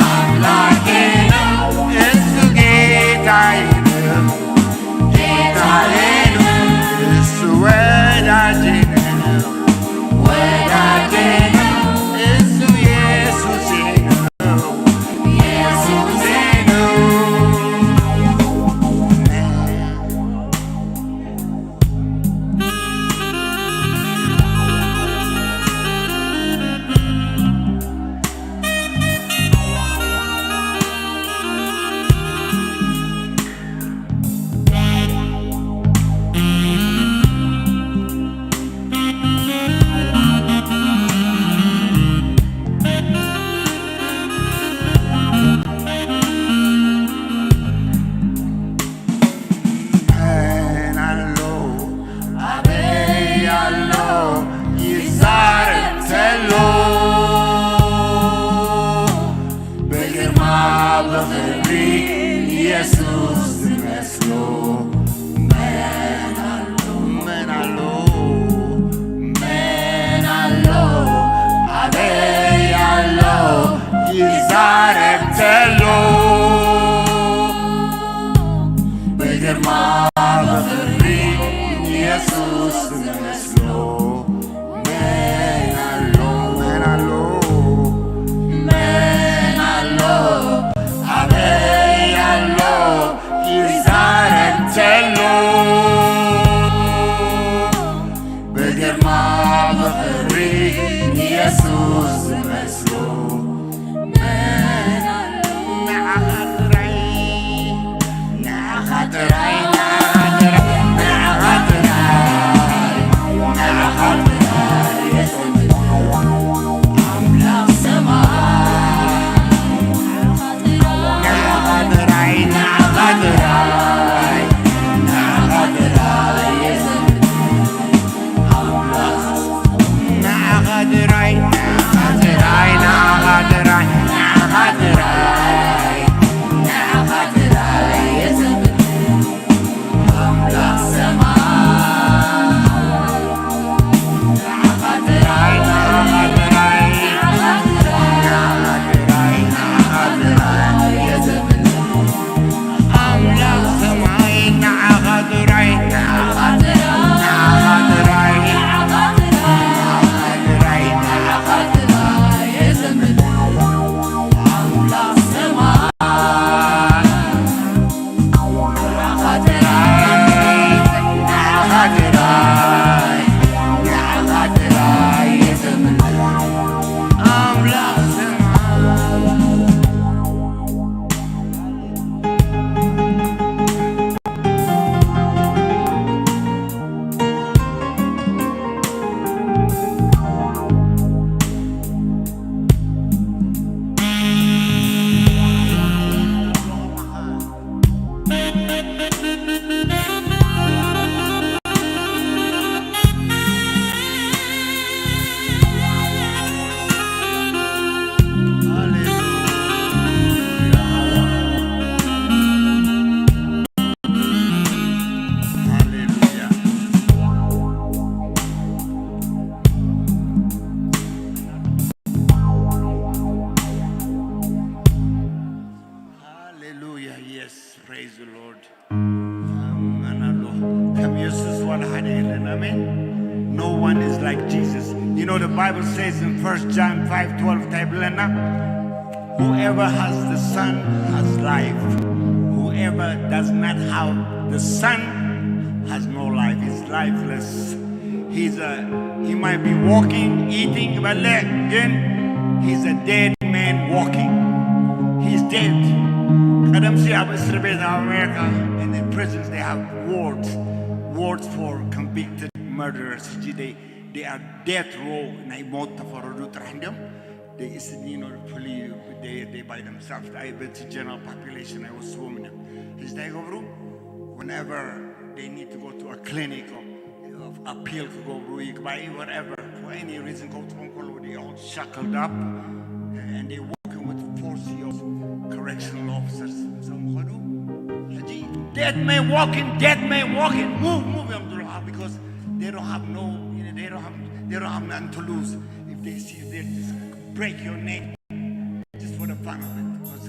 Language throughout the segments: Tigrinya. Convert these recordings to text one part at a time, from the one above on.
አምላኬ ነው፣ እሱ ጌታዬ ነው፣ ጌታዬ ነው፣ እሱ ወዳጄ ነው፣ ወዳጄ ነው፣ እሱ ኢየሱሴ ነው፣ ኢየሱሴ ነው። መን ኣሎ ኣበይ ኣሎ ይዛረብ ተሎ ብግርማ ብኽብሪ ኢየሱስ ዝመስሎ መን ኣሎ መን ኣሎ መን ኣሎ ኣበይ ኣሎ ይዛረብ ተሎ ብግርማ ብኽብሪ ኢየሱስ ዝመስሎ መን ኣሎ መን ኣሎ መን ኣሎ ኣበይ ኣሎ ይዛረብ ተሎ ብግርማ ብኽብሪ ኢየሱስ ዝመስሎ መን ኣሎ ንዓኻ ጥራይ ንዓኻ ጥራይ ንዓኻ ጥራይ ንዓኻ ጥራይ ንዓኻ ጥራይ Hallelujah. Yes, praise the Lord. ኣሜን ኣሎ። ከም ኢየሱስ ዋላ ሓደ የለን። ኣሜን። No one is like Jesus. You know, the Bible says in First John five twelve እንታይ ብለና? Whoever has the Son has life. Whoever does not have the Son has no life. Is lifeless. He's a, he might be walking, eating, ይበልዕ ግን he's a dead man walking. He's dead. ቀደም ሲ ኣብ እስር ቤት ኣብ ኣሜሪካ in the prisons they have wards, wards for convicted murderers. ሕጂ they, they are death row. ናይ ሞት ተፈረዱ ጥራሕ እንዲዮም። They is, you know, fully, they, they by themselves. I bet general population ኣይወስዎም እዮም። ሕጂ እንታይ ይገብሩ? Whenever they need to go to a clinic or appeal ክገብሩ ይግባይ whatever for any reason ከውፅኦም ከለዉ they all shackled up and they working with force of correctional officers እዞም ኸዱ ሕጂ dead man walking, dead man walking, move, move እዮም ዝብሉ because they don't have no, you know, they don't have, they don't have nothing to lose. If they see you, they just break your neck. ፋኖ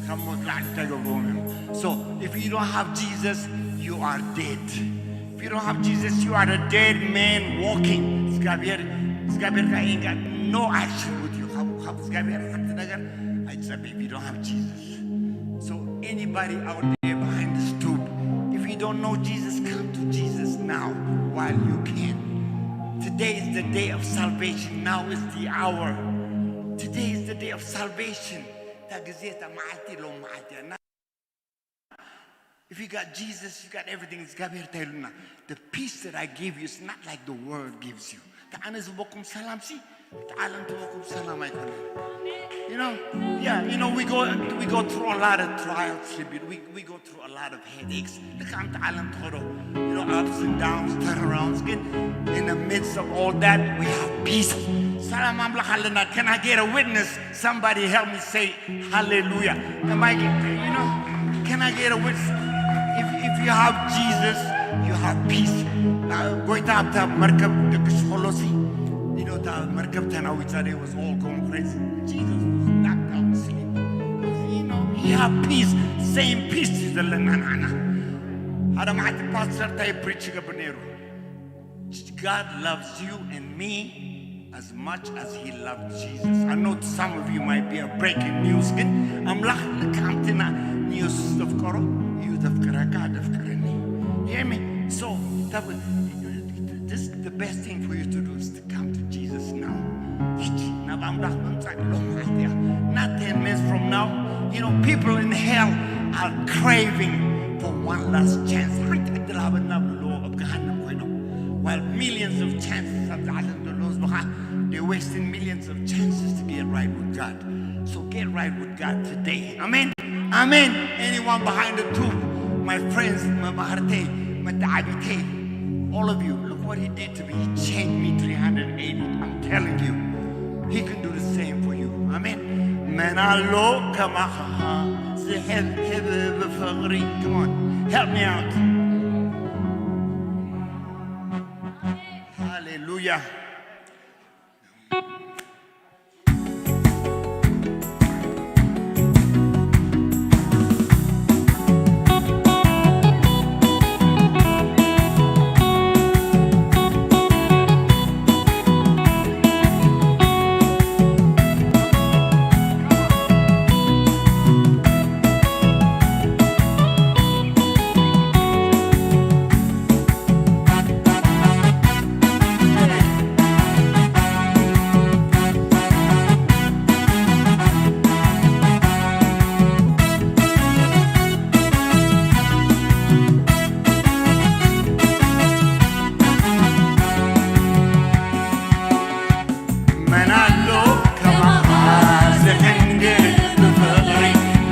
ካብ ሞት ላዕሊ ተገብርዎም እዮም። So if you don't have Jesus, you are dead. If you don't have Jesus, you are a dead man walking. እግዚኣብሔር እግዚኣብሔር ጋር ain't got no action with you. ካብ ካብ እግዚኣብሔር ሓንቲ ነገር ኣይትጸበይ if you don't have Jesus. So anybody out there behind this tube, if you don't know Jesus, come to Jesus now while you can. Today is the day of salvation. Now is the hour. Today is the day of salvation. እታ ግዜ እታ መዓልቲ ሎም መዓልቲ እያ። If you got Jesus, you got everything. እግዚኣብሔር እንታይ ኢሉና? The peace that I give you is not like the world gives you. ተኣነ ዝበኩም ሰላም ሲ ተዓለም ትበኩም ሰላም ኣይኮነ። You know, yeah, you know, we go we go through a lot of trials, tribute. We we go through a lot of headaches. ልክ ኣንቲ ዓለም ትኸዶ you know, ups and downs, turnarounds. ግን in the midst of all that, we have peace. ሰላም ኣምላኽ ኣለና። Can I get a witness? Somebody help me say hallelujah. Am I, you know, can I get a witness? If, if you have Jesus, you have peace. ጎይታ ኣብታ መርከብ ክድቅስ ከሎ ሲ you know, እታ መርከብ ተናዊጻ, they was all going crazy. Jesus was knocked out asleep. You know, he have peace. Same peace እዩ ዘለና ንዓና። ሓደ መዓልቲ ፓስተር እንታይ ፕሪች ይገብር ነይሩ? God loves you and me as much as he loved Jesus. I know some of you might be a breaking news, ግን ኣምላኽ ልክዓምትና ኒዮስ ዘፍቀሮ እዩ ዘፍቅረካ፣ ዘፍቅረኒ። Hear me? So, that was, this, the best thing for you to do is to come to Jesus now. ሕጂ ናብ ኣምላኽ ምምጻእ ሎም መዓልቲ እያ። Not ten minutes from now, you know, people in hell are craving for one last chance. ሓንቲ ዕድል ሃበና ብልዎ ኣብ ገሃነም ኮይኖም። While millions of chances ኣብ ዝዓለም ዘሎ ህዝቢ ኸዓ, they're wasting millions of chances to get right with God. So get right with God today. Amen. Amen. Anyone behind the tube, my friends, መማህርተይ፣ መተዓቢተይ, all of you, look what he did to me. He changed me three hundred eighty. I'm telling you, he can do the same for you. Amen. መን ኣሎ ከማኻ ዝሕብሕብ ብፍቕሪ? Come on, help me out. Hallelujah. መን ኣሎ ከማኻ ዝሕንግል ብፍቕሪ?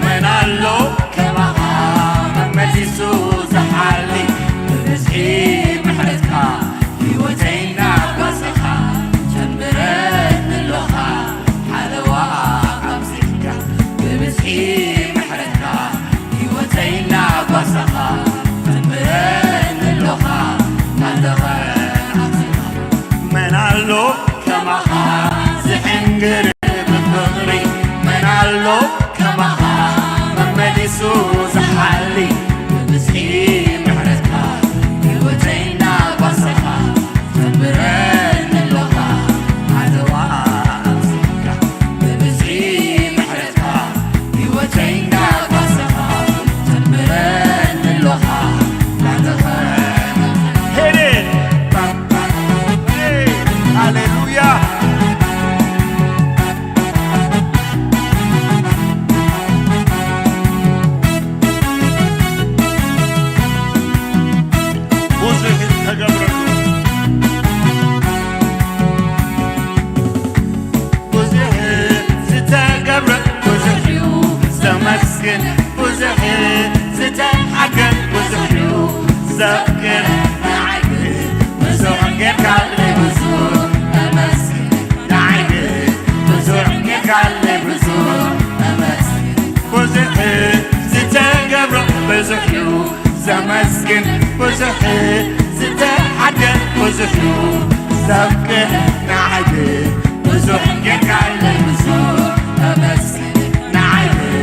መን ኣሎ ከማኻ መመሊሱ ዝሓሊ? ብብዝሒ ምሕረትካ ህይወተይ እናጓሰኻ ተንብረኒ ኣሎኻ። ሓለዋ ኣብዚሕካ ብብዝሒ ምሕረትካ ህይወተይ እናጓሰኻ ተንብረኒ ኣሎኻ። ናተኸ ኣብዚሕካ መን ኣሎ ከማኻ ዝሕንግር ብፍቕሪ? መን ኣሎ ከማኻ መመሊሱ ዝሓሊ? ብብዝሒ ምሕረትካ ህይወተይ እናጓሰኻ ተንብረኒ ኣሎኻ። ሓለዋ ኣብዚሕካ ብብዝሒ ምሕረትካ ህይወተይ እናጓሰኻ ተንብረኒ ኣሎኻ። ናተኸ Hit it! ሃሌሉያ! ብዙሕ ዝተገብረሉ፣ ብዙሕ ዝተገብረ፣ ብዙሕ እዩ ዘመስግን፣ ብዙሕ ዝተሓገ፣ ብዙሕ እዩ ዘፍቅር። ንዓይ ግን ብዙሕ ጌርካለይ፣ ብዙሕ እመስግን። ንዓይ ግን ብዙሕ ጌርካለይ፣ ብዙሕ እመስግን። ብዙሕ ዝተገብረ ብዙሕ እዩ ዘመስግን፣ ብዙሕ ዝተሓገ ብዙሕ እዩ ዘፍቅር። ንዓይ ግን ብዙሕ ጌርካለይ፣ ብዙሕ እመስግን። ንዓይ ግን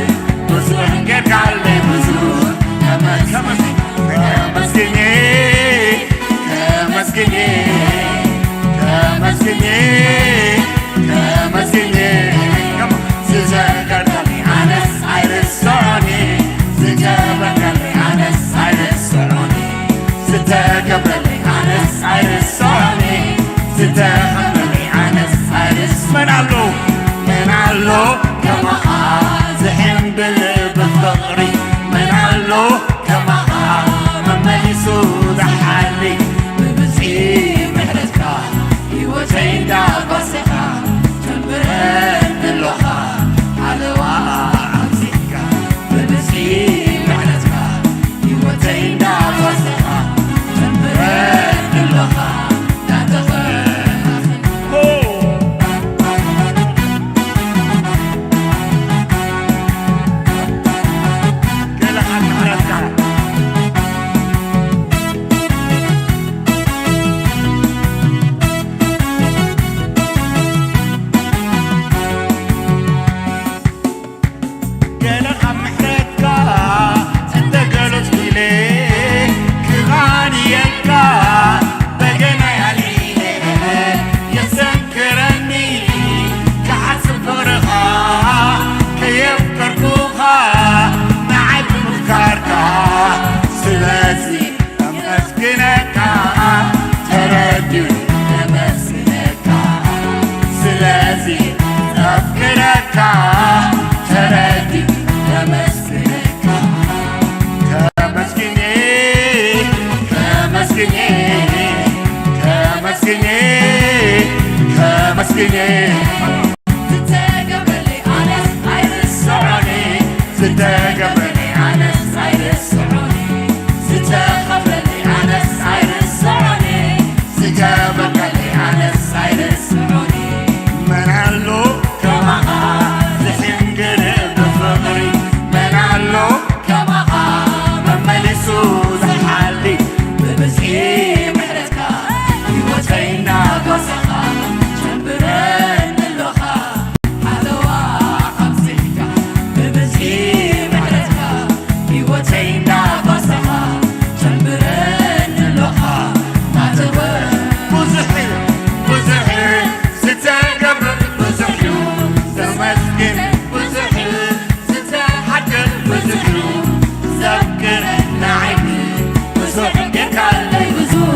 ዘፍቅረካ ተረዲኡ የመስግነካ። ከመስግኔ፣ ከመስግኔ፣ ከመስግኔ፣ ከመስግኔ። ዝተገብረለይ ኣነስ ኣይርስዖን፣ ዝተገብረለይ ኣነስ ኣይርስዖን፣ ዝተኸፍለለይ ኣነስ ኣይርስዖን፣ ዝገበርከለይ ኣነስ ኣይርስዖን። መን ኣሎ ከማኻ ዝሕንግር ብፍቕሪ፣ መን ኣሎ ከማኻ መመሊሱ ዝሓሊ፣ ብብዝሒ ምሕረትካ ህይወተይ እናጎሰኻ ጀምብረኒ ኣሎኻ። ሓለዋ ኣብዚሕካ ብብዝሒ ምሕረትካ ህይወተይ እናጓሰኻ ጀምብረኒ ኣሎኻ። ናተወ ብዙሕ እዩ፣ ብዙሕ እዩ ዝተገብረ፣ ብዙሕ እዩ ዘመስግን፣ ብዙሕ እዩ ዝተሓድር፣ ብዙሕ እዩ ዘፍቅር ንዓይ ግን ብዙሕ ጌርካለይ ብዙሕ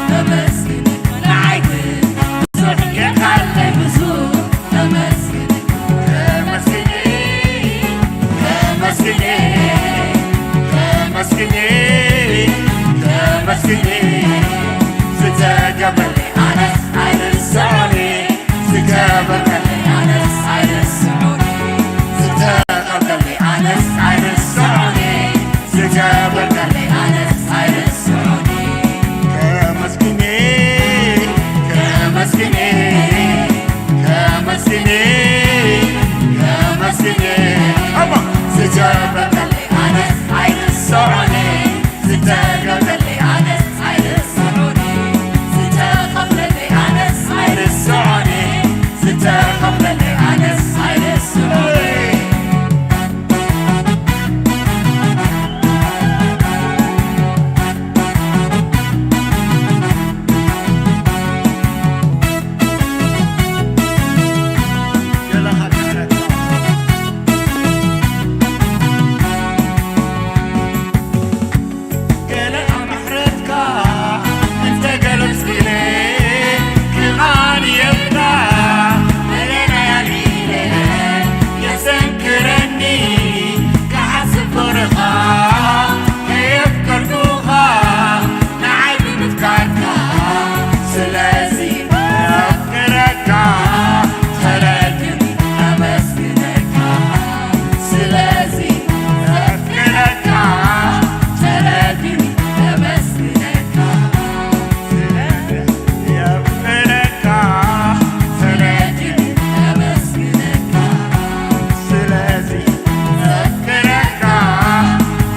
ተመስግን። ንዓይ ግን ብዙሕ ጌርካለይ ብዙሕ ተመስግን። ከመስግን፣ ከመስግን፣ ከመስግን፣ ከመስግን። ዝተገብረለይ ኣነስ ኣይርስዖን፣ ዝተገበረለይ ኣነስ ኣይርስዖን፣ ዝተኸፍለለይ ኣነስ ኣይርስዖን፣ ዝተገበረለይ ኣነስ ኣይርስዖን። ከመስግን፣ ከመስግን፣ ከመስግን፣ ከመስግን። ኣማ ዝተገበረለይ ኣነስ ኣይርስዖን፣ ዝተገበረለይ ኣነስ ኣይርስዖን፣ ዝተኸፍለለይ ኣነስ ኣይርስዖን፣ ዝተኸፍለለይ ኣነስ ኣይርስዖን። ገለ ኣብ ምሕረትካ እንተገለጽኩ ኢለ ክቓንየልካ፣ መለለይ ኣልዒለ የሰንክረኒ ክሓስብ ፍቕርኻ ከየፍቀርኩኻ ንዓይ ብምፍቃርካ። ስለዚ ዘፍቅረካ ተረድኒ ከመስግነካ። ስለዚ ዘፍቅረካ ተረድኒ ከመስግነካ። ስለዚ የፍቅረካ ተረድኒ ከመስግነካ። ስለዚ ዘፍቅረካ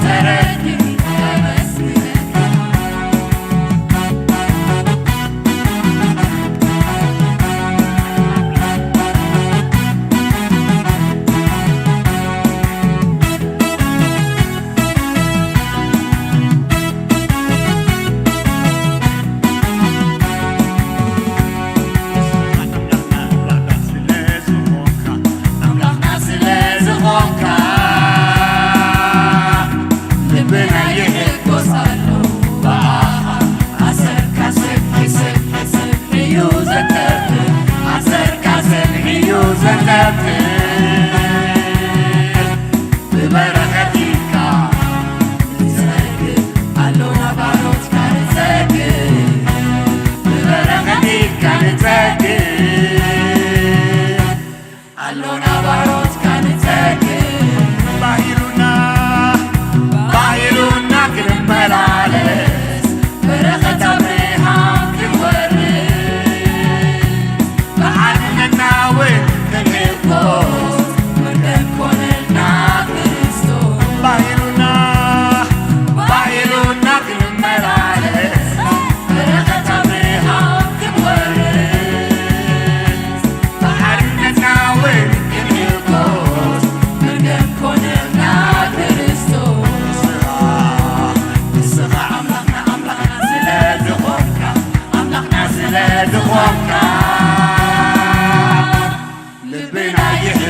ተረድኒ ከመስግነካ። ኣምላኽና ስለ ዝኾንካ፣ ልብና ይሕጎስ ኣሎ ብኣኻ። ኣሰርካ ሰብሒ፣ ሰብሒ፣ ሰብሒ እዩ ዘንጠልጥል። ኣሰርካ ሰብሒ እዩ ዘንጠልጥል። ብበረኸት ኢድካ ንጸግብ፣ ኣሎና ባሮትካ ንጸግብ። ብበረኸት ኢድካ ንጸግብ። ኣሎና ባሮትካ ንጸግብ። ባሂሉና፣ ባሂሉና ክንመላለስ፣ በረኸት ኣብርሃም ክንወርስ፣ ብሓድነትና እውን ክንሕጎስ፣ መርገም ኮነልና ክርስቶስ። ባሂሉና፣ ባሂሉና ክንመላለስ፣ በረኸት ኣብርሃም ክንወርስ፣ ብሓድነትና እውን ክንሕጎስ፣ መርገም ኮነልና ክርስቶስ። ንስኻ ኣምላኽና፣ ኣምላኽና ስለ ዝኾንካ፣ ኣምላኽና ስለ ዝኾንካ፣ ልብና ይሕ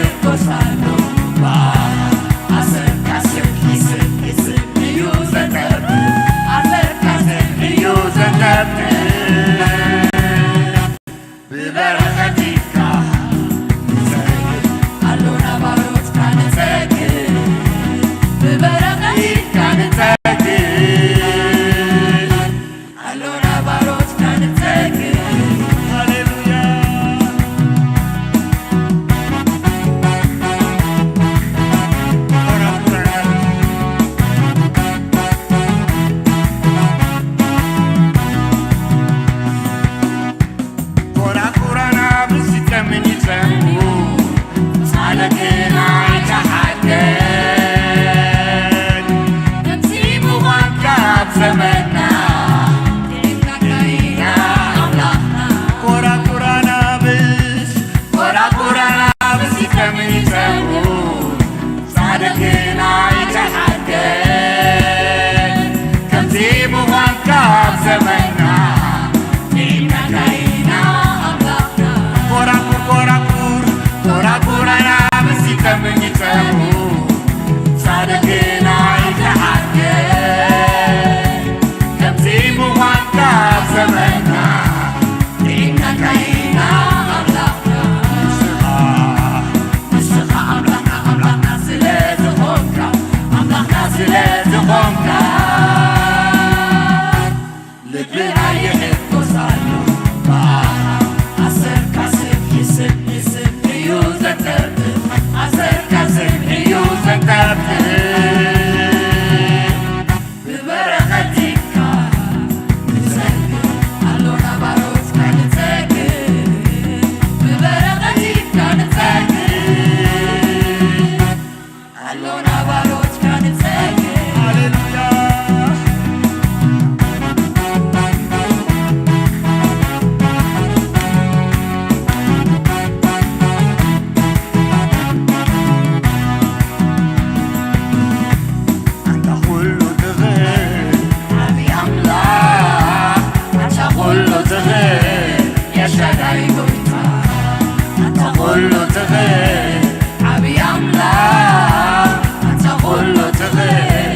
ኩሉ ትኽእል ዓብዪ ኣምላኽ፣ ኣንታ ኩሉ ትኽእል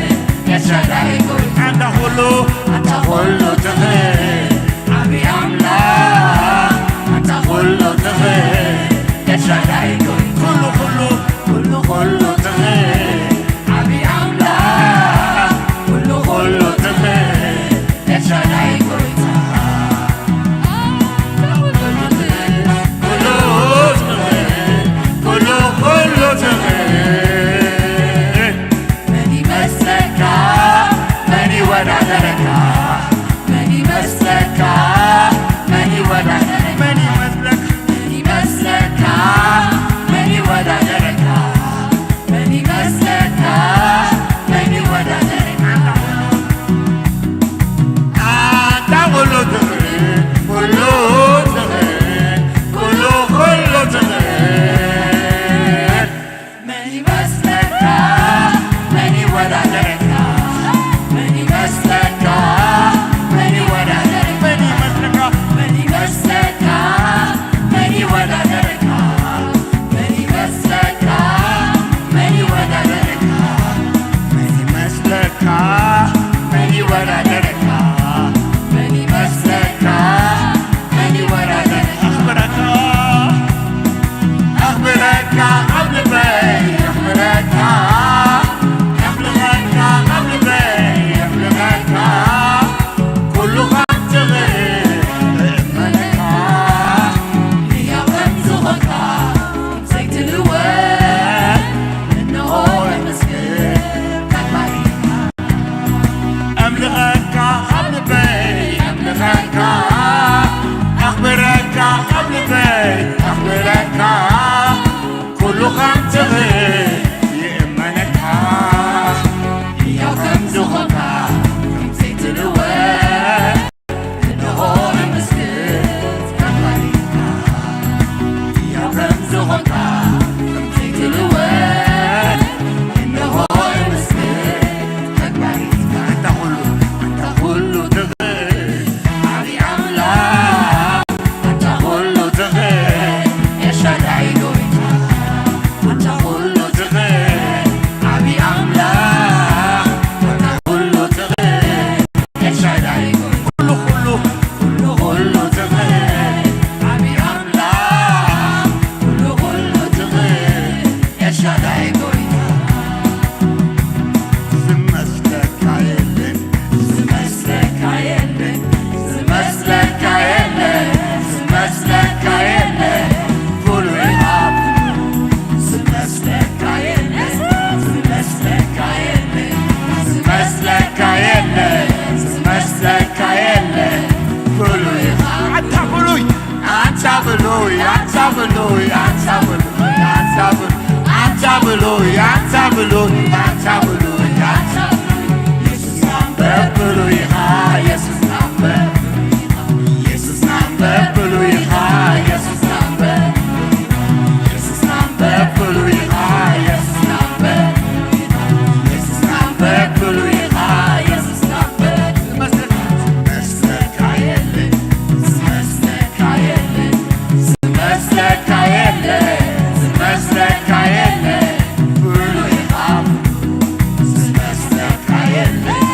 ኤልሻዳይ ጎይታ፣ ኣንታ ኩሉ፣ ኣንታ ኩሉ ትኽእል ዓብዪ ኣምላኽ፣ ኣንታ ኩሉ ትኽእል ኤልሻዳይ ጎይታ፣ ኩሉ፣ ኩሉ፣ ኩሉ፣ ኩሉ ትኽእል ዓብዪ ኣምላኽ፣ ኩሉ፣ ኩሉ ትኽእል ኤልሻዳይ ጎይታ። ኩሉ ትኽእል፣ ኩሉ፣ ኩሉ ትኽእል። መን ይመስለካ? መን ይወዳደረካ? መን ይመስለካ? መን ይወዳደረካ? መን ይመስለካ? መን ይመስለካ? መን ይወዳደረካ? መን ይመስለካ? መን ይወዳደረካ? ኣንታ ኩሉ ትኽእል፣ ኩሉ ትኽእል፣ ኩሉ፣ ኩሉ ትኽእል። መን ይመስለካ? መን ይወዳደረካ? መን ይመስለካ? መን ይወዳደረካ? መን ይመስለካ? መን ይመስለካ? መን ይወዳደረካ? መን ይመስለካ? መን ይወዳደረካ? መን ይመስለካ? መን ይወዳደረካ? መን ይመስለካ? መን ይወዳደረካ? ኣኽብረካ፣ ኣኽብረካ ኣብ ልበይ፣ ኣኽብረካ፣ ኣኽብረካ ኣብ ልበይ፣ ኣኽብረካ። ኩሉ ካብ ትኽእል እእመነካ፣ ህያው ከም ዝኾንካ ዘይትልወጥ፣ እንሆ እምስክር ተግባሪካ። ኣምልኸካ ካብ ልበይ፣ ኣምልኸካ፣ ኣኽብረካ ካብ ልበይ፣ ኣኽብረካ። ኩሉ ከም ትኽእል ይእመነካ፣ ህያው ከም ዝኾንካ ከም ዘይትልወጥ፣ እንሆ እምስክር ተግባሪካ። ህያው ከም ዝኾንካ ከም ዘይትልወጥ፣ እንሆ እምስክር ተግባሪካ። ኣንታ ኩሉ፣ ኣንታ ኩሉ ትኽእል ዓብዪ ኣምላኽ፣ ኣንታ ኩሉ ትኽእል ኤልሻዳይ ጎይታ፣ ኣንታ ኩሉ ትኽእል ዓብዪ ኣምላኽ፣ ኣንታ ኩሉ ትኽእል ኤልሻዳይ ጎይታ፣ ኩሉ፣ ኩሉ፣ ኩሉ፣ ኩሉ ትኽእል ዓብዪ ኣምላኽ፣ ኩሉ፣ ኩሉ ትኽእል ኤልሻዳይ ጎይታ። ዝመስለካ የለን፣ ዝመስለካ የለን፣ ዝመስለካ የለን፣ ዝመስለካ የለን፣ ፍሉይ ኢኻ። ዝመስለካ የለን፣ ዝመስለካ የለን፣ ዝመስለካ የለን፣ ዝመስለካ የለን፣ ፍሉይ ኢኻ። ኣንታ ፍሉይ፣ ኣንታ ፍሉይ፣ ኣንታ ፍሉይ፣ ኣንታ ፍሉይ፣ ኣንታ ፍሉይ፣ ኣንታ ፍሉይ፣ ኣንታ ፍሉይ፣ ኣንታ ፍሉይ፣ ኣንታ ፍሉይ። የሱስና እምበር ፍሉይ ኢኻ፣ የሱስና እምበር ፍሉይ ኢኻ፣ የሱስና እምበር ፍሉይ ኢኻ፣ የሱስና እምበር ፍሉይ ኢኻ፣ የሱስና እምበር ፍሉይ ኢኻ፣ የሱስና እምበር ፍሉይ ኢኻ፣ የሱስና እምበር ፍሉይ ኢኻ፣ የሱስና እምበር ዝመስለካ የለን፣ ዝመስለካ የለን፣ ዝመስለካ የለን፣ ዝመስለካ የለን፣ ፍሉይ ኢኻ። ዝመስለካ የለን፣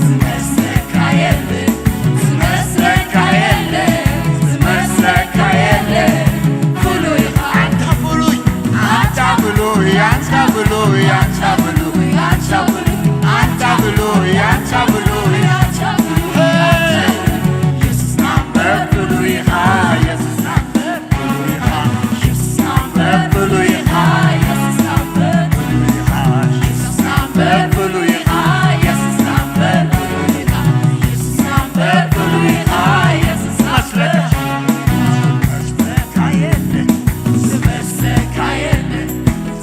ዝመስለካ የለን፣ ዝመስለካ የለን፣ ዝመስለካ የለን፣ ፍሉይ ኢኻ። ኣንታ ፍሉይ፣ ኣንታ ፍሉይ፣ ኣንታ ፍሉይ፣ ኣንታ ፍሉይ፣ ኣንታ ፍሉይ፣ ኣንታ ፍሉይ፣ ኣንታ ፍሉይ፣ ኣንታ ፍሉይ። የሱስና እምበር ፍሉይ ኢኻ፣ የሱስና እምበር ፍሉይ ኢኻ፣ የሱስና እምበር ፍሉይ ኢኻ፣ የሱስና እምበር ፍሉይ ኢኻ፣ የሱስና እምበር ፍሉይ ኢኻ፣ የሱስና እምበር ፍሉይ ኢኻ፣ የሱስና እምበር ፍሉይ ኢኻ፣ የሱስና እምበር ፍሉይ ኢኻ። ዝመስለካ የለን፣ ዝመስለካ የለን፣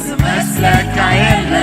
ዝመስለካ የለ፣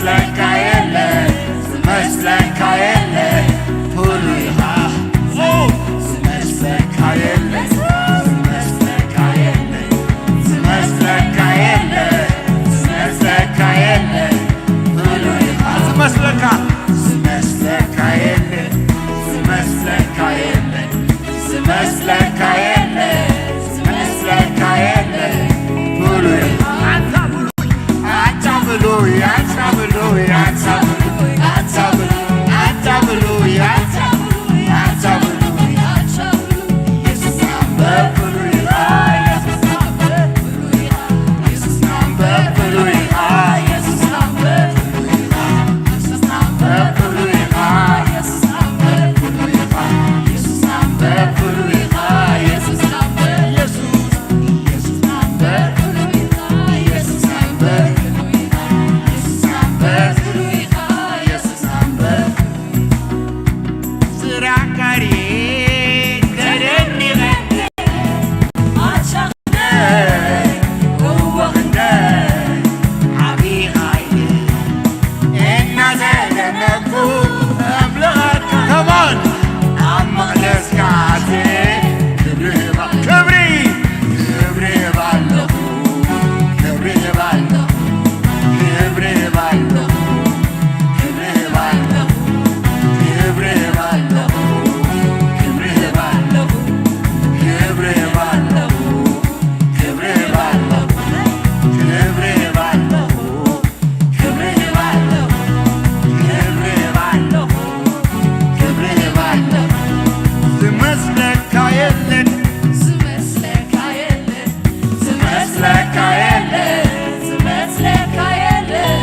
ዝመስለካ የለ፣ ዝመስለካ የለ፣ ፍሉይ ኢኻ። ዝመስለካ የለ፣ ዝመስለካ የለ፣ ዝመስለካ የለ፣ ዝመስለካ የለ፣ ፍሉይ ኢኻ። ዝመስለካ፣ ዝመስለካ የለ፣ ዝመስለካ የለ፣ ዝመስለካ የለ፣ ዝመስለካ የለ፣ ፍሉይ ኢኻ። ኣታ ብሉይ፣ ኣታ ብሉይ፣ ኣታ ብሉይ፣ ኣታ ብሉይ፣ ኣታ ብሉይ፣ ኣታ ብሉይ፣ ኣታ ብሉይ፣ ኣታ ብሉይ፣ ኢየሱስ ኣምበር ፍሉይ ኢኻ። ኢየሱስ ኣምበር ፍሉይ ኢኻ። ኢየሱስ ኣምበር ፍሉይ ኢኻ። ኢየሱስ ኣምበር ፍሉይ ኢኻ። ኢየሱስ ኣምበር ፍሉይ ኢኻ። ኢየሱስ ኣምበር ፍሉይ ኢኻ። ኢየሱስ ኣምበር፣ ኢየሱስ፣ ኢየሱስ ኣምበር ፍሉይ ኢኻ። ኢየሱስ ኣምበር ፍሉይ ኢኻ። ኢየሱስ ኣምበር ፍሉይ ኢኻ። ኢየሱስ ኣምበር ስራካሪ ተደኒቐ ኣሻኽነ እወኽነ ዓብኻ ኢለ እናዘለለኩ ኣምልኸካ። Come on! ኣብ መቕደስካ ኣትየ ክብሪ እህባ-፣ ክብሪ፣ ክብሪ እህባ ኣለኹ፣ ክብሪ እህባ ኣለኹ፣ ክብሪ እህባ ኣለኹ፣ ክብሪ እህባ ኣለኹ፣ ክብሪ እህባ ኣለኹ፣ ክብሪ እህባ ኣለኹ፣ ክብሪ እህባ ኣለኹ፣ ክብሪ እህባ ኣለኹ፣ ክብሪ እህባ ኣለኹ። ክብሪ እህብ ኣለኹ፣ ክብሪ እህብ ኣለኹ፣ ክብሪ እህብ ኣለኹ። ዝመስለካ የለን፣ ዝመስለካ የለን፣ ዝመስለካ የለን፣ ዝመስለካ የለን።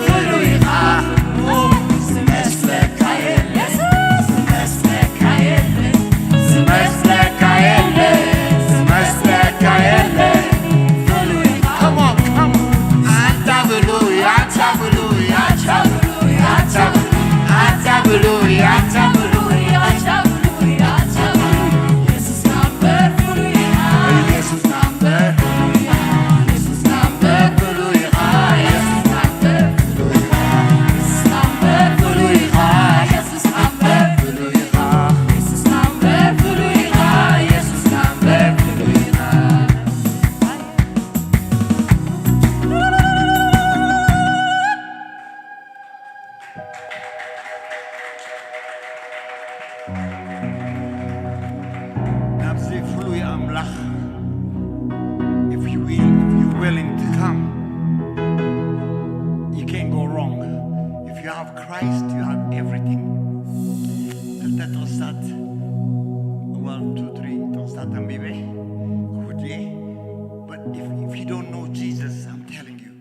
ፍሉይ ኢኻ፣ ዝመስለካ የለን፣ ዝመስለካ የለን፣ ዝመስለካ የለን፣ ዝመስለካ የለን። ፍሉይ ኢኻ። Come on, come on. ኣታ ብሉይ፣ ኣታ ብሉይ፣ ኣታ ብሉይ፣ ኣታ ብሉይ፣ ኣታ ብሉይ፣ ኣታ ብሉይ፣ ኣታ ብሉይ፣ ኣታ ብሉይ። ኢየሱስ ናምበር ፍሉይ ኢኻ። ኢየሱስ ናምበር ፍሉይ ኢኻ። ኢየሱስ ናምበር ፍሉይ ኢኻ። ኢየሱስ ናምበር ፍሉይ ኢኻ። ኢየሱስ ናምበር ፍሉይ ኢኻ። ኢየሱስ ናምበር ፍሉይ ኢኻ። ኢየሱስ ናምበር ፍሉይ ኢኻ። ኢየሱስ ናምበር ፍሉይ ኢኻ። ናብዚ ፍሉይ ኣምላኽ፣ if you will, if you willing to come, you can't go wrong. If you have Christ, you have everything. ክልተ ጥቕስታት፣ well, two, three ጥቕስታት ኣንቢበ ክውድእ እየ። But if, if you don't know Jesus, I'm telling you,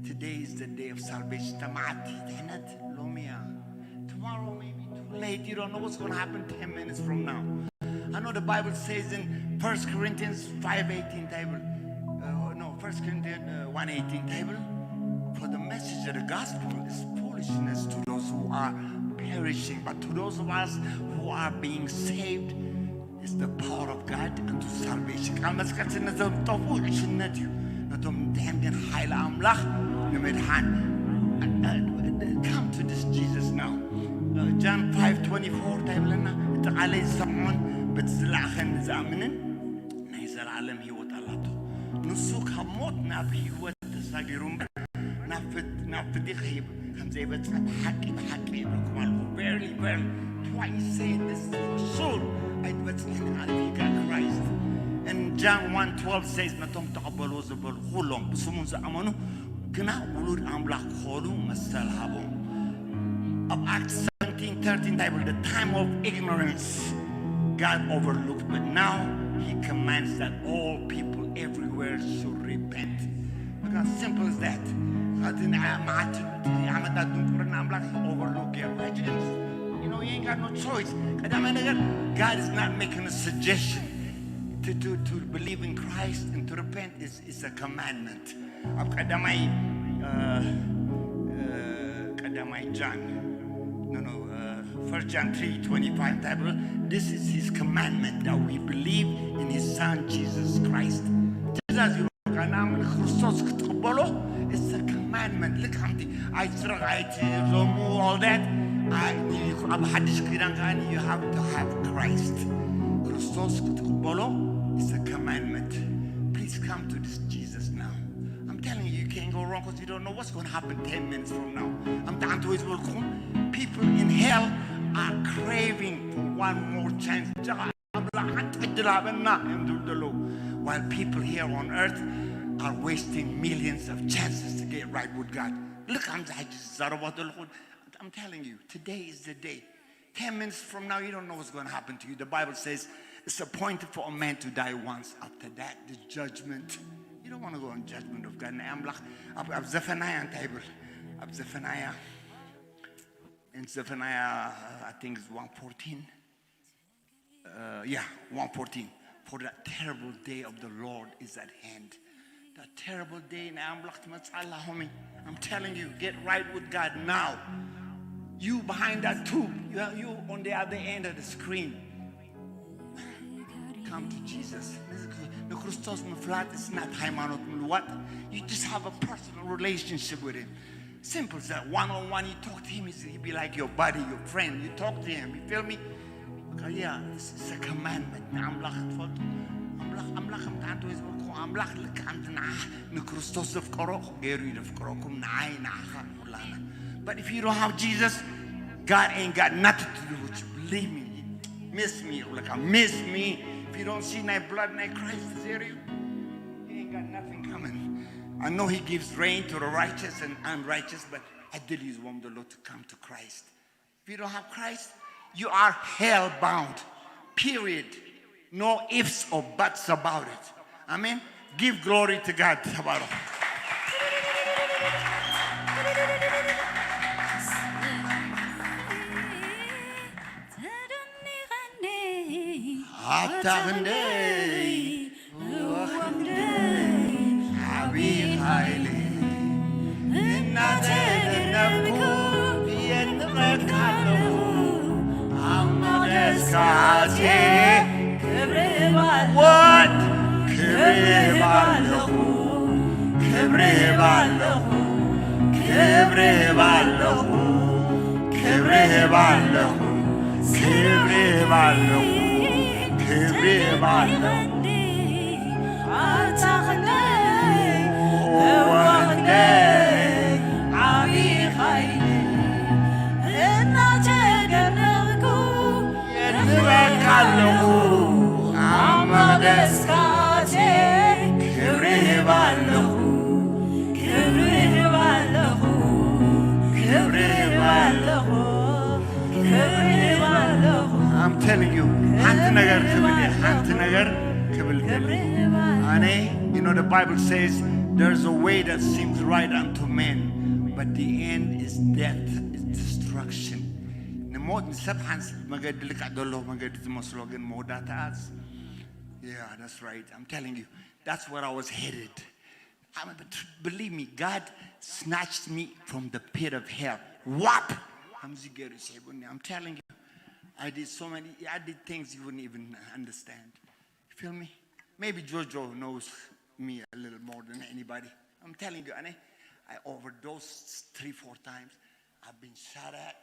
today is the day of salvation. ተማዓቲ ድሕነት ሎሚ እያ። Tomorrow maybe too late. You don't know what's gonna happen ten minutes from now. I know the Bible says in First Corinthians five eighteen table, uh, no, First Corinthians, uh, one eighteen table, "For the message of the gospel is foolishness to those who are perishing, but to those of us who are being saved, it's the power of God unto salvation." ቃል መስቀል ስነቶም ጠፉ ዕሽነት እዩ፣ ነቶም ድሕን ግን ሓይሊ ኣምላኽ ንምድሓን። Come to this Jesus now. John five twenty-four እንታይ ይብለና? "እቲ ቃለይ ዝሰምዖን በቲ ዝለኣኸኒ ዝኣምንን ናይ ዘለኣለም ህይወት ኣላቶ። ንሱ ካብ ሞት ናብ ህይወት ተሳጊሩ እምበር ናብ ፍት-፣ ናብ ፍትሒ ከይብ-፣ ከም ዘይበጽሐ ብሓቂ ብሓቂ ይብለኩም ኣለኹ። Verily, verily, do I say this for sure? ኣይትበጽሕን ኢኻ if you got Christ." And John one twelve says፣ "ነቶም ተቐበልዎ ዘበሉ ኩሎም ብስሙ ዝኣመኑ ግና ውሉድ ኣምላኽ ክኾኑ መሰል ሃቦም." ኣብ Acts seventeen thirteen እንታይ ይብል? "The time of ignorance God overlooked, but now he commands that all people everywhere should repent." Look how simple is that. እቲ ንዓ-፣ መዓት ዓመታት ድንቁርና ኣምላኽ overlook ገይሩ። He didn't, you know, he ain't got no choice. ቀዳማይ ነገር፣ God is not making a suggestion. To, to, to believe in Christ and to repent is, is a commandment. ኣብ ቀዳማይ፣ እ፣ እ፣ ቀዳማይ ጃን፣ no, no, እ፣ First John three twenty-five እንታይ ይብል? "This is his commandment, that we believe in his son Jesus Christ." ትእዛዝ እዩ። ናምን ክርስቶስ ክትቕበሎ it's a commandment። ልክ ከምቲ ኣይትስረቕ ኣይትዘሙ all that ኣብ ሓድሽ ኪዳን ከኣ you have to have Christ። ክርስቶስ ክትቕበሎ it's a commandment። Please come to this Jesus now. I'm telling you, you can't go wrong because you don't know what's going to happen ten minutes from now. I'm down to his work. People in hell are craving for one more chance. ኣምላኽ ሓንቲ ዕድል ሃበና እዮም ዝብሉ ዘለዉ። While people here on earth are wasting millions of chances to get right with God. ልክ ከምዚ ሕጂ ዝዛረቦ ዘለኹ I'm telling you, today is the day. Ten minutes from now, you don't know what's going to happen to you. The Bible says it's appointed for a man to die once. After that, the judgment. You don't want to go on judgment of God. ናይ ኣምላኽ ኣብ ኣብ ዘፈናያ እንታይ ይብል? ኣብ ዘፈናያ in ዘፈናያ I think it's one fourteen. Uh, yeah, one fourteen. For the terrible day of the Lord is at hand. The terrible day ናይ ኣምላኽ ትመጽእ ኣላ ሆሚ። I'm telling you, get right with God now. You behind that tube, you, are- you on the other end of the screen. Come to Jesus. ንክርስቶስ ምፍላጥ is not ሃይማኖት ምልዋጥ. You just have a personal relationship with him. Simple as that. One on one, you talk to him, he's, he'll be like your buddy, your friend. You talk to him, you feel me? Okay, yeah, it's, it's a commandment. ንኣምላኽ ክትፈልጡ ኣምላኽ ኣምላኽ ከምቲ ሓንቲ ወይ ዝበልኩ ኣምላኽ ልክ ከምቲ ንዓ ንክርስቶስ ዘፍቀሮ ገይሩ እዩ ዘፍቅረኩም ንዓይ ንዓኻ ንኩላና። But if you don't have Jesus, God ain't got nothing to do with you. Believe me. Miss me ይብለካ። Miss me. If you don't see ናይ blood ናይ Christ there, you, he ain't got nothing coming. I know he gives rain to the righteous and unrighteous, but ዕድል እዩ ዝቦም ዘሎ to come to Christ. If you don't have Christ, you are hell bound. Period. No ifs or buts about it. Amen. Give glory to God. ተባረኹ። ኣታ ክንደይ ዓብይ ሓይሊ እናተደነቕኩ የድንቐካ ኣለኹ። ኣብ መቕደስካ ኣትየ ክብሪ እህብ ኣለኹ። What? ክብሪ እህብ ኣለኹ። ክብሪ እህብ ኣለኹ። ክብሪ እህብ ኣለኹ። ክብሪ እህብ ኣለኹ። ክብሪ እህብ ኣለኹ። ክብሪ እህብ ኣለኹ። ኣታ ክንደይ እወ ክንደይ ዓብዪ ኃይሊ እናተደነቕኩ የድንቐካ ኣለኹ። ኣብ መቕደስካ ኣትየ ክብሪ እህብ ኣለኹ። ክብሪ እህብ ኣለኹ። ክብሪ እህብ ኣለኹ። ክብሪ እህብ ኣለኹ። I'm telling you, ሓንቲ ነገር ክብል እየ፣ ሓንቲ ነገር ክብል ክብል። ኣነ፣ you know, the Bible says, "There's a way that seems right unto men, but the end is death, is destruction." ንሞት፣ ንሰብ ሓንስ መገዲ ልክዕ ዘሎ መገዲ ዝመስሎ፣ ግን መወዳእታኣስ፣ yeah, that's right. I'm telling you, that's where I was headed. I'm, but believe me, God snatched me from the pit of hell. Whap! ከምዚ ገይሩ ስሒቡኒ። I'm telling you, I did so many, I did things you wouldn't even understand. You feel me? Maybe Jojo knows me a little more than anybody. I'm telling you, ኣነ, I overdosed three, four times. I've been shot at.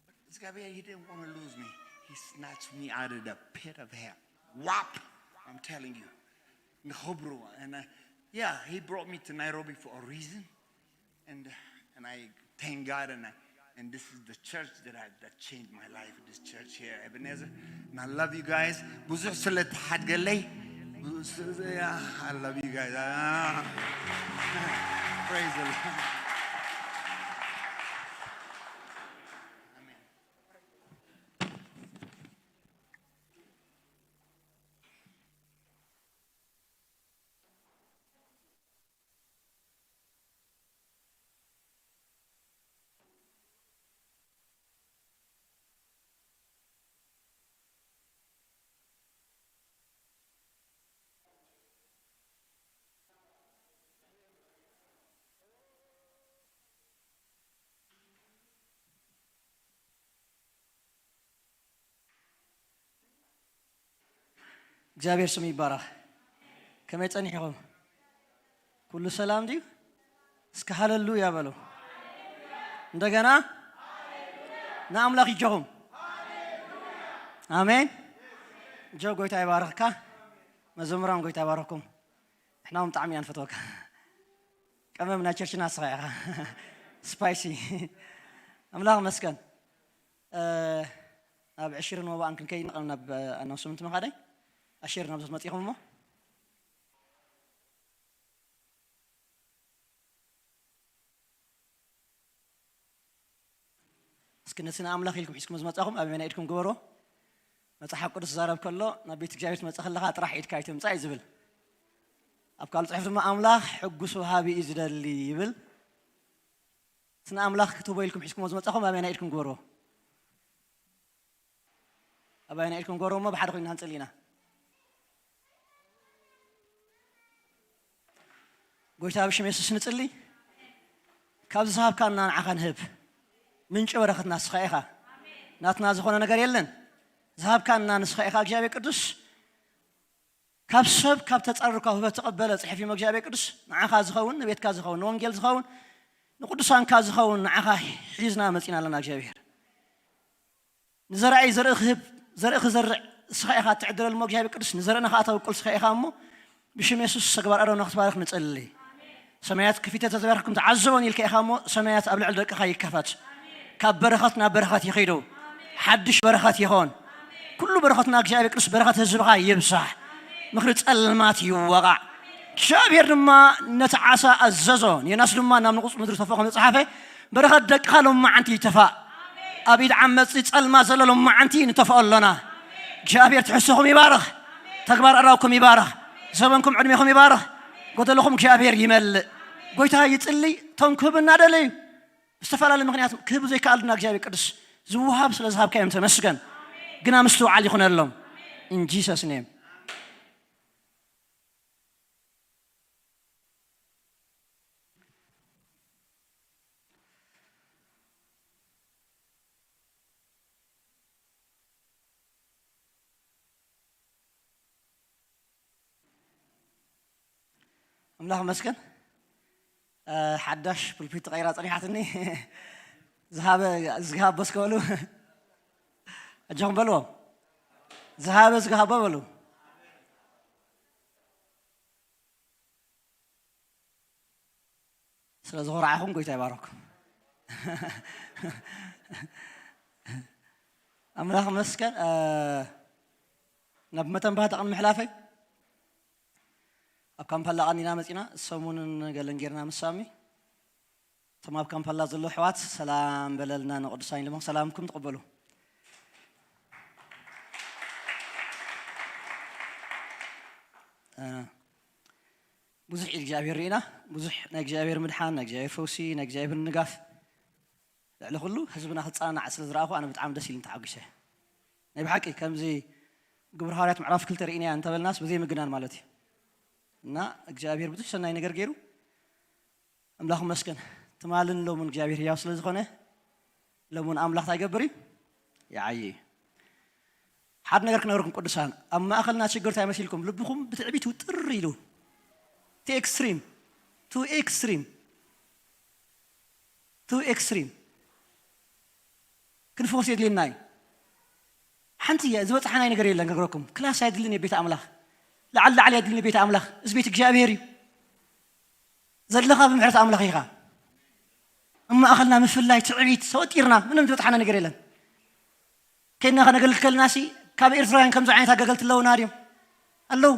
But እግዚአብሔር, he didn't want to lose me. He snatched me out of the pit of hell. Whap! I'm telling you. ንኽብሩ, and, uh, yeah, he brought me to Nairobi for a reason. And, uh, and I thank God, and I, and this is the church that I, that changed my life, this church here, Ebenezer. And I love you guys. ብዙሕ ስለ ትሓድገለይ፣ ብዙሕ ስለ፣ yeah, I love you guys. Ah. Praise the Lord. Amen. እግዚኣብሔር ስሙ ይባረኽ። ከመይ ጸኒሕኹም? ኩሉ ሰላም ድዩ? እስከ ሃለሉያ በሉ። እንደገና ንኣምላኽ ይጆኹም። ኣሜን። ጆ፣ ጎይታ ይባርኽካ። መዘምራን፣ ጎይታ ይባርኽኩም። ንሕና እውን ብጣዕሚ ኢና ንፈትወካ። ቀመም ናይ ቸርችና ንስኻ ኢኻ። ስፓይሲ። ኣምላኽ መስገን። እ፣ ናብ ዕሽርን ወባእን ክንከይድ፣ ናብ ኣናውንስመንት ምኻደይ። ኣሽር፣ ናብዞት መጺኹም እሞ። እስኪ ነቲ ንኣምላኽ ኢልኩም ሒዝኩም ዝመጻኹም ኣብ የማናይ ኢድኩም ግበሮ። መጽሓፍ ቅዱስ ዝዛረብ ከሎ፣ ናብ ቤት እግዚኣብሔር ትመጽእ ከለኻ ጥራሕ ኢድካ ኣይትምጻእ እዩ ዝብል። ኣብ ካልእ ጽሑፍ ድማ ኣምላኽ ሕጉስ ወሃቢ እዩ ዝደሊ ይብል። እቲ ንኣምላኽ ክትህቦ ኢልኩም ሒዝኩሞ ዝመጻኹም ኣብ የማናይ ኢድኩም ግበሮ። ኣብ የማናይ ኢድኩም ግበሮ እሞ ብሓደ ኮይንና ክንጽሊ ኢና። ጎይታ ብሽም የሱስ ንጽሊ። ካብዚ ዝሃብካና ንዓኻ ንህብ። ምንጪ በረኸትና ንስኻ ኢኻ። ናትና ዝኾነ ነገር የለን። ዝሃብካና ንስኻ ኢኻ እግዚኣብሔር ቅዱስ። ካብ ሰብ ካብ ተጻርርካ ውህበት ተቐበለ ጽሑፍ እዩ እግዚኣብሔር ቅዱስ። ንዓኻ ዝኸውን፣ ንቤትካ ዝኸውን፣ ንወንጌል ዝኸውን፣ ንቅዱሳንካ ዝኸውን ንዓኻ ሒዝና መጺና ኣለና እግዚኣብሔር። ንዘራእይ ዘርኢ ክህብ፣ ዘርኢ ክዘርእ ንስኻ ኢኻ እትዕድለሉ እሞ እግዚኣብሔር ቅዱስ፣ ንዘርእና ኸዓ ተብቁል ንስኻ ኢኻ እሞ፣ ብሽም የሱስ ተግባር ኣሮና ክትባርኽ ንጸሊ። ሰማያት ክፊተ ተተባረኽኩም ተዓዘቦን ኢልካ ኢኻ እሞ፣ ሰማያት ኣብ ልዕሊ ደቅኻ ይከፈት። ካብ በረኸት ናብ በረኸት ይኺዱ። ሓድሽ በረኸት ይኾን። ኩሉ በረኸትና እግዚኣብሔር ቅዱስ በረኸት ህዝብኻ ይብዛሕ። ምኽሪ ጸልማት ይወቓዕ። እግዚኣብሔር ድማ ነቲ ዓሳ ኣዘዞ፣ ንዮናስ ድማ ናብ ንቑጽ ምድሪ ተፎ ከም ዝጸሓፈ፣ በረኸት ደቅኻ ሎማዓንቲ ይተፋእ። ኣብ ኢድ ዓመጽቲ ጸልማት ዘሎ ሎማዓንቲ ንተፍኦ ኣሎና። እግዚኣብሔር ትሕዝቶኹም ይባርኽ። ተግባር ኣእዳውኩም ይባርኽ። ዘበንኩም ዕድሜኹም ይባርኽ። ጎደለኹም እግዚኣብሔር ይመልእ። ጎይታ ይጽሊ፣ እቶም ክህቡ እናደለዩ፣ ዝተፈላለዩ ምኽንያት ክህቡ ዘይከኣሉና እግዚኣብሔር ቅዱስ ዝወሃብ ስለ ዝሃብካዮም ተመስገን። ግና ምስትውዓል ይኹነሎም። In Jesus name. ኣምላኽ መስገን። እ፣ ሓዳሽ ፑልፒት ተቐይራ ጸኒሓትኒ። ዝሃበ ዝሃቦ እስከ በሉ። ኣጆኹም በልዎም። ዝሃበ ዝሃቦ በሉ። ስለ ዝኾራዕኹም ጎይታ ይባረኩም። ኣምላኽ መስገን። እ፣ ናብ መተንባህታ ቅድሚ ምሕላፈይ ኣብ ካምፓላ ቀኒና መጺና ሰሙንን ገለን ጌርና ምስ ሳሚ። እቶም ኣብ ካምፓላ ዘለዉ ኣሕዋት ሰላም በለልና ንቅዱሳን ኢሎም ሰላምኩም ተቐበሉ። እ፣ ብዙሕ ኢድ እግዚኣብሔር ርኢና፣ ብዙሕ ናይ እግዚኣብሔር ምድሓን፣ ናይ እግዚኣብሔር ፈውሲ፣ ናይ እግዚኣብሔር ንጋፍ። ልዕሊ ኩሉ ህዝብና ክጸናናዕ ስለ ዝረኣኹ ኣነ ብጣዕሚ ደስ ኢሉኒ ተሓጒሰ። ናይ ብሓቂ ከምዚ ግብረ ሃዋርያት ምዕራፍ ክልተ ርኢናያ እንተበልናስ ብዘይ ምግናን ማለት እዩ። እና እግዚኣብሔር ብዙሕ ሰናይ ነገር ገይሩ ኣምላኽ መስገን። ትማልን ሎምን እግዚኣብሔር ሕያው ስለ ዝኾነ ሎምን ኣምላኽ እንታይ ይገብር እዩ? ይዓዪ እዩ። ሓደ ነገር ክነግረኩም ቅዱሳን፣ ኣብ ማእኸልና ችግር እንታይ መሲልኩም? ልብኹም ብትዕቢት ውጥር ኢሉ። ቱ ኤክስትሪም፣ ቱ ኤክስትሪም፣ ቱ ኤክስትሪም። ክንፈወስ የድልየና እዩ። ሓንቲ እያ ዝበፅሓናይ ነገር የለን። ክነግረኩም ክላስ ኣይድልን እዩ ቤት ኣምላኽ። ላዕሊ ላዕሊ ኣይድልን እዩ ቤት ኣምላኽ። እዚ ቤት እግዚኣብሔር እዩ። ዘለኻ ብምሕረት ኣምላኽ ኢኻ። ኣብ ማእኸልና ምፍላይ፣ ትዕቢት፣ ተወጢርና ምንም ዝበፅሓና ነገር የለን። ከይድና ከነገልግል ከለና ሲ ካብ ኤርትራውያን ከምዚ ዓይነት ኣገልገልቲ ኣለውና ድዮም? ኣለዉ።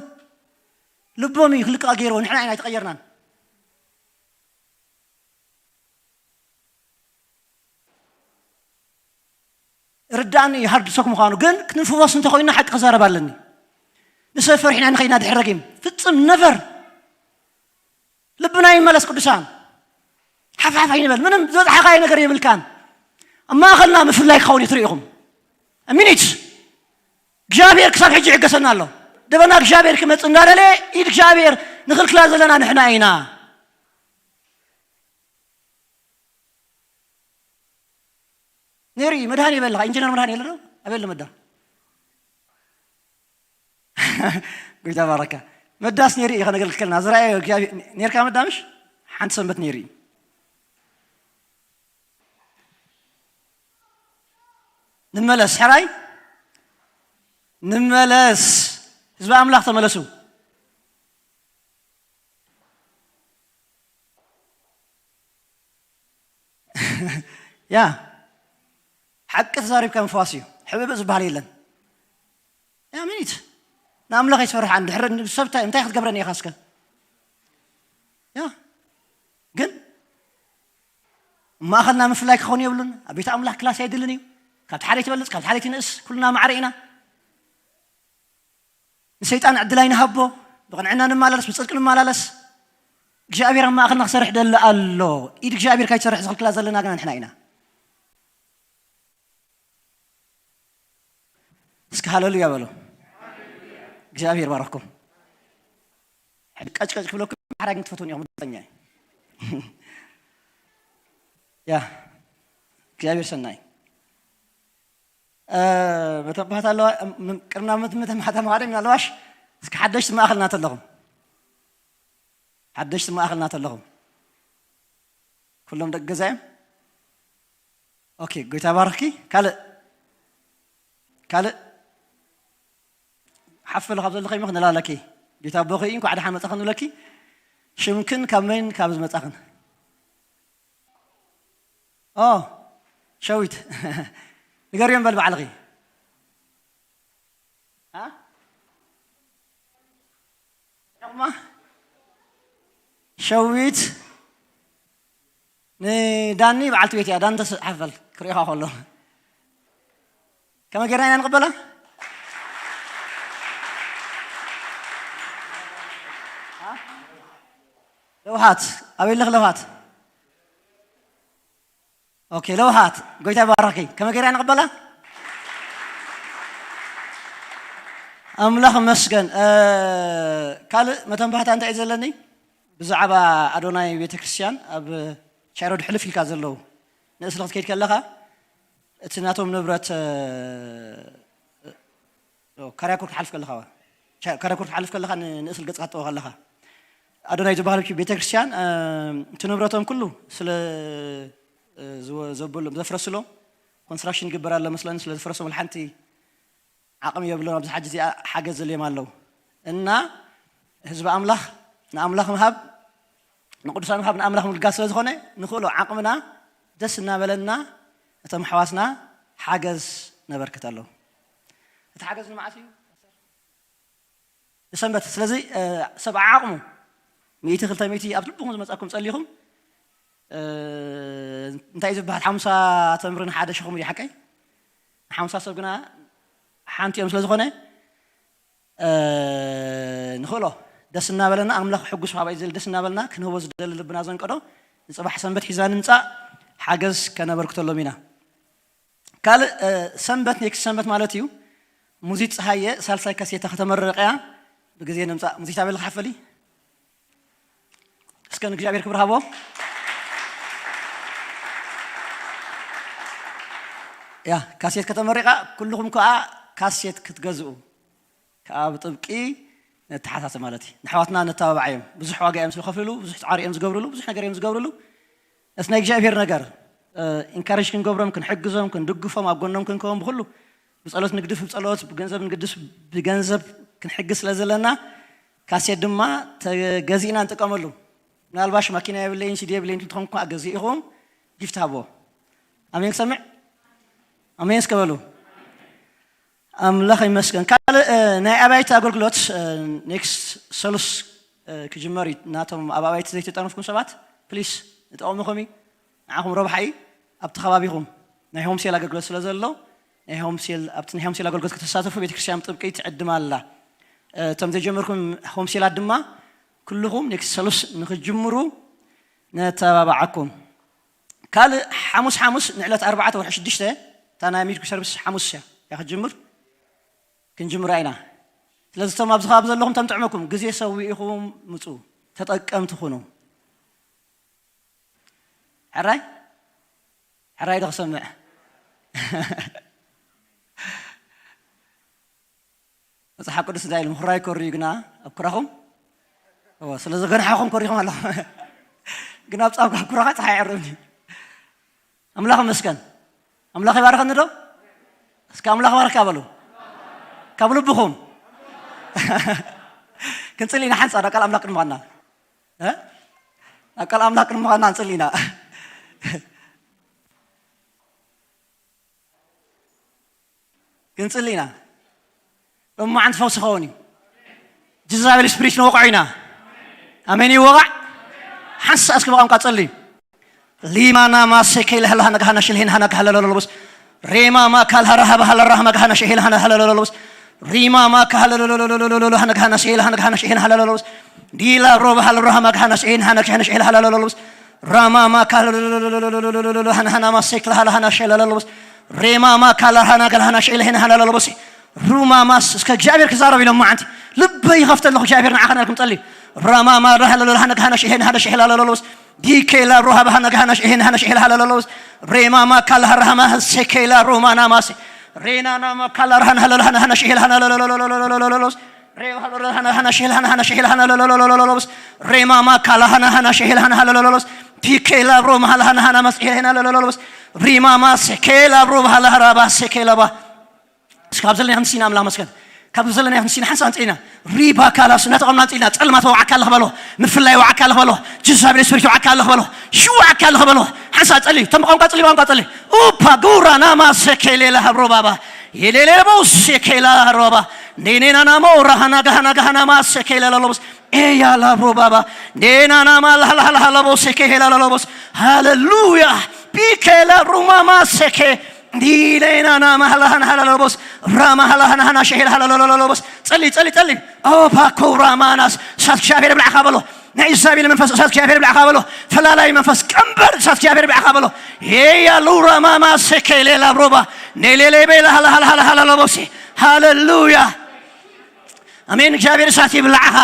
ልቦም እዩ ክልቀቕ ገይርዎ፣ ንሕና ኢና ኣይተቐየርናን። ርዳእኒ እዩ ሃርድ ቶክ ምዃኑ፣ ግን ክንፍወስ እንተኾይንና ሓቂ ክዛረብ ኣለኒ። ንሰብ ፈሪሕና ንኸይና ድሕሪ ረጊም ፍጽም ነቨር። ልብና ይመለስ ቅዱሳን። ሓፍሓፍ ኣይንበል፣ ምንም ዝበጽሓኻዮ ነገር የብልካን። ኣብ ማእኸልና ምፍላይ ክኸውን እዩ ትርእኹም። ሚኒት እግዚኣብሔር ክሳብ ሕጂ ይዕገሰና ኣሎ። ደበና እግዚኣብሔር ክመጽእ እንዳደለየ ኢድ እግዚኣብሔር ንኽልክላ ዘለና ንሕና ኢና። ነይሩ እዩ መድሃኒ ይበልኻ ኢንጂነር መድሃኒ የለ ዶ? ኣበል መዳ ጎይታ ባረካ። መዳስ ነይሩ እዩ ከነገልግል ከለና ዝረኣየ እግዚኣብሔር ነርካ መዳምሽ ሓንቲ ሰንበት ነይሩ እዩ። ንመለስ ሕራይ ንመለስ ህዝቢ ኣምላኽ ተመለሱ። ያ ሓቂ ተዛሪብካ ምፍዋስ እዩ። ሕብእብእ ዝበሃል የለን። ያ ሚኒት ንኣምላኽ ይትፈርሕ። እንድሕር ሰብ እንታይ እንታይ ክትገብረኒ ኢኻ እስከ? ያ ግን ማእኸልና ምፍላይ ክኸውን የብሉን። ኣብ ቤት ኣምላኽ ክላስ ኣይድልን እዩ። ካብቲ ሓደ ትበልፅ ካብቲ ሓደ ትንእስ ኩልና ማዕረ ኢና። ንሰይጣን ዕድል ኣይንሃቦ። ብቕንዕና ንመላለስ፣ ብፅድቂ ንመላለስ። እግዚኣብሔር ኣብ ማእኸልና ክሰርሕ ደሊ ኣሎ። ኢድ እግዚኣብሔር ካይትሰርሕ ዝኽልክላ ዘለና ግና ንሕና ኢና። እስኪ ሃለሉያ በሉ። እግዚኣብሔር ባረኽኩም። ሕድ ቀጭቀጭ ክብለኩም ሓራይ ግን ትፈትውን ኢኹም ርግፀኛ እየ። ያ እግዚኣብሔር ሰናይ። መተባህት ኣለዋ። ቅድምና ምተማሃተ ምዃደ ምናልባሽ እስኪ ሓደሽቲ ማእኸልና ተለኹም ሓደሽቲ ማእኸልና ተለኹም ኩሎም ደቂ ገዛ እዮም። ኦኬ፣ ጎይታ ባርኽኪ። ካልእ ካልእ ሓፍል ካብ ዘለኸ ይምኽ ንላለኪ። ጌታ ቦኺ እንኳዕ ደሓን መጻኽን ንብለኪ። ሽምክን ካብ መን ካብ ዝመጻኽን? ኦ ሸዊት ንገርዮም በል ባዕልኺ። አ? ማ ሸዊት ንዳኒ በዓልቲ ቤት እያ። ዳኒ ተስሓፈል ክርእኻ ከሎ ከመይ ጌርና ኢና ንቕበላ? ለውሃት ኣበይ ኣለኽ? ለውሃት ኦኬ፣ ለውሃት ጎይታ ይባረኪ። ከመይ ጌርና ንቕበላ? ኣምላኽ መስገን። ካልእ መተንባህታ እንታይ እዩ ዘለኒ? ብዛዕባ ኣዶናይ ቤተክርስትያን ኣብ ቻይሮድ ሕልፍ ኢልካ ዘለዉ ንእስሊ ክትከይድ ከለኻ እቲ ናቶም ንብረት ካርያኩር ክትሓልፍ ከለኻ ካርያኩር ክትሓልፍ ከለኻ ንእስሊ ገጽ ክትጠወ ከለኻ ኣዶናይ ዝበሃል ቤተክርስትያን እቲ ንብረቶም ኩሉ ስለ ዘበሎም ዘፍረስሎም ኮንስትራክሽን ይግበር ኣሎ መስለኒ ስለ ዝፈረሶም ሓንቲ ዓቕሚ የብሎም። ኣብዚ ሓጂ እዚኣ ሓገዝ ዘልዮም ኣለዉ እና ህዝቢ ኣምላኽ ንኣምላኽ ምሃብ ንቅዱሳን ምሃብ ንኣምላኽ ምልጋስ ስለ ዝኾነ ንኽእሎ ዓቕምና ደስ እናበለና እቶም ኣሕዋትና ሓገዝ ነበርክተሎም። እቲ ሓገዝ ንመዓስ እዩ? ንሰንበት። ስለዚ ሰብ ዓቕሙ ሚእቲ ክልተ ሚእቲ ኣብ ልብኹም ዝመጻኩም ጸሊኹም እንታይ እዩ ዝበሃል ሓምሳ ተምሪ ንሓደ ሸኹም እዩ ሓቀይ ንሓምሳ ሰብ ግና ሓንቲ እዮም ስለ ዝኾነ ንኽእሎ ደስ እናበለና ኣምላኽ ሕጉስ ሓባይ ዝል ደስ እናበለና ክንህቦ ዝደሊ ልብና ዘንቀዶ ንፅባሕ ሰንበት ሒዛ ንምፃእ ሓገዝ ከነበርክተሎም ኢና። ካልእ ሰንበት ኔክስት ሰንበት ማለት እዩ። ሙዚት ፀሃየ ሳልሳይ ካሴታ ከተመረቀያ ብግዜ ንምፃእ ሙዚት ኣበል ክሓፈሊ እስከ ንእግዚኣብሔር ክብር ሃቦ። ያ ካሴት ከተመሪቃ ኩልኹም ከዓ ካሴት ክትገዝኡ ከዓ ብጥብቂ ነተሓሳሰ ማለት እዩ። ንኣሕዋትና ነተባብዓዮም። ብዙሕ ዋጋ እዮም ዝኸፍልሉ፣ ብዙሕ ፃዕሪ እዮም ዝገብርሉ፣ ብዙሕ ነገር እዮም ዝገብርሉ። ነቲ ናይ እግዚኣብሔር ነገር ኢንካሬጅ ክንገብሮም፣ ክንሕግዞም፣ ክንድግፎም፣ ኣብ ጎኖም ክንከውን ብኩሉ ብጸሎት ንግድፍ ብጸሎት፣ ብገንዘብ ንግድፍ ብገንዘብ ክንሕግዝ ስለ ዘለና ካሴት ድማ ተገዚእና ንጥቀመሉ። ምናልባሽ ማኪና የብለይን ሲዲ የብለይን ትኾን እኳ ገዚእኹም ጊፍት ሃቦ። ኣሜን ክሰምዕ ኣሜን እስከበሉ። ኣምላኽ ይመስገን። ካልእ ናይ ኣባይቲ ኣገልግሎት ኔክስት ሰሉስ ክጅመር እዩ። ናቶም ኣብ ኣባይቲ ዘይተጠርንፍኩም ሰባት ፕሊስ ንጠቐምኹም እዩ። ንዓኹም ረብሓ እዩ። ኣብቲ ከባቢኹም ናይ ሆምሴል ኣገልግሎት ስለ ዘሎ ናይ ሆምሴል ኣብቲ ናይ ሆምሴል ኣገልግሎት ከተሳተፉ ቤተክርስትያን ጥብቂ ትዕድም ኣላ። እቶም ዘይጀመርኩም ሆምሴላት ድማ ኩልኹም ኔክስት ሰሉስ ንክጅምሩ ነተባብዓኩም። ካልእ ሓሙስ ሓሙስ ንዕለት ኣርባዕተ ወርሒ ሽዱሽተ እታ ናይ ሚድኩ ሰርቪስ ሓሙስ እያ እያ ክትጅምር ክንጅምራ ኢና። ስለዚ እቶም ኣብዚ ከባቢ ዘለኹም ተምጥዕመኩም ግዜ ሰዊእኹም ምፁ ተጠቀምቲ ኩኑ። ሕራይ ሕራይ ዶ ክሰምዕ? መጽሓፍ ቅዱስ እንታይ ኢሉ ምኹራይ ከርዩ ግና ኣብ ኩራኹም እወ፣ ስለ ዝገንሓኹም ኮሪኹም ኣለኹ። ግን ኣብ ጻምካ ኩራኻ ጸሓይ ይዕርብኒ። ኣምላኽ ይመስገን። ኣምላኽ ይባርኸኒ ዶ? እስከ ኣምላኽ ባርካ በሉ። ካብ ልብኹም። ክንጽሊ ኢና ሓንጻ ናብ ቃል ኣምላኽ ቅድሚ ምዃንና። እ? ናብ ቃል ኣምላኽ ቅድሚ ምዃንና ክንጽሊ ኢና። ክንጽሊ ኢና። ሎማዓንቲ ፈውሲ ክኸውን እዩ። ጅዛቤል ስፕሪት ንወቕዖ ኢና። ኣሜን ይወቓዕ። ሓንሳእ እስኪ ብቋንቋ ጸልዩ። ሊማና ማሴ ከይለ ሃላ ሃና ጋሃና ሽልሄን ሃና ጋሃላ ለለለቦስ። ሬማ ማካል ሃራ ሃባ ሃላ ራህማ ጋሃና ሽሄል ሃና ሃላ ለለለቦስ። ሪማ ማካ ሃላ ለለለለለለለ ሃና ጋሃና ሽሄል ሃና ጋሃና ሽሄን ሃላ ለለለቦስ። ዲላ ሮባ ሃላ ራህማ ጋሃና ሽሄን ሃና ጋሃና ሽሄል ሃላ ለለለቦስ። ራማ ማካ ሃላ ለለለለለለ ሃና ሃና ማሴ ክላ ሃላ ሃና ሽሄል ሃላ ለለቦስ። ሬማ ማካ ሃላ ሃና ጋል ሃና ሽሄል ሄን ሃላ ለለቦስ። ሩማ ማስ እስከ እግዚኣብሔር ክዛረብ ኢሎም ማዓንቲ ልበይ ይኸፍተለኹ እግዚኣብሔር ንዓኻ ናልኩም ጸሊ። ራማ ማራ ሃላ ለለ ሃና ጋሃና ሽሄን ሃና ሽሄል ሃላ ለለቦስ። ዲኬላ ሮሃ ባሃና ጋሃና ሽሄን ሃና ሽሄል ሃላ ለለውስ። ሬማ ማካላ ሃራሃማ ሴኬላ ሮማና ማሴ። ሬናና ማካላ ሃና ሃላ ሃና ሃና ሽሄል ሃና ለለለለለለለለለለውስ። ሬማ ሃላ ሃና ሃና ሽሄል ሃና ሃና ሽሄል ሃና ለለለለለለለውስ። ሬማ ማካላ ሃና ሃና ሽሄል ሃና ሃላ ለለለውስ። ዲኬላ ሮማ ሃላ ሃና ሃና ማስሄል ሃና ለለለለውስ። ሪማ ማሴ ኬላ ሮማ ሃላ ሃራ ባሴ ኬላ ባ እስኪ ካብ ዘለና ክንስና ኣምላኽ መስገን። ካብ ዘለና ክንስና ሓንሳእ ኣንጽልና። ሪባ ካላስ እናተቐምና ኣንጽልና። ጸልማት ወዓካ ኣለኽ በሎ። ምፍላይ ወዓካ ኣለኽ በሎ። ጅዛብሬ ስፕሪት ወዓካ ኣለኽ በሎ። ሽወዓካ ኣለኽ በሎ። ሓንሳእ ጸሊ። ተም ቋንቋ ጸሊ፣ ቋንቋ ጸሊ። ኡፓ ጉራ ናማ ሴኬሌላ ሃብሮ ባባ። የሌሌ ቦ ሴኬላ ሃሮባ። ኔኔና ናሞ ራሃና ጋሃና ጋሃና ማ ሴኬላ ለሎቦስ። ኤያ ላብሮ ባባ። ኔና ናማ ላሃላሃላሃ ለቦ ሴኬሄላ ለሎቦስ። ሃሌሉያ። ቢኬላ ሩማማ ሴኬ ዲሌናና ማህላህን ሃላሎቦስ ራማ ሃላህን ሃና ሸሄል ሃላሎሎሎቦስ ጸሊ ጸሊ ጸሊ ኦፓኮ ራማናስ እሳት እግዚኣብሔር ብላዕኻ በሎ። ናይ ኢዛቤል መንፈስ እሳት እግዚኣብሔር ብላዕኻ በሎ። ፈላላይ መንፈስ ቀንበር እሳት እግዚኣብሔር ብላዕኻ በሎ። የያ ሉራ ማማ ሴኬ ሌላ ብሮባ ኔሌሌ ቤላ ሃላ ሃላ ሃላ ሃላሎቦሲ ሃሌሉያ። ኣሜን። እግዚኣብሔር እሳት ይብላዕኻ።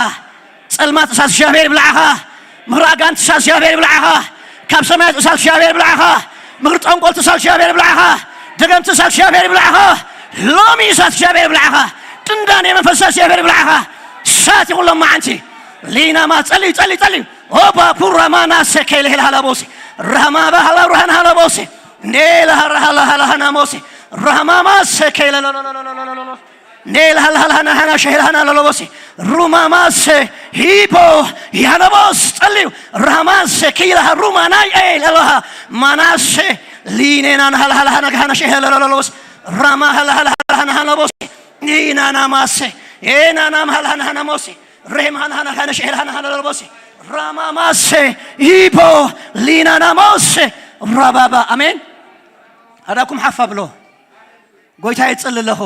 ጸልማት እሳት እግዚኣብሔር ይብላዕኻ። ምኽሪ ኣጋንንቲ እሳት እግዚኣብሔር ይብላዕኻ። ካብ ሰማያት እሳት እግዚኣብሔር ይብላዕኻ። ምኽሪ ጠንቆልቲ እሳት እግዚኣብሔር ይብላዕኻ። ደገምቲ እሳት እግዚኣብሔር ይብላዕኻ። ሎሚ እሳት እግዚኣብሔር ይብላዕኻ። ጥንዳኔ መንፈስ እሳት እግዚኣብሔር ይብላዕኻ። እሳት ይኹን ሎማዓንቲ። ሊናማ ጸሊ ጸሊ ጸሊ ኦባ ፑራማና ሰከይለ ሄል ሃላቦሲ ራማ ባህላ ሩሃን ሃላቦሲ ኔላ ሃራ ሃላ ሃላ ሃናሞሲ ራማማ ሰከይለ ሎሎሎሎሎሎሎ ኔል ሃልሃልሃና ሃና ሸሄልሃና ለሎቦሲ ሩማማሰ ሂፖ ያነቦስ ጸልዩ ራማሰ ኪላ ሩማናይ ኤል ኣለሃ ማናሰ ሊኔናን ሃልሃልሃና ሃና ሸሄል ለሎሎቦስ ራማ ሃልሃልሃና ሃና ቦሲ ኒናና ማሰ ኤናናም ሃልሃና ሃና ሞሲ ሬም ሃና ሃና ሃና ሸሄል ሃና ሃና ለሎቦሲ ራማማሰ ሂፖ ሊናና ሞሰ ራባባ ኣሜን። ኣዳኩም ሓፋ ብሎ ጎይታ ይጽል ኣለኹ።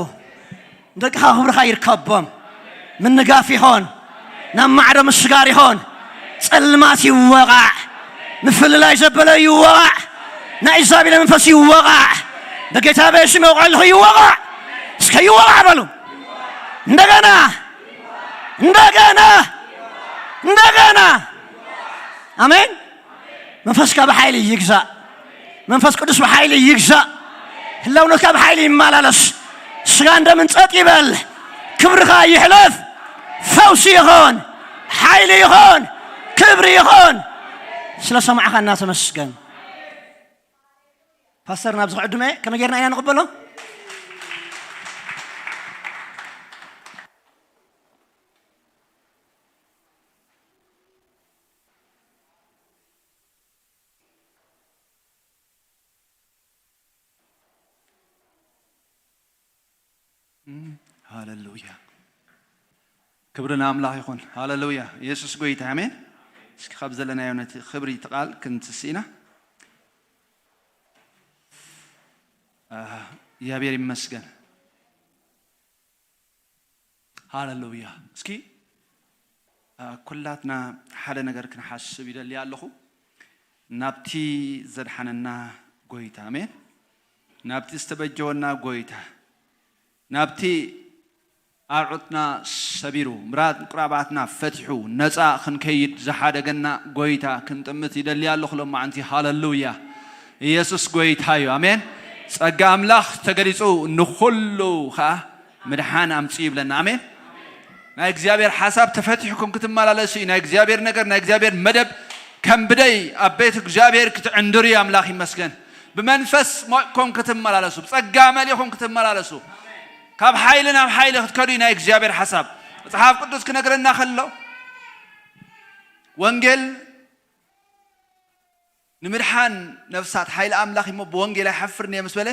ንደቅኻ ክብርኻ ይርከቦም። ምንጋፍ ይኾን፣ ናብ ማዕዶ ምስጋር ይኾን። ጸልማት ይወቓዕ፣ ምፍልላይ ዘበለ ይወቓዕ፣ ናይ ኢዛቤል መንፈስ ይወቓዕ። በጌታ በስም ይወቕዐልኹ ይወቓዕ። እስከ ይወቓዕ በሉ። እንደገና እንደገና እንደገና። ኣሜን። መንፈስካ ብሓይሊ ይግዛእ። መንፈስ ቅዱስ ብሓይሊ ይግዛእ። ህላውነትካ ብሓይሊ ይመላለስ። ስጋን ደምን ጸጥ ይበል። ክብርኻ ይሕለፍ። ፈውሲ ይኾን፣ ሓይሊ ይኾን፣ ክብሪ ይኾን። ስለ ሰማዕኻ እናተመስገን። ፓስተር ናብዚ ክዕድመ ከመይ ጌርና ኢና ንቕበሎ? ሃለሉያ። ክብሪ ንኣምላኽ ይኹን። ሃለሉያ። ኢየሱስ ጎይታ፣ ኣሜን። እስኪ ካብ ዘለናዮ ነቲ ክብሪ እቲ ቃል ክንትስእ ኢና። ኣህ፣ እግዚኣብሔር ይመስገን። ሃለሉያ። እስኪ፣ ኣ፣ ኩላትና ሓደ ነገር ክንሓስብ ይደሊ ኣለኹ። ናብቲ ዘድሓነና ጎይታ፣ ኣሜን። ናብቲ ዝተበጀወና ጎይታ፣ ናብቲ ኣርዑትና ሰቢሩ፣ ምራን ቁራባትና ፈቲሑ፣ ነጻ ክንከይድ ዝሓደገና ጎይታ ክንጥምት ይደሊ ኣለኹ ሎማዓንቲ። ሃለሉያ። ኢየሱስ ጎይታ እዩ። ኣሜን። ጸጋ ኣምላኽ ተገሊጹ ንኹሉ ኸኣ ምድሓን ኣምጽኡ ይብለና። ኣሜን። ናይ እግዚኣብሔር ሓሳብ ተፈቲሕኩም ክትመላለሱ እዩ። ናይ እግዚኣብሔር ነገር፣ ናይ እግዚኣብሔር መደብ ከም ብደይ ኣብ ቤት እግዚኣብሔር ክትዕንድሩ እዩ። ኣምላኽ ይመስገን። ብመንፈስ ሞእኩም ክትመላለሱ፣ ብጸጋ መሊኹም ክትመላለሱ፣ ካብ ሓይሊ ናብ ሓይሊ ክትከዱ እዩ ናይ እግዚኣብሔር ሓሳብ። መጽሓፍ ቅዱስ ክነግረና ከሎ፣ ወንጌል ንምድሓን ነፍሳት ሓይሊ ኣምላኽ እሞ ብወንጌል ኣይሓፍርን እየ ምስ በለ፣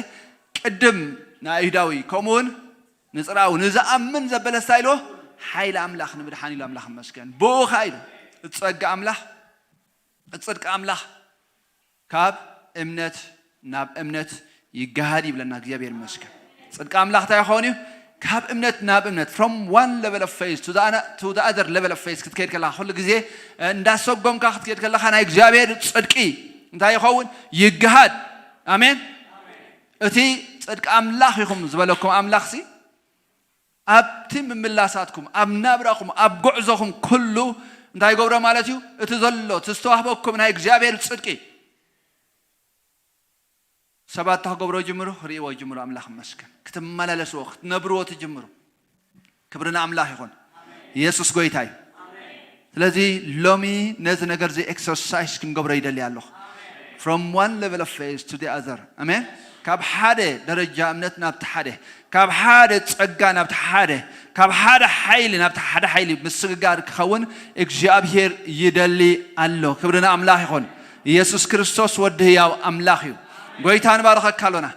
ቅድም ንኣይሁዳዊ ከምኡ እውን ንጽርኣዊ ንዝኣምን ዘበለ እንታይ ኢልዎ? ሓይሊ ኣምላኽ ንምድሓን ኢሉ ኣምላኽ ይመስገን። ብኡ ኸኣ ኢሉ እቲ ጸጋ ኣምላኽ፣ እቲ ጽድቂ ኣምላኽ ካብ እምነት ናብ እምነት ይገሃድ ይብለና እግዚኣብሔር ይመስገን። ጽድቂ ኣምላኽ እንታይ ይኸውን እዩ? ካብ እምነት ናብ እምነት፣ from one level of faith to the, to the other level of faith ክትከይድ ከለኻ፣ ኩሉ ግዜ እንዳሰጎምካ ክትከይድ ከለኻ ናይ እግዚኣብሔር ጽድቂ እንታይ ይኸውን? ይገሃድ። ኣሜን። እቲ ጽድቂ ኣምላኽ ኢኹም ዝበለኩም ኣምላኽሲ ኣብቲ ምምላሳትኩም፣ ኣብ ናብራኹም፣ ኣብ ጉዕዞኹም ኩሉ እንታይ ይገብሮ ማለት እዩ? እቲ ዘሎ፣ እቲ ዝተዋህበኩም ናይ እግዚኣብሔር ጽድቂ ሰባት እንታይ ክገብሮ ይጅምሩ? ክርእይዎ ይጅምሩ። ኣምላኽ ይመስገን። ክትመላለስዎ፣ ክትነብርዎ ትጅምሩ። ክብሪ ንኣምላኽ ይኹን። ኢየሱስ ጎይታ እዩ። ስለዚ ሎሚ ነዚ ነገር እዚ ኤክሰርሳይዝ ክንገብሮ ይደሊ ኣለኹ። From one level of faith to the other. ኣሜን። ካብ ሓደ ደረጃ እምነት ናብቲ ሓደ፣ ካብ ሓደ ጸጋ ናብቲ ሓደ፣ ካብ ሓደ ሓይሊ ናብቲ ሓደ ሓይሊ ምስግጋር ክኸውን እግዚኣብሔር ይደሊ ኣሎ። ክብሪ ንኣምላኽ ይኹን። ኢየሱስ ክርስቶስ ወዲ ህያው ኣምላኽ እዩ። ጎይታ ንባረኸካ ኣሎና።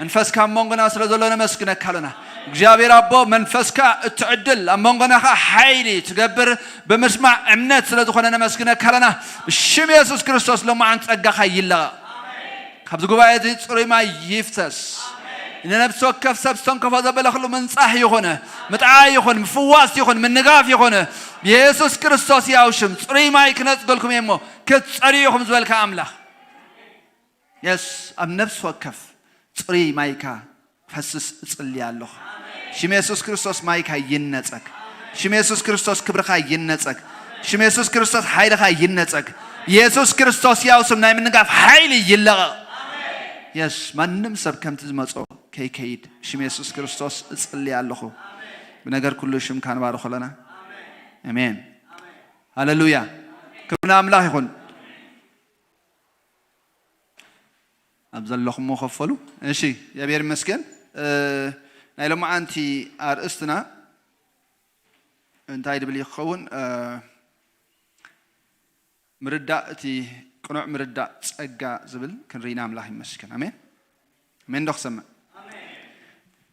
መንፈስካ ኣብ መንጎና ስለ ዘሎ ነመስግነካ ኣሎና። እግዚኣብሔር ኣቦ መንፈስካ እትዕድል ኣብ መንጎና ኸዓ ሓይሊ ትገብር ብምስማዕ እምነት ስለ ዝኾነ ነመስግነካ ኣሎና። ብሽም ኢየሱስ ክርስቶስ ሎማዓን ጸጋኻ ይለቐቕ። ካብዚ ጉባኤ እዚ ጽሩይ ማይ ይፍሰስ። ንነፍሲ ወከፍ ሰብ ዝተንከፎ ዘበለ ኩሉ ምንጻህ ይኹን፣ ምጥዓይ ይኹን፣ ምፍዋስ ይኹን፣ ምንጋፍ ይኹን፣ ብየሱስ ክርስቶስ ያው ሽም ጽሩይ ማይ ክነጽገልኩም እየ እሞ ክትጸርዩ ኢኹም ዝበልካ ኣምላኽ። የስ፣ ኣብ ነፍሲ ወከፍ ጽሩይ ማይካ ፈስስ እጽሊ ኣለኹ። ሽም የሱስ ክርስቶስ ማይካ ይነጸግ። ሽም የሱስ ክርስቶስ ክብርኻ ይነጸግ። ሽም የሱስ ክርስቶስ ሓይልኻ ይነጸግ። የሱስ ክርስቶስ ያው ስም ናይ ምንጋፍ ሓይሊ ይለቐቕ። የስ፣ ማንም ሰብ ከምቲ ዝመጾ ከይከይድ ሽም የሱስ ክርስቶስ እጽሊ ኣለኹ። ብነገር ኩሉ ሽምካ ንባርኾ ኣለና። ኣሜን። ሃሌሉያ። ክብሪ ንኣምላኽ ይኹን። ኣብ ዘለኹሞ ከፈሉ። እሺ፣ እግዚኣብሔር ይመስገን። እ፣ ናይ ሎማዓንቲ ኣርእስትና እንታይ ድብል እዩ ክኸውን? እ፣ ምርዳእ፣ እቲ ቅኑዕ ምርዳእ ጸጋ ዝብል ክንርኢ ኢና። ኣምላኽ ይመስገን። ኣሜን። ኣሜን ዶ ክሰምዕ?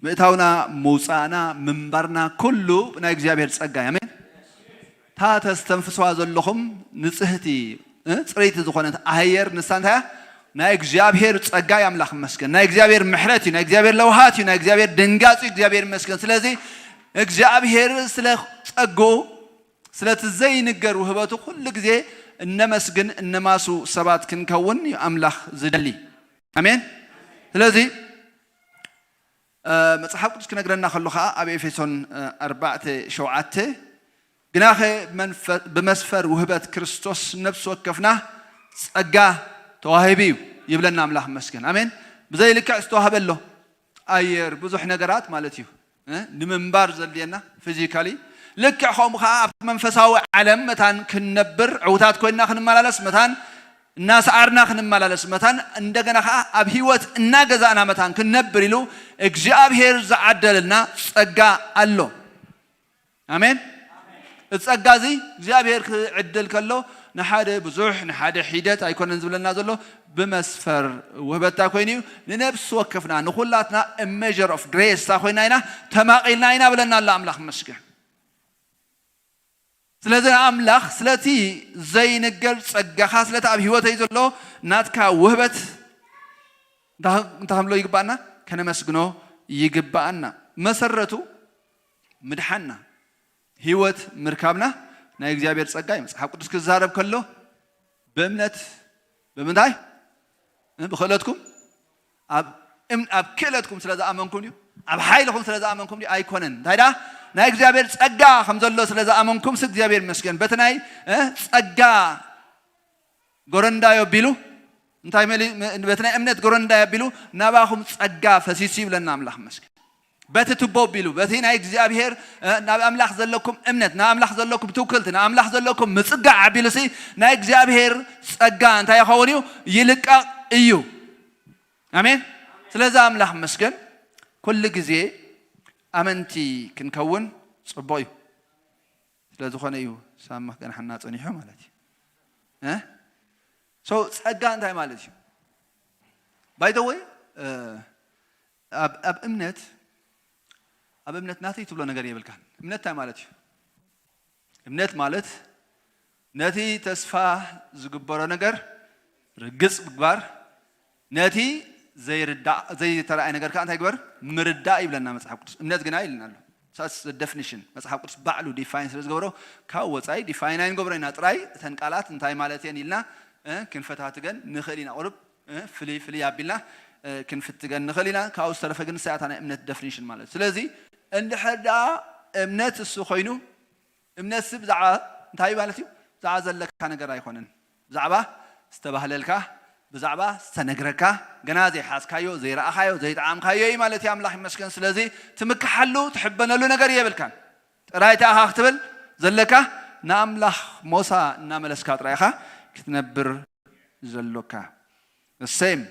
ምእታውና፣ ምውጻእና፣ ምንባርና ኩሉ ናይ እግዚኣብሔር ጸጋ እዩ። ኣሜን። እታ ተስተንፍስዋ ዘለኹም ንጽህቲ፣ እ፣ ጽረይቲ ዝኾነት ኣየር ንሳ እንታይ እያ? ናይ እግዚኣብሔር ጸጋ እዩ። ኣምላኽ ይመስገን። ናይ እግዚኣብሔር ምሕረት እዩ። ናይ እግዚኣብሔር ለውሃት እዩ። ናይ እግዚኣብሔር ድንጋጽ እዩ። እግዚኣብሔር ይመስገን። ስለዚ እግዚኣብሔር ስለ ጸግኡ፣ ስለቲ ዘይንገር ውህበቱ ኩሉ ግዜ እነመስግን፣ እነማሱ ሰባት ክንከውን እዩ ኣምላኽ ዝደሊ። ኣሜን። ስለዚ፣ እ፣ መጽሓፍ ቅዱስ ክነግረና ከሎ ኸዓ ኣብ ኤፌሶን፣ እ፣ ኣርባዕተ ሸውዓተ፣ "ግናኸ መንፈ-፣ ብመስፈር ውህበት ክርስቶስ ነፍሲ ወከፍና ጸጋ ተዋሂቡ እዩ" ይብለና ኣምላኽ ይመስገን። ኣሜን። ብዘይ ልክዕ ዝተዋህበ ኣሎ። ኣየር፣ ብዙሕ ነገራት ማለት እዩ። እ፣ ንምንባር ዘድልየና ፊዚካሊ። ልክዕ ከምኡ ኸዓ ኣብቲ መንፈሳዊ ዓለም መታን ክንነብር፣ ዕውታት ኮይንና ክንመላለስ መታን፣ እናሰዓርና ክንመላለስ መታን፣ እንደገና ኸዓ ኣብ ህይወት እናገዛእና መታን ክንነብር ኢሉ እግዚኣብሔር ዝዓደለልና ጸጋ ኣሎ። ኣሜን። እቲ ጸጋ እዚ እግዚኣብሔር ክዕድል ከሎ ንሓደ ብዙሕ፣ ንሓደ ሒደት ኣይኮነን ዝብለና ዘሎ፣ ብመስፈር ውህበታ ኮይኑ እዩ። ንነፍሲ ወከፍና፣ ንኹላትና a measure of grace ኮይና ኢና፣ ተማቒልና ኢና ብለና ኣሎ ኣምላኽ ይመስገን። ስለዚ ኣምላኽ ስለቲ ዘይንገር ጸጋኻ፣ ስለቲ ኣብ ህይወተይ ዘሎ ናትካ ውህበት እንታይ፣ እንታይ ክንብሎ ይግባኣና? ከነመስግኖ ይግባኣና። መሰረቱ ምድሓንና፣ ህይወት ምርካብና ናይ እግዚኣብሔር ጸጋ እዩ። መጽሓፍ ቅዱስ ክዛረብ ከሎ ብእምነት፣ ብምንታይ? ብክእለትኩም፣ ኣብ እም-፣ ኣብ ክእለትኩም ስለ ዝኣመንኩም ድዩ? ኣብ ሓይልኹም ስለ ዝኣመንኩም ድዩ? ኣይኮነን። እንታይ ደኣ? ናይ እግዚኣብሔር ጸጋ ከም ዘሎ ስለ ዝኣመንኩም ሲ እግዚኣብሔር ይመስገን። በቲ ናይ፣ እ፣ ጸጋ ጎረንዳዮ ኣቢሉ፣ እንታይ መሊ-፣ በቲ ናይ እምነት ጎረንዳዮ ኣቢሉ ናባኹም ጸጋ ፈሲሱ ይብለና ኣምላኽ ይመስገን። በቲ ትቦ ኣቢሉ፣ በቲ ናይ እግዚኣብሔር፣ እ፣ ናብ ኣምላኽ ዘለኩም እምነት፣ ናብ ኣምላኽ ዘለኩም ትውክልቲ፣ ናብ ኣምላኽ ዘለኩም ምጽጋዕ ኣቢሉሲ ናይ እግዚኣብሔር ጸጋ እንታይ ይኸውን እዩ? ይልቀቕ እዩ። ኣሜን። ስለዚ ኣምላኽ መስገን፣ ኩሉ ግዜ ኣመንቲ ክንከውን ጽቡቕ እዩ። ስለ ዝኾነ እዩ ሳማ ገና ሓና ጸኒሑ ማለት እዩ። እ? So ጸጋ እንታይ ማለት እዩ? By the way፣ እ፣ ኣብ፣ ኣብ እምነት፣ ኣብ እምነት ናተይ ትብሎ ነገር የብልካን። እምነት እንታይ ማለት እዩ? እምነት ማለት ነቲ ተስፋ ዝግበሮ ነገር ርግጽ ምግባር፣ ነቲ ዘይርዳእ፣ ዘይተረኣየ ነገር ከዓ እንታይ ግበር? ምርዳእ ይብለና መጽሓፍ ቅዱስ። እምነት ግና ይልና ኣሎ። ሳስ ደፊኒሽን መጽሓፍ ቅዱስ ባዕሉ ዲፋይን ስለ ዝገበሮ፣ ካብ ወጻኢ ዲፋይን ኣይንገብሮ ኢና። ጥራይ እተን ቃላት እንታይ ማለት እየን ኢልና፣ እ፣ ክንፈታትገን ንኽእል ኢና። ቁሩብ፣ እ፣ ፍልይ ፍልይ ኣቢልና፣ እ፣ ክንፍትገን ንኽእል ኢና። ካብኡ ዝተረፈ ግን ንሳ እያ እታ ናይ እምነት ደፊኒሽን ማለት። ስለዚ እንድሕር ደኣ እምነት እሱ ኮይኑ፣ እምነትሲ ብዛዕባ እንታይ ማለት እዩ? ብዛዕባ ዘለካ ነገር ኣይኮነን። ብዛዕባ ዝተባህለልካ፣ ብዛዕባ ዝተነግረካ፣ ገና ዘይሓዝካዮ፣ ዘይረኣኻዮ፣ ዘይጠዓምካዮ እዩ ማለት እዩ። ኣምላኽ ይመስገን። ስለዚ ትምክሓሉ፣ ትሕበነሉ ነገር የብልካን። ጥራይ እንታይ ኢኻ ክትብል ዘለካ? ንኣምላኽ ሞሳ እናመለስካ ጥራይ ኢኻ ክትነብር ዘሎካ። The same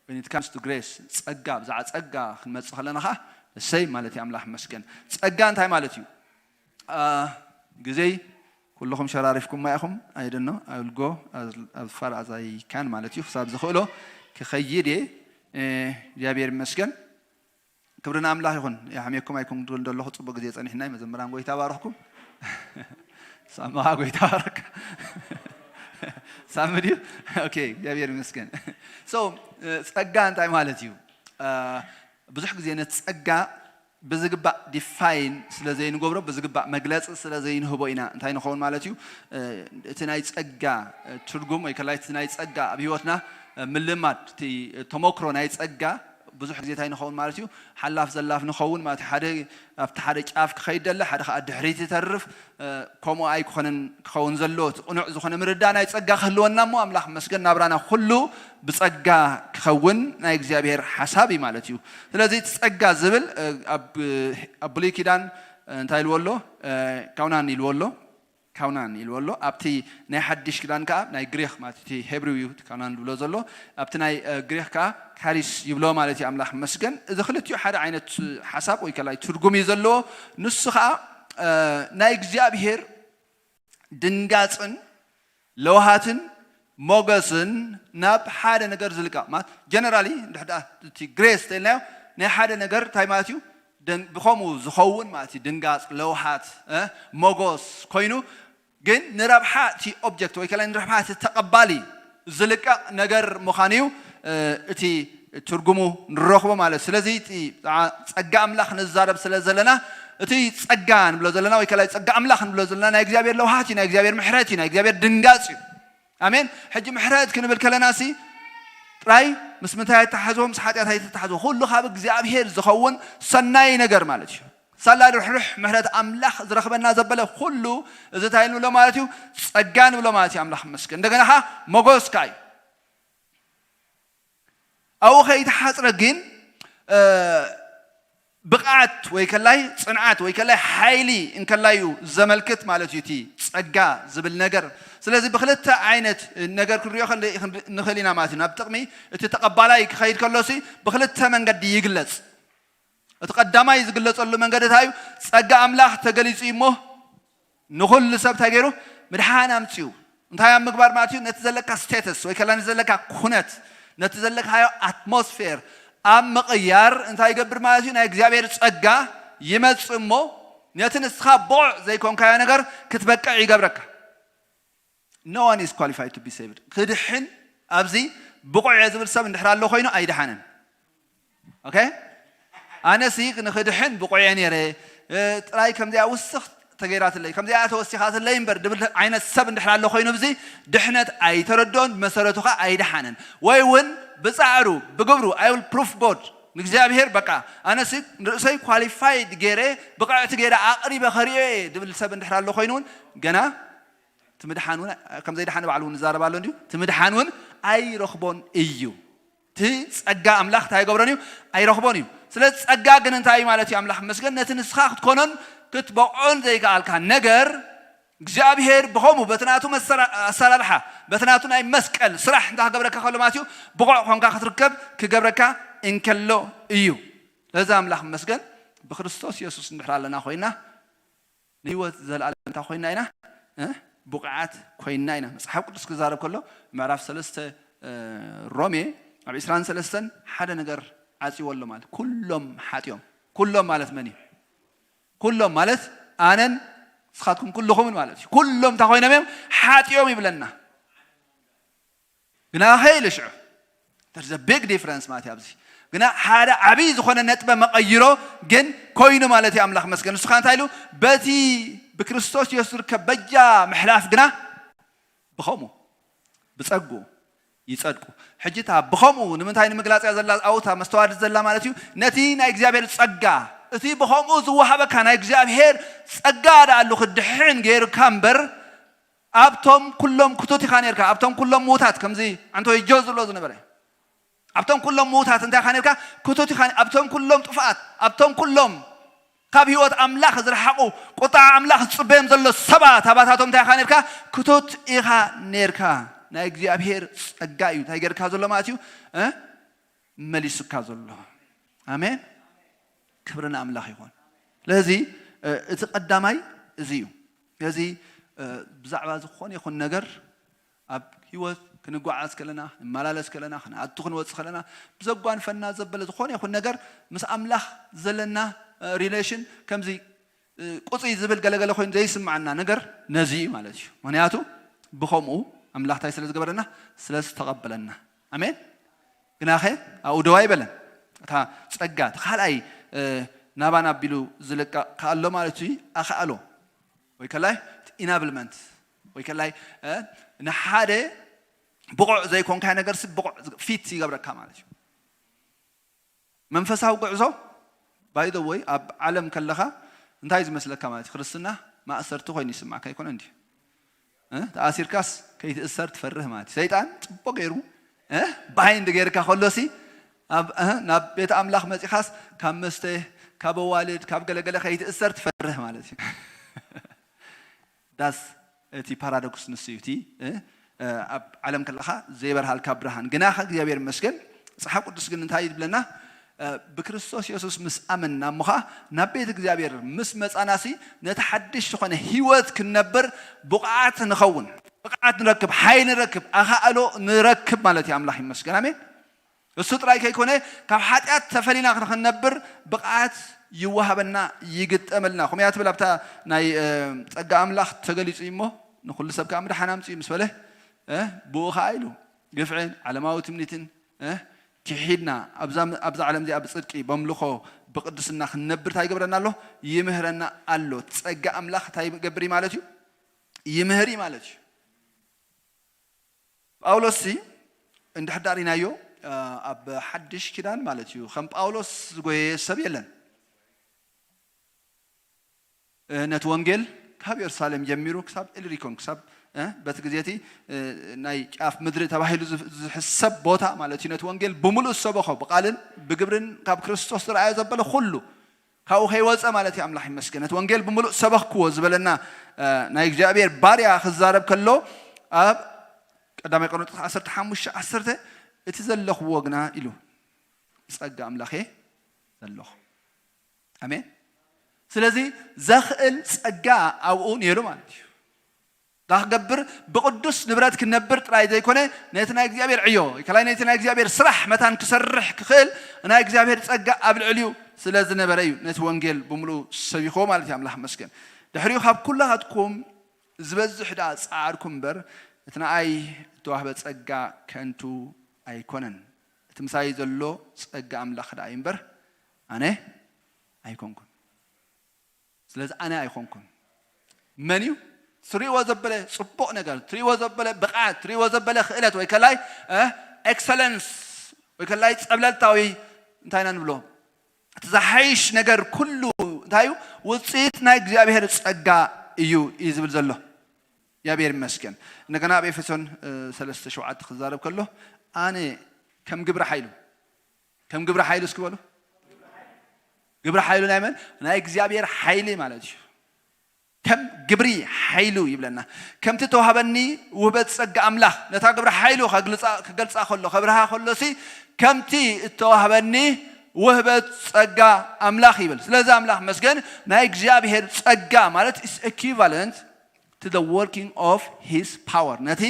when it comes to grace፣ ጸጋ፣ ብዛዕባ ጸጋ ክንመጽእ ከለና ኸኣ the same ማለት እዩ። ኣምላኽ መስገን። ጸጋ እንታይ ማለት እዩ? አ፣ ግዜይ ኩልኹም ሸራሪፍኩማ ኢኹም። I don't know, I will go as, as far as I can ማለት እዩ፣ ክሳብ ዝኽእሎ ክኸይድ እየ። እ፣ እግዚኣብሔር ይመስገን። ክብሪ ንኣምላኽ ይኹን። የሕምየኩም ኣይኮን ክብል ዘለኹ፣ ጽቡቕ ግዜ ጸኒሕና እዩ። መዘምራን ጎይታ ባረኽኩም። ሳማ ጎይታ ባረክ። ሳሚ ድዩ? ኦኬ፣ እግዚኣብሔር ይመስገን። So፣ እ፣ ጸጋ እንታይ ማለት እዩ? እ፣ ብዙሕ ግዜ ነቲ ጸጋ ብዝግባእ ዲፋይን ስለ ዘይንገብሮ፣ ብዝግባእ መግለጺ ስለ ዘይንህቦ ኢና እንታይ ንኸውን ማለት እዩ? እ፣ እቲ ናይ ጸጋ፣ እ፣ ትርጉም ወይ ከላይ እቲ ናይ ጸጋ ኣብ ህይወትና፣ እ፣ ምልማድ፣ እቲ ተመክሮ ናይ ጸጋ ብዙሕ ግዜ እንታይ ንኸውን ማለት እዩ? ሓላፍ ዘላፍ ንኸውን ማለት እዩ። ሓደ ኣብቲ ሓደ ጫፍ ክኸይድ ደለ፣ ሓደ ኸኣ ድሕሪት ይተርፍ። እ፣ ከምኡ ኣይኮነን ክኸውን ዘለዎ። እቲ ቅኑዕ ዝኾነ ምርዳእ ናይ ጸጋ ክህልወና እሞ፣ ኣምላኽ መስገን፣ ናብራና ኩሉ ብጸጋ ክኸውን ናይ እግዚኣብሔር ሓሳብ እዩ ማለት እዩ። ስለዚ እቲ ጸጋ ዝብል፣ እ፣ ኣብ፣ ኣብ ብሉይ ኪዳን፣ እ፣ እንታይ ኢልዎ ኣሎ? እ፣ ካውናን ኢልዎ ኣሎ። ካውናን ኢልዎ ኣሎ። ኣብቲ ናይ ሓድሽ ኪዳን ከኣ ናይ ግሪኽ ማለት እቲ ሄብሪው እዩ፣ እቲ ካውናን ዝብሎ ዘሎ። ኣብቲ ናይ፣ እ፣ ግሪኽ ከኣ ካሪስ ይብሎ ማለት እዩ። ኣምላኽ መስገን። እዚ ክልቲኡ ሓደ ዓይነት ሓሳብ ወይ ከላይ ትርጉም እዩ ዘለዎ። ንሱ ከኣ፣ እ፣ ናይ እግዚኣብሔር ድንጋጽን ለውሃትን ሞገስን ናብ ሓደ ነገር ዝልቀቕ ማለት፣ ጀነራሊ፣ እንድሕር ደኣ እቲ ግሬስ ተኢልናዮ፣ ናይ ሓደ ነገር እንታይ ማለት እዩ? ደን-፣ ብኸምኡ ዝኸውን ማለት እዩ። ድንጋጽ፣ ለውሃት፣ እ፣ ሞጎስ ኮይኑ፣ ግን ንረብሓ እቲ ኦብጀክት ወይ ከላይ ንረብሓ እቲ ተቐባሊ ዝልቀቕ ነገር ምዃኑ እዩ፣ እ፣ እቲ ትርጉሙ ንረኽቦ ማለት። ስለዚ እቲ ጸጋ ኣምላኽ ንዛረብ ስለ ዘለና፣ እቲ ጸጋ ንብሎ ዘለና ወይ ከላይ ጸጋ ኣምላኽ ንብሎ ዘለና ናይ እግዚኣብሔር ለውሃት እዩ፣ ናይ እግዚኣብሔር ምሕረት እዩ፣ ናይ እግዚኣብሔር ድንጋጽ እዩ። ኣሜን። ሕጂ ምሕረት ክንብል ከለና ሲ ጥራይ ምስ ምንታይ ኣይተሓዝዎ? ምስ ሓጢኣት ኣይተተሓዝዎ። ኩሉ ካብ እግዚኣብሔር ዝኸውን ሰናይ ነገር ማለት እዩ። ሳላ ርሕርሕ ምሕረት ኣምላኽ ዝረኽበና ዘበለ ኩሉ እዚ እንታይ ንብሎ ማለት እዩ? ጸጋ ንብሎ ማለት እዩ። ኣምላኽ ይመስገን። እንደገና ኸዓ ሞጎስ ከኣ እዩ። ኣብኡ ከይተሓጽረ ግን፣ እ፣ ብቕዓት ወይ ከላይ ጽንዓት ወይ ከላይ ሓይሊ እንከላይ እዩ ዘመልክት ማለት እዩ። እቲ ጸጋ ዝብል ነገር። ስለዚ ብክልተ ዓይነት ነገር ክንሪኦ ከለ-፣ ንኽእል ኢና ማለት እዩ። ናብ ጥቕሚ እቲ ተቐባላይ ክኸይድ ከሎሲ ብክልተ መንገዲ ይግለጽ። እቲ ቀዳማይ ዝግለጸሉ መንገዲ እንታይ እዩ? ጸጋ ኣምላኽ ተገሊጹ እዩ እሞ ንኹሉ ሰብ እንታይ ገይሩ? ምድሓን ኣምጺኡ። እንታይ ኣብ ምግባር ማለት እዩ? ነቲ ዘለካ ስቴተስ ወይ ከላ ነቲ ዘለካ ኩነት፣ ነቲ ዘለካዮ ኣትሞስፌር ኣብ ምቕያር እንታይ ይገብር ማለት እዩ? ናይ እግዚኣብሔር ጸጋ ይመጽእ እሞ ነቲ ንስኻ ብቑዕ ዘይኮንካዮ ነገር ክትበቅዕ ይገብረካ። No one is qualified to be saved። ክድሕን ኣብዚ ብቑዕ እየ ዝብል ሰብ እንድሕር ኣሎ ኮይኑ ኣይድሓንን። ኦኬ? ኣነሲ ንኽድሕን ብቑዕ እየ ነይረ፣ እ፣ ጥራይ ከምዚኣ ውስኽ ተገይራትለይ፣ ከምዚኣ ተወሲኻትለይ እምበር ድብል ዓይነት ሰብ እንድሕር ኣሎ ኮይኑ፣ ብዚ ድሕነት ኣይተረድኦን፣ ብመሰረቱ ኸኣ ኣይድሓንን። ወይ እውን ብጻዕሩ፣ ብግብሩ፣ I will prove God፣ ንእግዚኣብሔር በቃ፣ ኣነሲ ንርእሰይ ኳሊፋይድ ገይረ፣ ብቕዕቲ ገይረ ኣቕሪበ ከርእዮ እየ ድብል ሰብ እንድሕር ኣሎ ኮይኑ እውን፣ ገና እቲ ምድሓን እውን ከም ዘይደሓነ ባዕሉ እውን ይዛረብ ኣሎ እንድዩ። እቲ ምድሓን እውን ኣይረኽቦን እዩ። እቲ ጸጋ ኣምላኽ እንታይ ኣይገብሮን እዩ? ኣይረኽቦን እዩ። ስለዚ ጸጋ ግን እንታይ እዩ ማለት እዩ? ኣምላኽ ይመስገን፣ ነቲ ንስኻ ክትኮኖን ክትበቕዖን ዘይከኣልካ ነገር እግዚኣብሔር ብኸምኡ በቲ ናቱ መሰራ-፣ ኣሰራርሓ፣ በቲ ናቱ ናይ መስቀል ስራሕ እንታይ ክገብረካ ከሎ ማለት እዩ? ብቑዕ ኮንካ ክትርከብ ክገብረካ እንከሎ እዩ። ስለዚ ኣምላኽ ይመስገን፣ ብክርስቶስ የሱስ እንድሕር ኣለና ኮይና፣ ንህይወት ዘለኣለም እንታይ ኮይና ኢና? እ? ብቑዓት ኮይና ኢና። መጽሓፍ ቅዱስ ክዛረብ ከሎ፣ ምዕራፍ ሰለስተ፣ እ፣ ሮሜ ኣብ ዕስራን ሰለስተን ሓደ ነገር ዓጽይዎ ኣሎ ማለት፣ ኩሎም ሓጥዮም። ኩሎም ማለት መን እዩ? ኩሎም ማለት ኣነን ንስኻትኩም ኩልኹምን ማለት እዩ። ኩሎም እንታይ ኮይኖም እዮም? ሓጥዮም ይብለና። ግና ኸ ኢሉ ሽዑ፣ there's a big difference ማለት እዩ ኣብዚ። ግና ሓደ ዓብዪ ዝኾነ ነጥበ መቐይሮ ግን ኮይኑ ማለት እዩ። ኣምላኽ መስገን። ንሱ ኸዓ እንታይ ኢሉ? በቲ ብክርስቶስ የሱስ ዝርከብ በጃ ምሕላፍ ግና ብኸምኡ፣ ብጸግኡ ይጸድቁ። ሕጂ እታ ብኸምኡ ንምንታይ ንምግላጽ እያ ዘላ? ኣብኡ እታ መስተዋድድ ዘላ ማለት እዩ። ነቲ ናይ እግዚኣብሔር ጸጋ፣ እቲ ብኸምኡ ዝወሃበካ ናይ እግዚኣብሔር ጸጋ ደኣ ኣሉ ክድሕን ገይሩካ እምበር፣ ኣብቶም ኩሎም ክቱት ኢኻ ኔርካ፣ ኣብቶም ኩሎም ምዉታት፣ ከምዚ ኣንቶይ ጆ ዝብሎ ዝነበረ፣ ኣብቶም ኩሎም ምዉታት እንታይ ኢኻ ኔርካ? ክቱት ኢኻ። ኣብቶም ኩሎም ጥፉኣት፣ ኣብቶም ኩሎም ካብ ህይወት ኣምላኽ ዝረሓቑ፣ ቁጥዓ ኣምላኽ ዝጽበዮም ዘሎ ሰባት፣ ኣባታቶም እንታይ ኢኻ ኔርካ? ክቱት ኢኻ ኔርካ። ናይ እግዚኣብሔር ጸጋ እዩ እንታይ ጌርካ ዘሎ ማለት እዩ፣ እ? መሊሱካ ዘሎ። ኣሜን። ክብሪ ንኣምላኽ ይኹን። ስለዚ፣ እ፣ እቲ ቀዳማይ እዚ እዩ። ስለዚ፣ እ፣ ብዛዕባ ዝኾነ ይኹን ነገር ኣብ ህይወት ክንጓዓዝ ከለና፣ ክንመላለስ ከለና፣ ክንኣቱ ክንወጽእ ከለና፣ ብዘጓንፈና ዘበለ ዝኾነ ይኹን ነገር ምስ ኣምላኽ ዘለና፣ እ፣ ሪሌሽን ከምዚ፣ እ፣ ቁጽይ ዝብል ገለገለ ኮይኑ ዘይስምዓና ነገር ነዚ እዩ ማለት እዩ። ምኽንያቱ ብኸምኡ ኣምላኽ እንታይ ስለ ዝገበረና? ስለ ዝተቐበለና። ኣሜን። ግናኸ ኣብኡ ደው ኣይበለን። እታ ጸጋ፣ እቲ ካልኣይ፣ እ፣ ናባና ኣቢሉ ዝልቀቕ ከኣሎ ማለት እዩ፣ ኣኸኣሎ። ወይ ከላይ ኢናብልመንት፣ ወይ ከላይ፣ እ፣ ንሓደ ብቑዕ ዘይኮንካዮ ነገር ሲ ብቑዕ ፊት ይገብረካ ማለት እዩ። መንፈሳዊ ጉዕዞ፣ by the way፣ ኣብ ዓለም ከለኻ እንታይ ዝመስለካ ማለት እዩ? ክርስትና ማእሰርቲ ኮይኑ ይስማዕካ ኣይኮነን ድዩ? እ? ተኣሲርካስ ከይትእሰር ትፈርህ ማለት እዩ። ሰይጣን ጽቡቕ ገይሩ፣ እ? ባይንድ ገይርካ ከሎሲ ኣብ፣ እ? ናብ ቤት ኣምላኽ መጺኻስ ካብ መስተ፣ ካብ ኣዋልድ፣ ካብ ገለገለ ከይትእሰር ትፈርህ ማለት እዩ። ዳስ እቲ ፓራዶክስ ንሱ እዩ። እቲ፣ እ፣ እ፣ ኣብ ዓለም ከለኻ ዘይበርሃልካ ብርሃን። ግናኸ እግዚኣብሔር ይመስገን፣ መጽሓፍ ቅዱስ ግን እንታይ እዩ ዝብለና? እ፣ ብክርስቶስ የሱስ ምስ ኣመንና እሞ ኸኣ ናብ ቤት እግዚኣብሔር ምስ መጻናሲ ነቲ ሓድሽ ዝኾነ ህይወት ክንነብር ብቕዓት ንኸውን። ብቕዓት ንረክብ፣ ሓይሊ ንረክብ፣ ኣኻእሎ ንረክብ ማለት እዩ። ኣምላኽ ይመስገን። ኣሜን። እሱ ጥራይ ከይኮነ፣ ካብ ሓጢኣት ተፈሊና ክንነብር ብቕዓት ይወሃበና፣ ይግጠመልና። ከምኡ እያ ትብል ኣብታ ናይ፣ እ፣ ጸጋ ኣምላኽ ተገሊጹ እዩ እሞ፣ ንኹሉ ሰብ ከኣ ምድሓን ኣምጽኡ ምስ በለ፣ እ፣ ብኡ ኸኣ ኢሉ ግፍዕን ዓለማዊ ትምኒትን፣ እ፣ ክሒድና ኣብዛ፣ ኣብዛ ዓለም እዚኣ ብጽድቂ፣ በምልኾ፣ ብቅድስና ክንነብር እንታይ ይገብረና ኣሎ? ይምህረና ኣሎ። ጸጋ ኣምላኽ እንታይ ይገብር እዩ ማለት እዩ? ይምህር እዩ ማለት እዩ። ጳውሎስሲ እንድሕር ዳእ ሪናዮ፣ እ፣ ኣብ ሓድሽ ኪዳን ማለት እዩ፣ ከም ጳውሎስ ዝጎየየ ሰብ የለን። እ፣ ነቲ ወንጌል ካብ የሩሳሌም ጀሚሩ ክሳብ ኢልሪኮን፣ ክሳብ፣ እ፣ በቲ ግዜ እቲ፣ እ፣ ናይ ጫፍ ምድሪ ተባሂሉ ዝ-፣ ዝሕሰብ ቦታ ማለት እዩ፣ ነቲ ወንጌል ብምሉእ ዝሰበኾ፣ ብቓልን ብግብርን ካብ ክርስቶስ ዝረኣዮ ዘበለ ኩሉ ካብኡ ከይወጸ ማለት እዩ። ኣምላኽ ይመስገን። ነቲ ወንጌል ብምሉእ ሰበኽክዎ ዝበለና፣ እ፣ ናይ እግዚኣብሔር ባርያ ክዛረብ ከሎ፣ ኣብ ቀዳማይ ቆሮንቶስ ዓሰርተ ሓሙሽተ ዓሰርተ፣ "እቲ ዘለኽዎ ግና" ኢሉ፣ "ብጸጋ ኣምላኽ እየ ዘለኹ።" ኣሜን። ስለዚ ዘኽእል ጸጋ ኣብኡ ነይሩ ማለት እዩ። እንታይ ክገብር? ብቕዱስ ንብረት ክነብር ጥራይ ዘይኮነ፣ ነቲ ናይ እግዚኣብሔር ዕዮ፣ ከላይ ነቲ ናይ እግዚኣብሔር ስራሕ መታን ክሰርሕ ክኽእል ናይ እግዚኣብሔር ጸጋ ኣብ ልዕሊኡ ስለ ዝነበረ እዩ ነቲ ወንጌል ብምሉኡ ሰቢኽዎ ማለት እዩ። ኣምላኽ ይመስገን። ድሕሪኡ ካብ ኩላኻትኩም ዝበዝሕ ደኣ ጸዓርኩ እምበር፣ እቲ ንኣይ እተዋህበ ጸጋ ከንቱ ኣይኮነን። እቲ ምሳይ ዘሎ ጸጋ ኣምላኽ ደኣ እዩ እምበር፣ ኣነ ኣይኮንኩን። ስለዚ ኣነ ኣይኮንኩን። መን እዩ? ትሪእዎ ዘበለ ጽቡቕ ነገር፣ ትሪእዎ ዘበለ ብቕዓት፣ ትሪእዎ ዘበለ ክእለት ወይ ከላይ፣ እ፣ ኤክሰለንስ ወይ ከላይ ጸብለልታዊ እንታይ ኢና ንብሎ? እቲ ዝሓይሽ ነገር ኩሉ እንታይ እዩ? ውጽኢት ናይ እግዚኣብሔር ጸጋ እዩ፣ እዩ ዝብል ዘሎ። እግዚኣብሔር ይመስገን። እንደገና ኣብ ኤፌሶን፣ እ፣ ሰለስተ ሸውዓተ ክዛረብ ከሎ፣ ኣነ ከም ግብሪ ሓይሉ፣ ከም ግብሪ ሓይሉ እስኪ በሉ። ግብሪ ሓይሉ ናይ መን? ናይ እግዚኣብሔር ሓይሊ ማለት እዩ። ከም ግብሪ ሓይሉ ይብለና። ከምቲ ተዋህበኒ ውህበት ጸጋ ኣምላኽ፣ ነታ ግብሪ ሓይሉ ከግልጻ ከገልጻ ከሎ፣ ከብርሃ ከሎ ሲ፣ ከምቲ እተዋህበኒ ውህበት ጸጋ ኣምላኽ ይብል። ስለዚ ኣምላኽ መስገን፣ ናይ እግዚኣብሔር ጸጋ ማለት is equivalent to the working of his power፣ ነቲ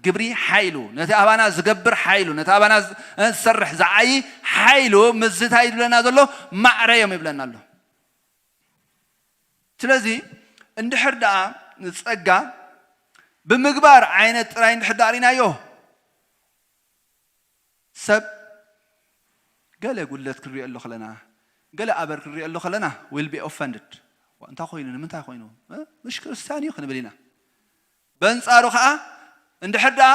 ግብሪ ሓይሉ፣ ነቲ ኣባና ዝገብር ሓይሉ፣ ነቲ ኣባና ዝ- ዝሰርሕ ዝዓይ ሓይሉ ምስዚ እንታይ ይብለና ዘሎ? ማዕረዮም ይብለና ኣሎ። ስለዚ እንድሕር ደኣ ንጸጋ ብምግባር ዓይነት ጥራይ እንድሕር ደኣ ርኢናዮ፣ ሰብ ገለ ጉድለት ክንሪኦ ኣሎ ከለና፣ ገለ ኣበር ክንሪኦ ኣሎ ከለና፣ will be offended። እንታይ ኮይኑ? ንምንታይ ኮይኑ? እ? ምሽ ክርስትያን እዩ ክንብል ኢና። በንጻሩ ኸኣ እንድሕር ደኣ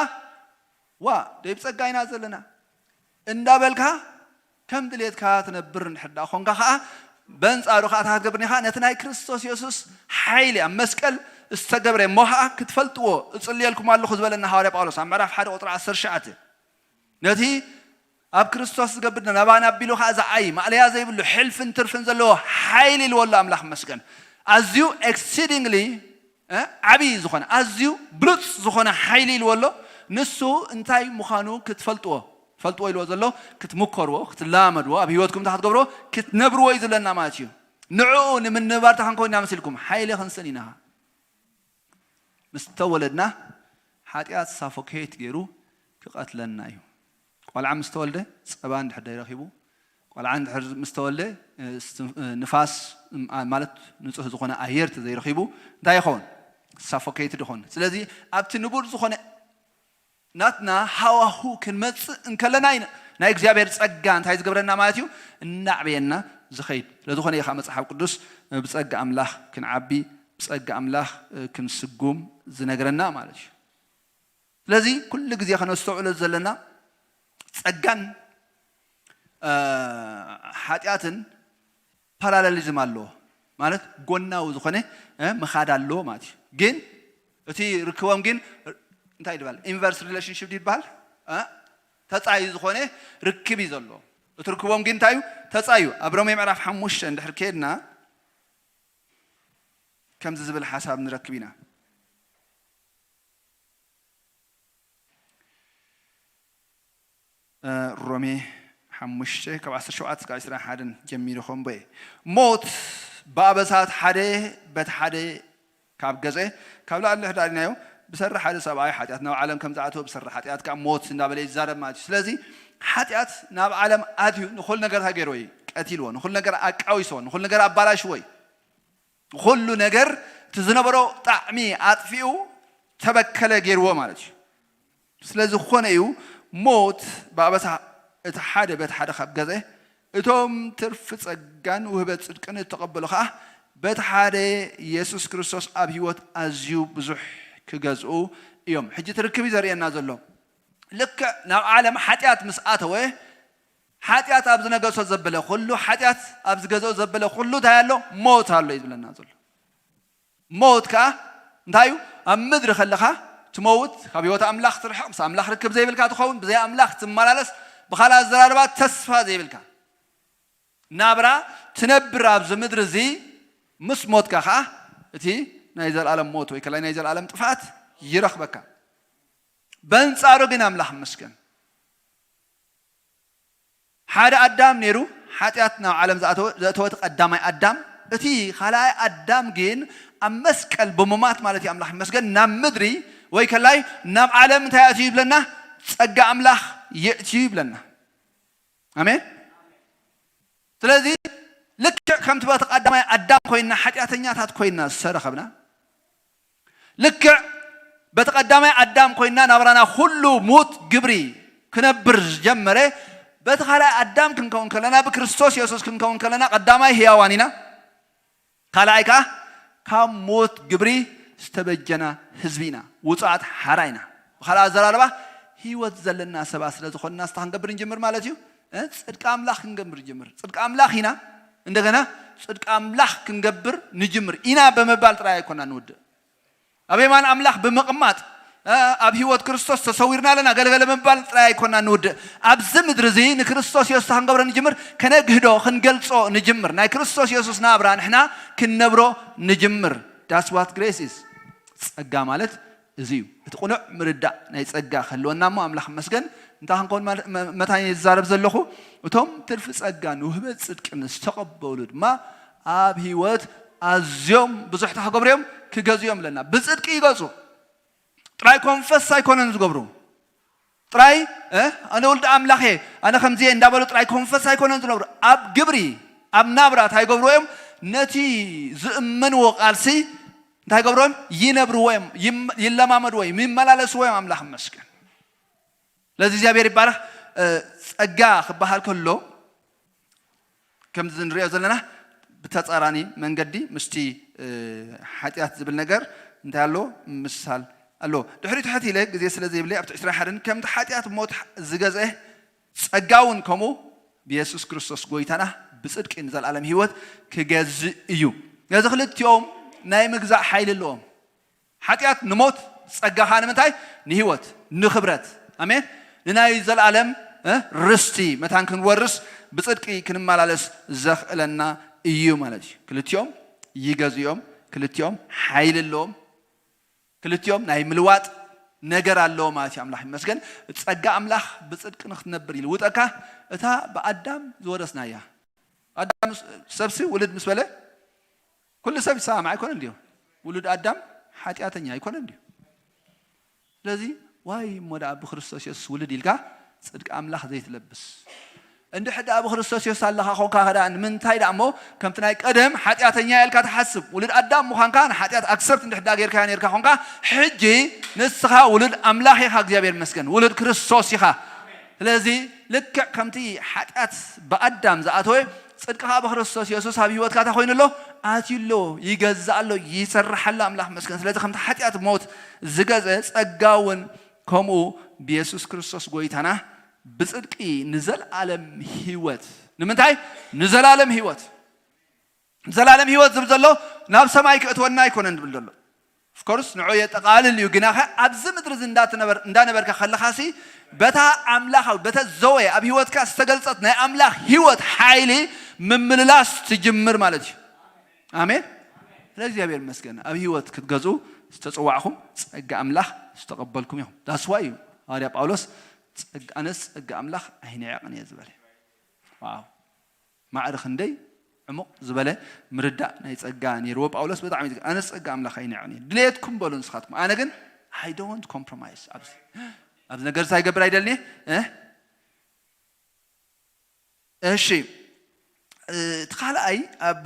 ዋ ደይ ብጸጋ ኢና ዘለና እንዳበልካ ከም ድሌትካ ትነብር እንድሕር ደኣ ኾንካ ኸኣ፣ በንጻሩ ኸኣ እንታይ ክትገብር ኢኻ? ነቲ ናይ ክርስቶስ የሱስ ሓይሊ ኣብ መስቀል ዝተገብረ እሞ ኸኣ ክትፈልጥዎ እጽልየልኩም ኣለኹ ዝበለና ሃዋርያ ጳውሎስ ኣብ ምዕራፍ ሓደ ቁጽሪ ዓሰርተ ትሽዓተ። ነቲ ኣብ ክርስቶስ ዝገብር ናባና ኣቢሉ ኸኣ ዝዓይ ማእለያ ዘይብሉ ሕልፍን ትርፍን ዘለዎ ሓይሊ ኢልዎ ኣሎ ኣምላኽ መስገን። ኣዝዩ exceedingly እ፣ ዓብዪ ዝኾነ ኣዝዩ ብሉፅ ዝኾነ ሓይሊ ኢልዎ ኣሎ። ንሱ እንታይ ምዃኑ ክትፈልጥዎ፣ ፈልጥዎ ኢልዎ ዘሎ ክትምከርዎ፣ ክትለማመድዎ፣ ኣብ ህይወትኩም እንታይ ክትገብርዎ? ክትነብርዎ እዩ ዝብለና ማለት እዩ። ንዕኡ ንምንባር እንታይ ክንከውን ኢና መሲልኩም? ሓይሊ ክንስእን ኢና። ምስ ተወለድና ሓጢኣት ሳፎኬት ገይሩ ክቐትለና እዩ። ቆልዓ ምስ ተወልደ ጸባ እንድሕር ዘይረኺቡ፣ ቆልዓ እንድሕር ምስ ተወልደ እ፣ ስት- እ፣ ንፋስ እ፣ ማለት ንጹህ ዝኾነ ኣየር ተዘይረኺቡ እንታይ ይኸውን? ሳፎኬትድ ይኾን። ስለዚ ኣብቲ ንቡር ዝኾነ ናትና ሃዋሁ ክንመጽእ እንከለና ኢና ናይ እግዚኣብሔር ጸጋ እንታይ ዝገብረና ማለት እዩ? እናዕበየና ዝኸይድ። ስለዝኾነ እዩ ከዓ መጽሓፍ ቅዱስ እ፣ ብጸጋ ኣምላኽ ክንዓቢ፣ ብጸጋ ኣምላኽ እ፣ ክንስጉም ዝነግረና ማለት እዩ። ስለዚ ኩሉ ግዜ ከነስተውዕሎ ዘለና ጸጋን እ፣ ሓጢኣትን ፓራለሊዝም ኣለዎ ማለት ጎናዊ ዝኾነ እ፣ ምኻድ ኣለዎ ማለት እዩ። ግን እቲ ርክቦም ግን እንታይ ይበሃል? ኢንቨርስ ሪሌሽንሽፕ ይበሃል። እ፣ ተጻዩ ዝኾነ ርክብ እዩ ዘለዎ። እቲ ርክቦም ግን እንታይ እዩ? ተጻዩ። ኣብ ሮሜ ምዕራፍ ሓሙሽተ እንድሕር ከድና ከምዚ ዝብል ሓሳብ ንረክብ ኢና። እ፣ ሮሜ ሓሙሽተ ካብ ዓሰርተ ሸውዓተ እስካብ ዕስራን ሓደን ጀሚሩ ከንብቦ እየ። ሞት ብኣበሳት ሓደ በቲ ሓደ ካብ ገጸ፣ ካብ ላዕሊ ንታሕቲ ዳሪናዮ፣ ብሰሪ ሓደ ሰብኣይ ሓጢኣት ናብ ዓለም ከም ዝኣተወ፣ ብሰሪ ሓጢኣት ከዓ ሞት እንዳበለ ይዛረብ ማለት እዩ። ስለዚ ሓጢኣት ናብ ዓለም ኣትዩ ንኹሉ ነገር እንታይ ገይርዎ እዩ? ቀቲልዎ። ንኹሉ ነገር ኣቃዊስዎ። ንኹሉ ነገር ኣባላሽዎ እዩ። ኩሉ ነገር እቲ ዝነበሮ ጣዕሚ ኣጥፊኡ ተበከለ ገይርዎ ማለት እዩ። ስለዝኾነ እዩ ሞት ብኣበሳ እቲ ሓደ በቲ ሓደ ካብ ገዘ፣ እቶም ትርፊ ጸጋን ውህበት ጽድቅን እተቐበሉ ኸኣ በቲ ሓደ የሱስ ክርስቶስ ኣብ ህይወት ኣዝዩ ብዙሕ ክገዝኡ እዮም። ሕጂ እቲ ርክብ እዩ ዘርእየና ዘሎ። ልክዕ ናብ ዓለም ሓጢኣት ምስ ኣተወ፣ ሓጢኣት ኣብ ዝነገሶ ዘበለ ኩሉ፣ ሓጢኣት ኣብ ዝገዝኦ ዘበለ ኩሉ እንታይ ኣሎ? ሞት ኣሎ እዩ ዝብለና ዘሎ። ሞት ከኣ እንታይ እዩ? ኣብ ምድሪ ከለኻ ትመውት፣ ካብ ህይወት ኣምላኽ ትርሕቕ፣ ምስ ኣምላኽ ርክብ ዘይብልካ ትኸውን፣ ብዘይ ኣምላኽ ትመላለስ፣ ብኻልእ ኣዘራርባ ተስፋ ዘይብልካ ናብራ ትነብር ኣብዚ ምድሪ እዚ። ምስ ሞትካ ከኣ እቲ ናይ ዘለኣለም ሞት ወይ ከላይ ናይ ዘለኣለም ጥፍኣት ይረኽበካ። በንጻሩ ግን ኣምላኽ ይመስገን፣ ሓደ ኣዳም ነይሩ፣ ሓጢኣት ናብ ዓለም ዝኣተወ፣ ዘእተወ እቲ ቀዳማይ ኣዳም። እቲ ካልኣይ ኣዳም ግን ኣብ መስቀል ብምማት ማለት እዩ፣ ኣምላኽ ይመስገን፣ ናብ ምድሪ ወይ ከላይ ናብ ዓለም እንታይ ኣእትዩ ይብለና? ጸጋ ኣምላኽ የእትዩ ይብለና። ኣሜን። ስለዚ ልክዕ ከምቲ በቲ ቀዳማይ ኣዳም ኮይንና ሓጢኣተኛታት ኮይንና ዝተረኸብና፣ ልክዕ በቲ ቀዳማይ ኣዳም ኮይንና ናብራና ኩሉ ሙት ግብሪ ክነብር ዝጀመረ፣ በቲ ካልኣይ ኣዳም ክንከውን ከለና፣ ብክርስቶስ የሱስ ክንከውን ከለና ቀዳማይ ህያዋን ኢና። ካልኣይ ከኣ ካብ ሞት ግብሪ ዝተበጀና ህዝቢ ኢና፣ ውጹዓት ሓራ ኢና። ብኻልእ ኣዘራርባ ህይወት ዘለና ሰባት ስለ ዝኾንና ስታ ክንገብር ንጅምር ማለት እዩ። እ? ጽድቂ ኣምላኽ ክንገብር ንጅምር። ጽድቂ ኣምላኽ ኢና፣ እንደገና ጽድቂ ኣምላኽ ክንገብር ንጅምር ኢና ብምባል ጥራይ ኣይኮና ንውድእ። ኣብ የማን ኣምላኽ ብምቕማጥ፣ ኣብ ህይወት ክርስቶስ ተሰዊርና ኣለና። ገለገለ ምባል ጥራይ ኣይኮና ንውድእ። ኣብዚ ምድሪ እዚ ንክርስቶስ የሱስ ክንገብሮ ንጅምር፣ ከነግህዶ ክንገልጾ ንጅምር። ናይ ክርስቶስ የሱስ ናብራ ንሕና ክንነብሮ ንጅምር። That's what grace is። ጸጋ ማለት እዚ እዩ። እቲ ቅኑዕ ምርዳእ ናይ ጸጋ ክህልወና እሞ ኣምላኽ መስገን እንታይ ክንከውን ማለት መ- መታን ይዛረብ ዘለኹ፣ እቶም ትርፊ ጸጋን ውህበት ጽድቅን ዝተቐበሉ ድማ ኣብ ህይወት ኣዝዮም ብዙሕ እንታይ ክገብሩ እዮም? ክገዝኡ እዮም ኣለና። ብጽድቂ ይገዙ። ጥራይ ኮንፈስ ኣይኮነን ዝገብሩ። ጥራይ እ፣ ኣነ ወልዲ ኣምላኽ እየ፣ ኣነ ከምዚ እየ እንዳበሉ ጥራይ ኮንፈስ ኣይኮነን ዝነብሩ። ኣብ ግብሪ፣ ኣብ ናብራ እንታይ ይገብሩ እዮም? ነቲ ዝእመንዎ ቃልሲ እንታይ ይገብሩ እዮም? ይነብርዎ እዮም፣ ይም- ይለማመድዎ እዮም፣ ይመላለስዎ እዮም። ኣምላኽ ይመስገን። ስለዚ እግዚኣብሔር ይባረኽ። እ፣ ጸጋ ክበሃል ከሎ ከምዚ ንሪኦ ዘለና ብተጻራኒ መንገዲ ምስቲ እ፣ ሓጢኣት ዝብል ነገር እንታይ ኣሎ? ምሳል ኣሎ። ድሕሪኡ ትሕት ኢለ ግዜ ስለ ዘይብለይ ኣብቲ ዕስራን ሓደን ከምቲ ሓጢኣት ሞት ዝገዝአ ጸጋ እውን ከምኡ ብየሱስ ክርስቶስ ጎይታና ብጽድቂ ንዘለኣለም ህይወት ክገዝእ እዩ። ነዚ ክልቲኦም ናይ ምግዛእ ሓይሊ ኣለዎም። ሓጢኣት ንሞት፣ ጸጋ ኸኣ ንምንታይ? ንህይወት፣ ንኽብረት። ኣሜን። ንናይ ዘለኣለም እ፣ ርስቲ መታን ክንወርስ ብጽድቂ ክንመላለስ ዘኽእለና እዩ ማለት እዩ። ክልቲኦም ይገዝኦም፣ ክልቲኦም ሓይሊ ኣለዎም፣ ክልቲኦም ናይ ምልዋጥ ነገር ኣለዎ ማለት እዩ። ኣምላኽ ይመስገን። ጸጋ ኣምላኽ ብጽድቂ ንክትነብር ይልውጠካ። እታ ብኣዳም ዝወረስናያ ኣዳም ምስ- ሰብሲ ውልድ ምስ በለ ኩሉ ሰብ ይሰማማዕ ኣይኮነን ድዩ? ውሉድ ኣዳም ሓጢኣተኛ ኣይኮነን ድዩ? ስለዚ ዋይ እሞ ደኣ ብክርስቶስ የሱስ ውልድ ኢልካ ጽድቂ ኣምላኽ ዘይትለብስ? እንድሕር ደኣ ብክርስቶስ የሱስ ኣለኻ ኾንካ ከ ደኣ ንምንታይ ደኣ እሞ ከምቲ ናይ ቀደም ሓጢኣተኛ ኢልካ ትሓስብ? ውሉድ ኣዳም ምዃንካ ንሓጢኣት ኣክሰፕት እንድሕር ደኣ ጌርካ ኔርካ ኾንካ ሕጂ ንስኻ ውሉድ ኣምላኽ ኢኻ። እግዚኣብሔር ይመስገን ውሉድ ክርስቶስ ኢኻ። ስለዚ ልክዕ ከምቲ ሓጢኣት ብኣዳም ዝኣተወ ጽድቂ ኸኣ ብክርስቶስ የሱስ ኣብ ህይወትካ እንታይ ኮይኑ ኣሎ? ኣትዩ ኣሎ፣ ይገዝእ ኣሎ፣ ይሰርሕ ኣሎ። ኣምላኽ መስገን። ስለዚ ከምቲ ሓጢኣት ሞት ዝገዘ ጸጋ እውን ከምኡ ብየሱስ ክርስቶስ ጎይታና ብጽድቂ ንዘለኣለም ህይወት። ንምንታይ? ንዘለኣለም ህይወት። ዘላለም ህይወት ዝብል ዘሎ ናብ ሰማይ ክእትወና ኣይኮነን ዝብል ዘሎ። ኦፍኮርስ ንዑ የጠቓልል እዩ፣ ግናኸ ኣብዚ ምድሪ እዚ እንዳትነበር- እንዳነበርካ ከለኻሲ በታ ኣምላኻዊ በተ ዘወየ ኣብ ህይወትካ ዝተገልጸት ናይ ኣምላኽ ህይወት ሓይሊ ምምልላስ ትጅምር ማለት እዩ። ኣሜን። ስለ እግዚኣብሔር ይመስገን ኣብ ህይወት ክትገዝኡ ዝተጸዋዕኹም ጸጋ ኣምላኽ ዝተቐበልኩም ኢኹም። ዳስዋ እዩ ሃዋርያ ጳውሎስ ጸጋ- ኣነስ ጸጋ ኣምላኽ ኣይንዕቕን እየ ዝበለ። ዋው። ማዕረ ክንደይ ዕሙቕ ዝበለ ምርዳእ ናይ ጸጋ ነይርዎ ጳውሎስ። ብጣዕሚ ዝግ- ኣነ ጸጋ ኣምላኽ ኣይንዕቕን እየ፣ ድሌትኩም በሉ ንስኻትኩም፣ ኣነ ግን I don't compromise። ኣብዚ ኣብዚ ነገር እንታይ ይገብር ኣይደልኒ እ? እሺ። እቲ ካልኣይ ኣብ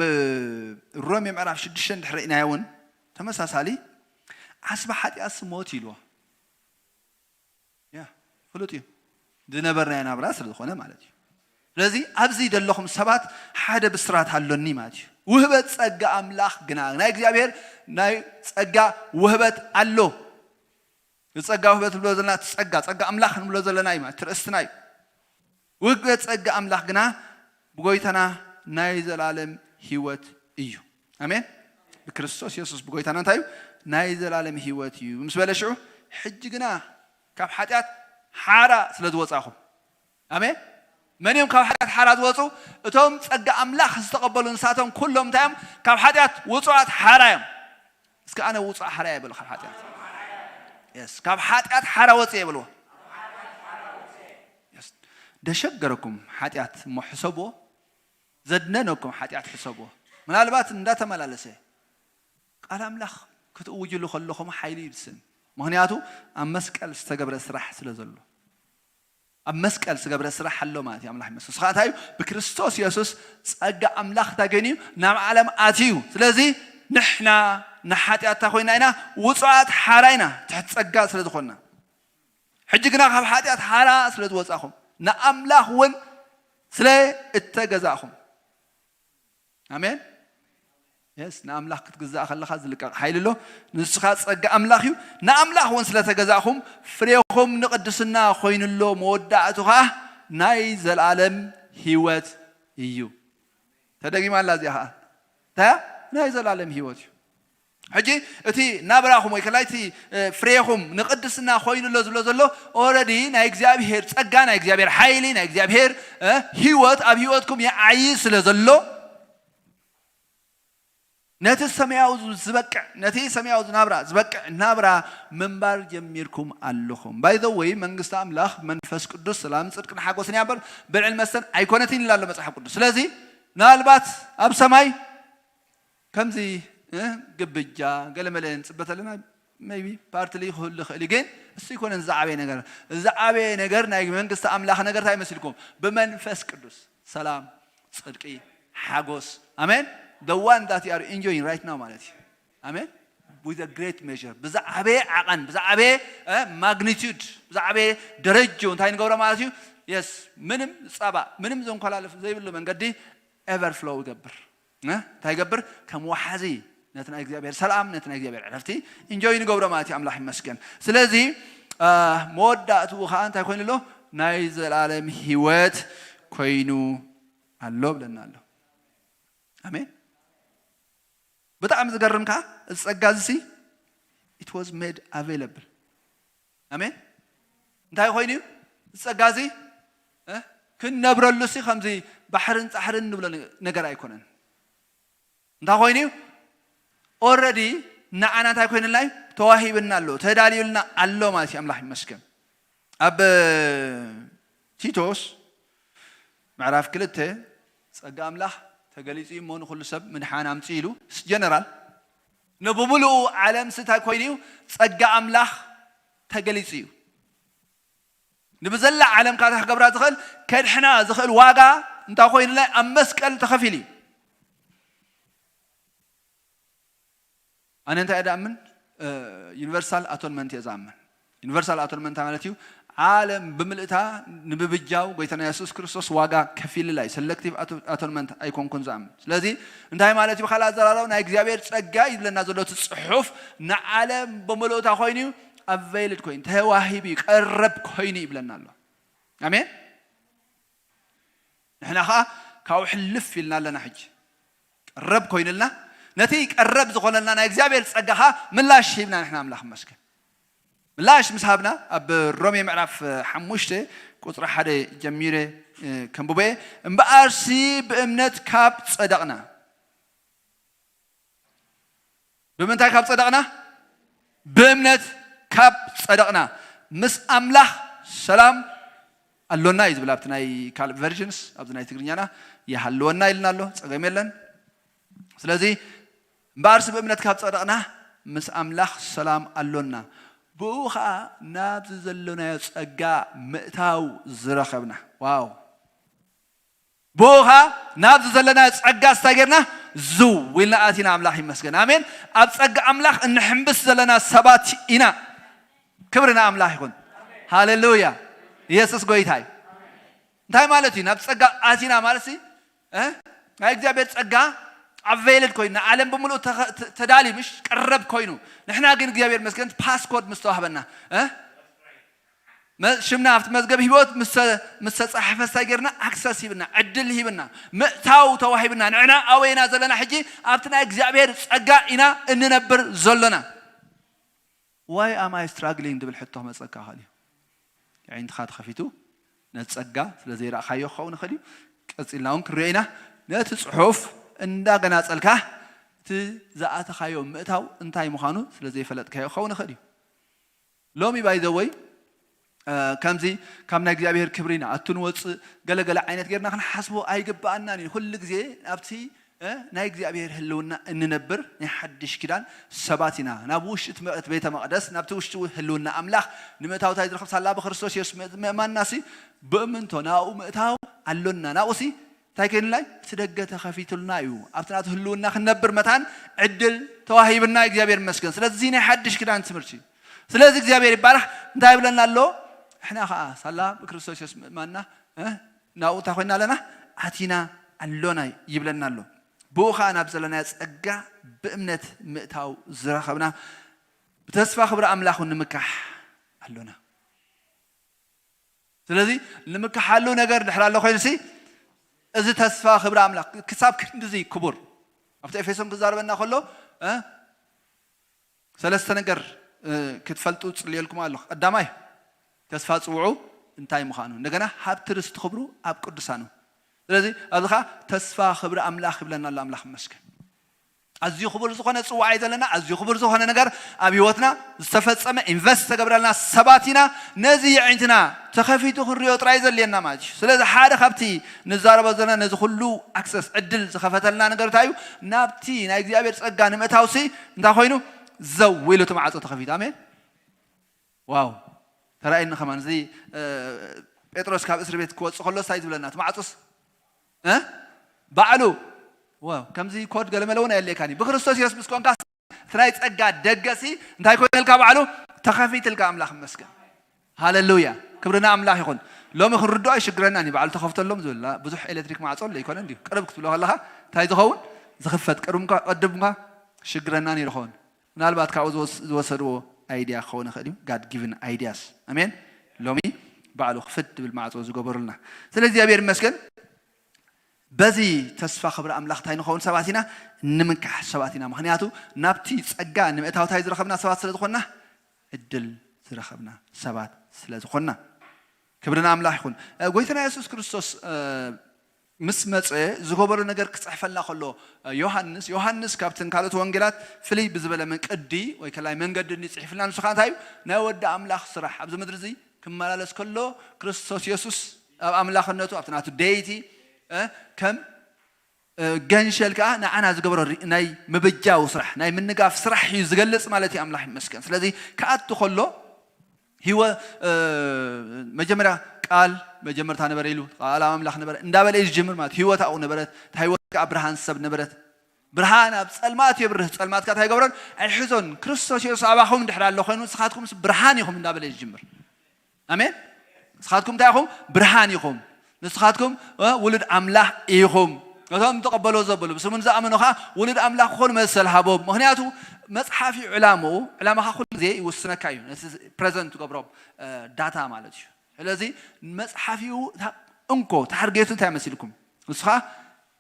ሮሜ ምዕራፍ ሽዱሽተ እንድሕር ርኢናዮ እውን ተመሳሳሊ ዓስቢ ሓጢኣት ስሞት ኢልዎ። ያ ፍሉጥ እዩ። ዝነበርናዮ ናብራ ስለ ዝኾነ ማለት እዩ። ስለዚ ኣብዚ ዘለኹም ሰባት ሓደ ብስራት ኣሎኒ ማለት እዩ። ውህበት ጸጋ ኣምላኽ ግና ናይ እግዚኣብሔር ናይ ጸጋ ውህበት ኣሎ። ጸጋ ውህበት ንብሎ ዘለና እቲ ጸጋ ጸጋ ኣምላኽ ንብሎ ዘለና እዩ ማለት ትርእስትና እዩ። ውህበት ጸጋ ኣምላኽ ግና ብጎይታና ናይ ዘላለም ህይወት እዩ። ኣሜን። ብክርስቶስ የሱስ ብጎይታና እንታይ እዩ? ናይ ዘላለም ህይወት እዩ ምስ በለ ሽዑ ሕጂ ግና ካብ ሓጢኣት ሓራ ስለ ዝወጻኹም። ኣሜን። መን እዮም ካብ ሓጢኣት ሓራ ዝወጹ? እቶም ጸጋ ኣምላኽ ዝተቐበሉ ንሳቶም ኩሎም እንታይ እዮም? ካብ ሓጢኣት ውጹኣት ሓራ እዮም። እስከ ኣነ ውጹእ ሓራ እየ በሉ ካብ ሓጢኣት። የስ ካብ ሓጢኣት ሓራ ወጽእ እየ በልዎ። የስ ደሸገረኩም ሓጢኣት እሞ ሕሰብዎ። ዘድነነኩም ሓጢኣት ሕሰብዎ። ምናልባት እንዳተመላለሰ ቃል ኣምላኽ ክትእውጅሉ ከለኹም ሓይሊ ይብስን። ምኽንያቱ ኣብ መስቀል ዝተገብረ ስራሕ ስለ ዘሎ። ኣብ መስቀል ዝገብረ ስራሕ ኣሎ ማለት እዩ። ኣምላኽ ይመስገን። ንስኻ እንታይ እዩ? ብክርስቶስ የሱስ ጸጋ ኣምላኽ እንታይ ኮይኑ እዩ? ናብ ዓለም ኣትዩ። ስለዚ ንሕና ንሓጢኣት ኮይና ኢና ውጹኣት ሓራ ኢና ትሕቲ ጸጋ ስለ ዝኾንና። ሕጂ ግና ካብ ሓጢኣት ሓራ ስለ ዝወጻኹም ንኣምላኽ እውን ስለ እተገዛእኹም ኣሜን። የስ ንኣምላኽ ክትግዛእ ከለኻ ዝልቀቕ ሓይሊ ኣሎ። ንስኻ ጸጋ ኣምላኽ እዩ። ንኣምላኽ እውን ስለ ተገዛእኹም ፍሬኹም ንቕድስና ኮይኑሎ መወዳእቱ ኸዓ ናይ ዘለኣለም ህይወት እዩ። ተደጊማ ኣላ እዚኣ ኸዓ እንታይ እያ? ናይ ዘለኣለም ህይወት እዩ። ሕጂ እቲ ናብራኹም ወይ ከላይ እቲ ፍሬኹም ንቅድስና ኮይኑሎ ዝብሎ ዘሎ ኦረዲ ናይ እግዚኣብሔር ጸጋ ናይ እግዚኣብሔር ሓይሊ ናይ እግዚኣብሔር ህይወት ኣብ ህይወትኩም ይዓይ ስለ ዘሎ ነቲ ሰማያዊ ዝበቅዕ ነቲ ሰማያዊ ናብራ ዝበቅዕ ናብራ ምንባር ጀሚርኩም ኣለኹም። ባይ ዘ ወይ መንግስቲ ኣምላኽ መንፈስ ቅዱስ ሰላም ጽድቅን ሓጎስን እያ እምበር ብልዕን መስተን ኣይኮነትን ይላሎ መጽሓፍ ቅዱስ። ስለዚ ምናልባት ኣብ ሰማይ ከምዚ ግብጃ ገለመለ ንጽበተለና maybe partly ክህሉ ይኽእል እዩ፣ ግን እሱ ኣይኮነን ዝዓበየ ነገር። ዝዓበየ ነገር ናይ መንግስቲ ኣምላኽ ነገር እንታይ ይመስልኩም? ብመንፈስ ቅዱስ ሰላም፣ ጽድቂ፣ ሓጎስ። ኣሜን። The one that you are enjoying right now ማለት እዩ። ኣሜን። With a great measure፣ ብዝዓበየ ዓቐን፣ ብዝዓበየ ማግኒቱድ፣ ብዝዓበየ ደረጃ እንታይ ንገብሮ ማለት እዩ? የስ ምንም ጻባ ምንም ዘንኮላልፍ ዘይብሉ መንገዲ ኤቨርፍሎው ይገብር። እንታይ ይገብር? ከም ወሓዚ ነቲ ናይ እግዚኣብሔር ሰላም ነቲ ናይ እግዚኣብሔር ዕረፍቲ ኢንጆይ ንገብሮ ማለት እዩ። ኣምላኽ ይመስገን። ስለዚ መወዳእትኡ ከዓ እንታይ ኮይኑ ኣሎ? ናይ ዘላለም ህይወት ኮይኑ ኣሎ ብለና ኣሎ። ኣሜን። ብጣዕሚ ዝገርም ከዓ እዚ ጸጋ እዚ it was made available። ኣሜን። እንታይ ኮይኑ እዩ? እዚ ጸጋ እዚ ክንነብረሉ ሲ ከምዚ ባሕርን ጻሕርን ንብሎ ነገር ኣይኮነን። እንታይ ኮይኑ እዩ? ኦረዲ ንዓና እንታይ ኮይንልና እዩ? ተዋሂብና ኣሎ፣ ተዳልዩልና ኣሎ ማለት እዩ። ኣምላኽ ይመስገን። ኣብ ቲቶስ ምዕራፍ ክልተ ጸጋ ኣምላኽ ተገሊጹ እዩ እሞ ንኹሉ ሰብ ምድሓን ኣምጽእ ኢሉ ጀነራል ንብምሉኡ ዓለም ሲ እንታይ ኮይኑ እዩ? ጸጋ ኣምላኽ ተገሊጹ እዩ። ንብዘላ ዓለም ካታ ክገብራ ዝኽእል ከድሕና ዝኽእል ዋጋ እንታይ ኮይኑና ኣብ መስቀል ተኸፊሉ እዩ። ኣነ እንታይ እየ ዝኣምን? ዩኒቨርሳል ኣቶንመንት እየ ዝኣምን። ዩኒቨርሳል ኣቶንመንት ማለት እዩ ዓለም ብምልእታ ንምብጃው ጎይታና የሱስ ክርስቶስ ዋጋ ከፊልላ እዩ። ሰለክቲቭ ኣቶንመንት ኣይኮንኩን ዝኣምን። ስለዚ እንታይ ማለት እዩ? ብካልእ ኣዘራረባ ናይ እግዚኣብሔር ጸጋ ይብለና ዘሎ እቲ ጽሑፍ ንዓለም ብምልእታ ኮይኑ እዩ ኣቬይልድ ኮይኑ ተዋሂቡ እዩ ቀረብ ኮይኑ ይብለና ኣሎ። ኣሜን። ንሕና ኸዓ ካብኡ ሕልፍ ኢልና ኣለና። ሕጂ ቀረብ ኮይኑልና ነቲ ቀረብ ዝኾነልና ናይ እግዚኣብሔር ጸጋ ኸዓ ምላሽ ሂብና ንሕና ኣምላኽ ይመስገን። ምላሽ ምስ ሃብና ኣብ ሮሜ ምዕራፍ ሓሙሽተ ቁፅሪ ሓደ ጀሚረ ከንብቦ እየ። እምበኣርሲ ብእምነት ካብ ጸደቕና። ብምንታይ ካብ ጸደቕና? ብእምነት ካብ ጸደቕና ምስ ኣምላኽ ሰላም ኣሎና እዩ ዝብል ኣብቲ ናይ ካልእ ቨርዥንስ። ኣብዚ ናይ ትግርኛና ይሃልወና ኢልና ኣሎ፣ ጸገም የለን። ስለዚ እምበኣርሲ ብእምነት ካብ ጸደቕና ምስ ኣምላኽ ሰላም ኣሎና፣ ብኡ ኸኣ ናብዚ ዘሎናዮ ጸጋ ምእታው ዝረኸብና። ዋው! ብኡ ኸኣ ናብዚ ዘለና ጸጋ ስታይ ጌርና ዝው ኢልና ኣቲና። ኣምላኽ ይመስገን። ኣሜን። ኣብ ጸጋ ኣምላኽ እንሕምብስ ዘለና ሰባት ኢና። ክብሪ ንኣምላኽ ይኹን። ሃሌሉያ። ኢየሱስ ጎይታ እዩ። እንታይ ማለት እዩ? ናብ ጸጋ ኣቲና ማለት ሲ፣ እ? ናይ እግዚኣብሔር ጸጋ ኣቬይልድ ኮይኑ፣ ንዓለም ብምሉእ ተኸ-፣ ተ-፣ ተዳልዩ፣ ምሽ ቀረብ ኮይኑ። ንሕና ግን እግዚኣብሔር ይመስገን ፓስኮድ ምስ ተዋህበና፣ እ? መ-፣ ሽምና ኣብቲ መዝገብ ህይወት ምስ ተ-፣ ምስ ተጻሕፈ ስታይ ጌርና ኣክሰስ ሂብና፣ ዕድል ሂብና፣ ምእታው ተዋሂብና። ንሕና ኣበይ ኢና ዘለና ሕጂ? ኣብቲ ናይ እግዚኣብሔር ጸጋ ኢና እንነብር ዘሎና። ዋይ ኣም ኣይ ስትራግሊንግ ድብል ሕቶ ክመጸካ ይኽእል እዩ። ኣዒንትኻ ተኸፊቱ ነቲ ጸጋ ስለ ዘይረኣኻዮ ክኸውን ይኽእል እዩ። ቀጺልና እውን ክንሪኦ ኢና። ነቲ ጽሑፍ እንዳገናጸልካ እቲ ዝኣተኻዮ ምእታው እንታይ ምዃኑ ስለ ዘይፈለጥካዮ ክኸውን ይኽእል እዩ። ሎሚ ባይ ዘ ወይ ከምዚ ካብ ናይ እግዚኣብሔር ክብሪ ንኣቱ ንወፅእ ገለገለ ዓይነት ጌርና ክንሓስቦ ኣይግባኣናን እዩ። ኩሉ ግዜ ኣብቲ እ፣ ናይ እግዚኣብሔር ህልውና እንነብር ናይ ሓድሽ ኪዳን ሰባት ኢና። ናብ ውሽጢ እቲ መ-፣ እቲ ቤተ መቕደስ፣ ናብቲ ውሽጢ ህልውና ኣምላኽ ንምእታው እንታይ ዝረኽብ ሳላ ብክርስቶስ የሱስ ምእ-፣ ምእማንና ሲ ብእምንቶ ናብኡ ምእታው ኣሎና። ናብኡ ሲ እንታይ ኮይንልና እዩ? እቲ ደገ ተኸፊቱልና እዩ። ኣብቲ ናቱ ህልውና ክንነብር መታን ዕድል ተዋሂብና እዩ። እግዚኣብሔር ይመስገን። ስለዚ እዚ ናይ ሓድሽ ኪዳን ትምህርቲ እዩ። ስለዚ እግዚኣብሔር ይባረኽ። እንታይ ይብለና ኣሎ? ንሕና ኸዓ ሳላ ብክርስቶስ የሱስ ምእማንና፣ እ፣ ናብኡ እንታይ ኮይንና ኣለና? ኣቲና ኣሎና ይብለና ኣሎ። ብኡ ኸዓ ናብ ዘለናዮ ጸጋ ብእምነት ምእታው ዝረኸብና፣ ብተስፋ ክብሪ ኣምላኽ እውን ንምካሕ ኣሎና። ስለዚ ንምካሓሉ ነገር ድሕር ኣሎ ኮይኑሲ፣ እዚ ተስፋ ክብሪ ኣምላኽ ክሳብ ክንድዚ ክቡር፣ ኣብቲ ኤፌሶን ክዛረበና ከሎ፣ እ፣ ሰለስተ ነገር ክትፈልጡ ጽልየልኩም ኣለኹ። ቀዳማይ፣ ተስፋ ጽውዑ እንታይ ምዃኑ፣ እንደገና ሃብቲ ርስቲ ክብሩ ኣብ ቅዱሳኑ። ስለዚ ኣብዚ ኸዓ ተስፋ ክብሪ ኣምላኽ ይብለና ኣሎ። ኣምላኽ ይመስገን። ኣዝዩ ክቡር ዝኾነ ጽዋዕ እዩ ዘለና። ኣዝዩ ክቡር ዝኾነ ነገር ኣብ ህይወትና ዝተፈጸመ፣ ኢንቨስት ዝተገብረልና ሰባት ኢና። ነዚ የዒንትና ተኸፊቱ ክንሪኦ ጥራይ ዘድልየና ማለት እዩ። ስለዚ ሓደ ካብቲ ንዛረቦ ዘለና ነዚ ኩሉ ኣክሰስ፣ ዕድል ዝኸፈተልና ነገር እንታይ እዩ? ናብቲ ናይ እግዚኣብሔር ጸጋ ንምእታውሲ እንታይ ኮይኑ? ዘው ኢሉ እቲ ማዕጾ ተኸፊቱ። ኣሜን። ዋው፣ ተራእየኒ ከማን እዚ ጴጥሮስ ካብ እስር ቤት ክወጽእ ከሎ እንታይ ዝብለና እቲ ማዕጾስ? ባዕሉ። ከምዚ ኮድ ገለመለ እውን ኣየድልየካን እዩ። ብክርስቶስ የሱስ ምስ ኮንካ እቲ ናይ ጸጋ ደገሲ እንታይ ኮይነልካ? ባዕሉ ተኸፊትልካ። ኣምላኽ ይመስገን። ሃሌሉያ፣ ክብሪ ንኣምላኽ ይኹን። ሎሚ ክንርድኦ ኣይሽግረናን እዩ። ባዕሉ ተኸፍተሎም ዝብል ብዙሕ ኤሌክትሪክ ማዕጾ ኣሎ ኣይኮነን ድዩ? ቅርብ ክትብሎ ከለኻ እንታይ ዝኸውን? ዝኽፈት። ቅድምካ ቅድምካ ሽግረና ነይሩ ኸውን። ምናልባት ካብኡ ዝወሰድዎ ኣይድያ ክኸውን ይኽእል እዩ። God given ideas። ኣሜን። ሎሚ ባዕሉ ክፍት ድብል ማዕጾ ዝገበሩልና። ስለ እግዚኣብሔር ይመስገን። በዚ ተስፋ ክብሪ ኣምላኽ እንታይ ንኸውን ሰባት ኢና? ንምንካሕ ሰባት ኢና። ምኽንያቱ ናብቲ ጸጋ ንምእታው እንታይ ዝረኸብና ሰባት ስለ ዝኾንና? ዕድል ዝረኸብና ሰባት ስለ ዝኾንና። ክብሪ ንኣምላኽ ይኹን። ጎይታና የሱስ ክርስቶስ ምስ መጸ ዝገበሮ ነገር ክጽሕፈልና ከሎ ዮሃንስ፣ ዮሃንስ ካብተን ካልኦት ወንጌላት ፍልይ ብዝበለ መንቅዲ ወይ ከላይ መንገዲ እንዲ ጽሒፍልና። ንሱ ኸዓ እንታይ እዩ? ናይ ወዲ ኣምላኽ ስራሕ ኣብዚ ምድሪ እዚ ክመላለስ ከሎ ክርስቶስ የሱስ ኣብ ኣምላኽነቱ ኣብቲ ናቱ ደይቲ ከም ገንሸል ከኣ ንዓና ዝገበሮ ናይ ምብጃው ስራሕ ናይ ምንጋፍ ስራሕ እዩ ዝገልጽ ማለት እዩ። ኣምላኽ ይመስገን። ስለዚ ክኣቱ ከሎ ህይወ መጀመርያ ቃል መጀመርታ ነበረ ኢሉ ቃል ኣምላኽ ነበረ እንዳበለ እዩ ዝጅምር ማለት ህይወት ኣብኡ ነበረት። እታ ህይወት ከኣ ብርሃን ሰብ ነበረት። ብርሃን ኣብ ጸልማት የብርህ፣ ጸልማት ከኣ እንታይ ይገብረን ኣይሕዞን። ክርስቶስ የሱስ ኣባኹም እንድሕር ኣሎ ኮይኑ ንስኻትኩም ብርሃን ኢኹም እንዳበለ እዩ ዝጅምር። ኣሜን። ንስኻትኩም እንታይ ኢኹም? ብርሃን ኢኹም። ንስኻትኩም ውሉድ ኣምላኽ ኢኹም። እቶም ተቐበሎ ዘበሉ ብስሙን ዝኣመኑ ኸዓ ውሉድ ኣምላኽ ክኾኑ መሰል ሃቦም። ምኽንያቱ መጽሓፍ እዩ ዕላምኡ። ዕላማኻ ኩሉ ግዜ ይውስነካ እዩ። ነቲ ፕሬዘንት ትገብሮም ዳታ ማለት እዩ። ስለዚ መጽሓፍ እዩ። እንኮ ታርጌቱ እንታይ መሲልኩም? ንስኻ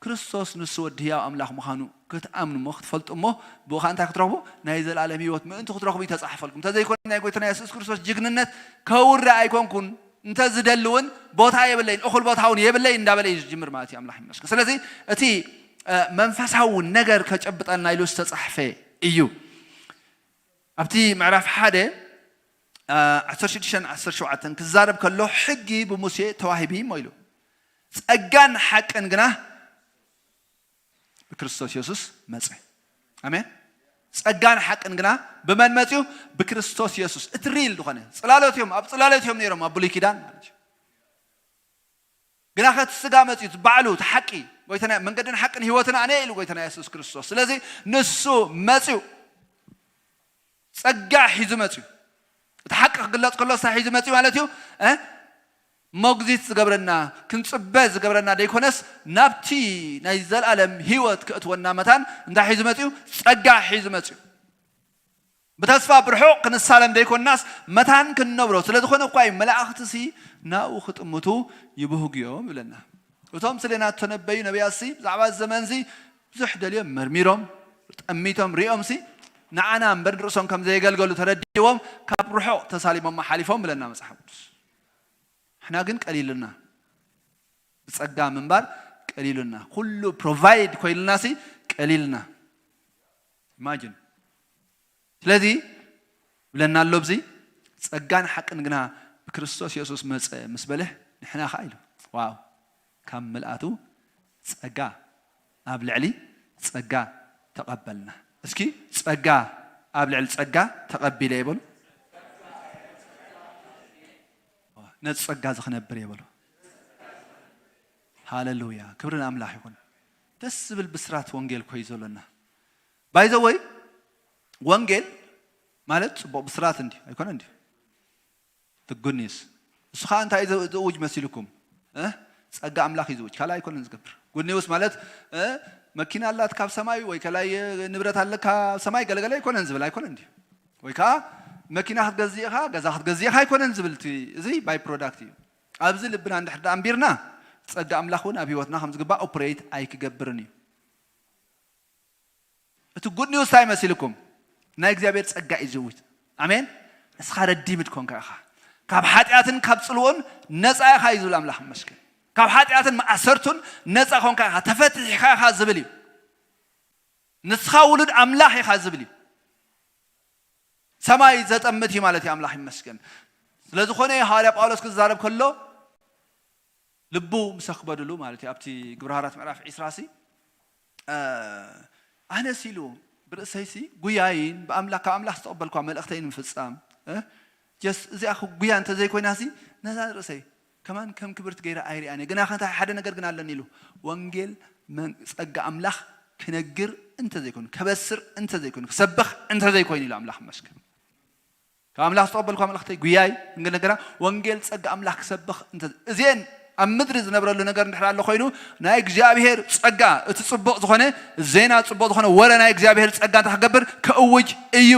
ክርስቶስ ንሱ ወዲ ህያው ኣምላኽ ምዃኑ ክትኣምኑ እሞ ክትፈልጡ እሞ ብኡ ኸዓ እንታይ ክትረኽቡ? ናይ ዘለኣለም ህይወት ምእንቲ ክትረኽቡ እዩ ተጻሕፈልኩም። እንተዘይኮነ ናይ ጎይታና የሱስ ክርስቶስ ጅግንነት ከውሪ ኣይኮንኩን። እንተ ዝደሊ እውን ቦታ የብለይን፣ እኹል ቦታ እውን የብለይን እንዳበለ እዩ ዝጅምር ማለት እዩ። ኣምላኽ ይመስገን። ስለዚ እቲ መንፈሳዊ ነገር ከጨብጠልና ኢሉ ዝተጻሕፈ እዩ። ኣብቲ ምዕራፍ ሓደ ዓሰርተ ሽዱሽተ ዓሰርተ ሸውዓተ ክዛረብ ከሎ ሕጊ ብሙሴ ተዋሂቢ እሞ ኢሉ ጸጋን ሓቅን ግና ብክርስቶስ የሱስ መጸ። ኣሜን። ጸጋን ሓቅን ግና ብመን መጽዩ? ብክርስቶስ የሱስ። እቲ ሪል ዝኾነ ጽላሎት እዮም፣ ኣብ ጽላሎት እዮም ነይሮም ኣብ ብሉይ ኪዳን ማለት እዩ። ግና ከቲ ስጋ መጽዩ ባዕሉ እቲ ሓቂ ወይ እቲ ናይ መንገድን ሓቅን ህይወትን ኣነ ኢሉ ጎይታና የሱስ ክርስቶስ። ስለዚ ንሱ መጽዩ ጸጋ ሒዙ መጽዩ። እቲ ሓቂ ክግለጽ ከሎ እንታይ ሒዙ መጽዩ ማለት እዩ? መጉዚት ዝገብረና ክንጽበ ዝገብረና ደይኮነስ ናብቲ ናይ ዘለኣለም ህይወት ክእትወና መታን እንታይ ሒዙ መጽዩ? ጸጋ ሒዙ መጽዩ። ብተስፋ ብርሑቕ ክንሳለም ደይኮንናስ መታን ክንነብሮ ስለ ዝኾነ እኳ እዩ መላእኽትሲ ናብኡ ክጥምቱ ይብህጉ እዮም ይብለና። እቶም ስለ ናቱ ተነበዩ ነቢያትሲ ብዛዕባ እዚ ዘመንዚ ብዙሕ ደልዮም መርሚሮም ጠሚቶም ሪኦምሲ ንዓና እምበር ንርእሶም ከም ዘየገልገሉ ተረዲዎም ካብ ርሑቕ ተሳሊሞሞ ሓሊፎም ይብለና መጽሓፍ ቅዱስ። ንሕና ግን ቀሊልና ብጸጋ ምንባር ቀሊልና ኩሉ ፕሮቫይድ ኮይልናሲ ቀሊልና። ኢማጂን። ስለዚ ብለና ኣሎ ኣብዚ ጸጋን ሓቅን ግና ብክርስቶስ የሱስ መጸ ምስ በልሕ ንሕና ኸዓ ኢሉ ዋው ካብ ምልኣቱ ጸጋ ኣብ ልዕሊ ጸጋ ተቐበልና። እስኪ ጸጋ ኣብ ልዕሊ ጸጋ ተቐቢለ ይበሉ። ነቲ ጸጋ እዚ ክነብር የበሉ። ሃሌሉያ ክብሪ ንኣምላኽ ይኹን። ደስ ዝብል ብስራት ወንጌል ኮዩ ዘሎና። ባይዘወይ ወንጌል ማለት ጽቡቕ ብስራት እንዲ ኣይኮነ እንዲ good news። እሱ ኸዓ እንታይ እዩ ዘእውጅ መሲልኩም? ጸጋ ኣምላኽ እዩ ዝውጅ ካልእ ኣይኮነን ዝገብር። Good news ማለት መኪና ኣላት ካብ ሰማይ ወይ ከላይ ንብረት ኣለካ ኣብ ሰማይ ገለገለ ኣይኮነን ዝብል ኣይኮነ እንዲ ወይ ከዓ መኪና ክትገዝእ ኢኻ ገዛ ክትገዝእ ኢኻ ኣይኮነን ዝብል እዚ ባይ ፕሮዳክት እዩ። ኣብዚ ልብና እንድሕር ዳ ኣንቢርና ጸጋ ኣምላኽ እውን ኣብ ህይወትና ከም ዝግባእ ኦፕሬት ኣይክገብርን እዩ። እቲ good news እንታይ መሲልኩም? ናይ እግዚኣብሔር ጸጋ እዩ ዝውት። ኣሜን። ንስኻ ረዲምድ ኮንካ ኢኻ፣ ካብ ሓጢኣትን ካብ ጽልኦን ነጻ ኢኻ እዩ ዝብል ኣምላኽ ይመስገን። ካብ ሓጢኣትን መኣሰርቱን ነጻ ኮንካ ኢኻ፣ ተፈቲሕካ ኢኻ ዝብል እዩ። ንስኻ ውሉድ ኣምላኽ ኢኻ ዝብል እዩ። ሰማይ ዘጠምት እዩ ማለት እዩ። ኣምላኽ ይመስገን። ስለዝኾነ እዩ ሃዋርያ ጳውሎስ ክዛረብ ከሎ ልቡ ምስ ኣኽበድሉ ማለት እዩ። ኣብቲ ግብረ ሃዋርያት ምዕራፍ ዒስራ ሲ ኣነስ ኢሉ ብርእሰይሲ ጉያይን ብኣምላኽ ካብ ኣምላኽ ዝተቐበልኳ መልእኽተይ ንምፍጻም ጀስ እዚኣ ጉያ እንተዘይኮይናሲ ነዛ ርእሰይ ከማን ከም ክብርቲ ገይረ ኣይሪኣን እየ። ግና ከንታ ሓደ ነገር ግን ኣለኒ ኢሉ ወንጌል ጸጋ ኣምላኽ ክነግር እንተዘይኮይኑ፣ ከበስር እንተዘይኮይኑ፣ ክሰብኽ እንተዘይኮይኑ ኢሉ ኣምላኽ ይመስገን። ካብ ኣምላኽ ዝተቐበልኳ መልእኽተይ ጉያይ እንግል ነገራ ወንጌል ጸጋ ኣምላኽ ክሰብኽ እንተ እዚአን ኣብ ምድሪ ዝነብረሉ ነገር እንድሕር ኣሎ ኮይኑ ናይ እግዚኣብሔር ጸጋ እቲ ጽቡቕ ዝኾነ ዜና ጽቡቕ ዝኾነ ወረ ናይ እግዚኣብሔር ጸጋ እንታይ ክገብር ክእውጅ እዩ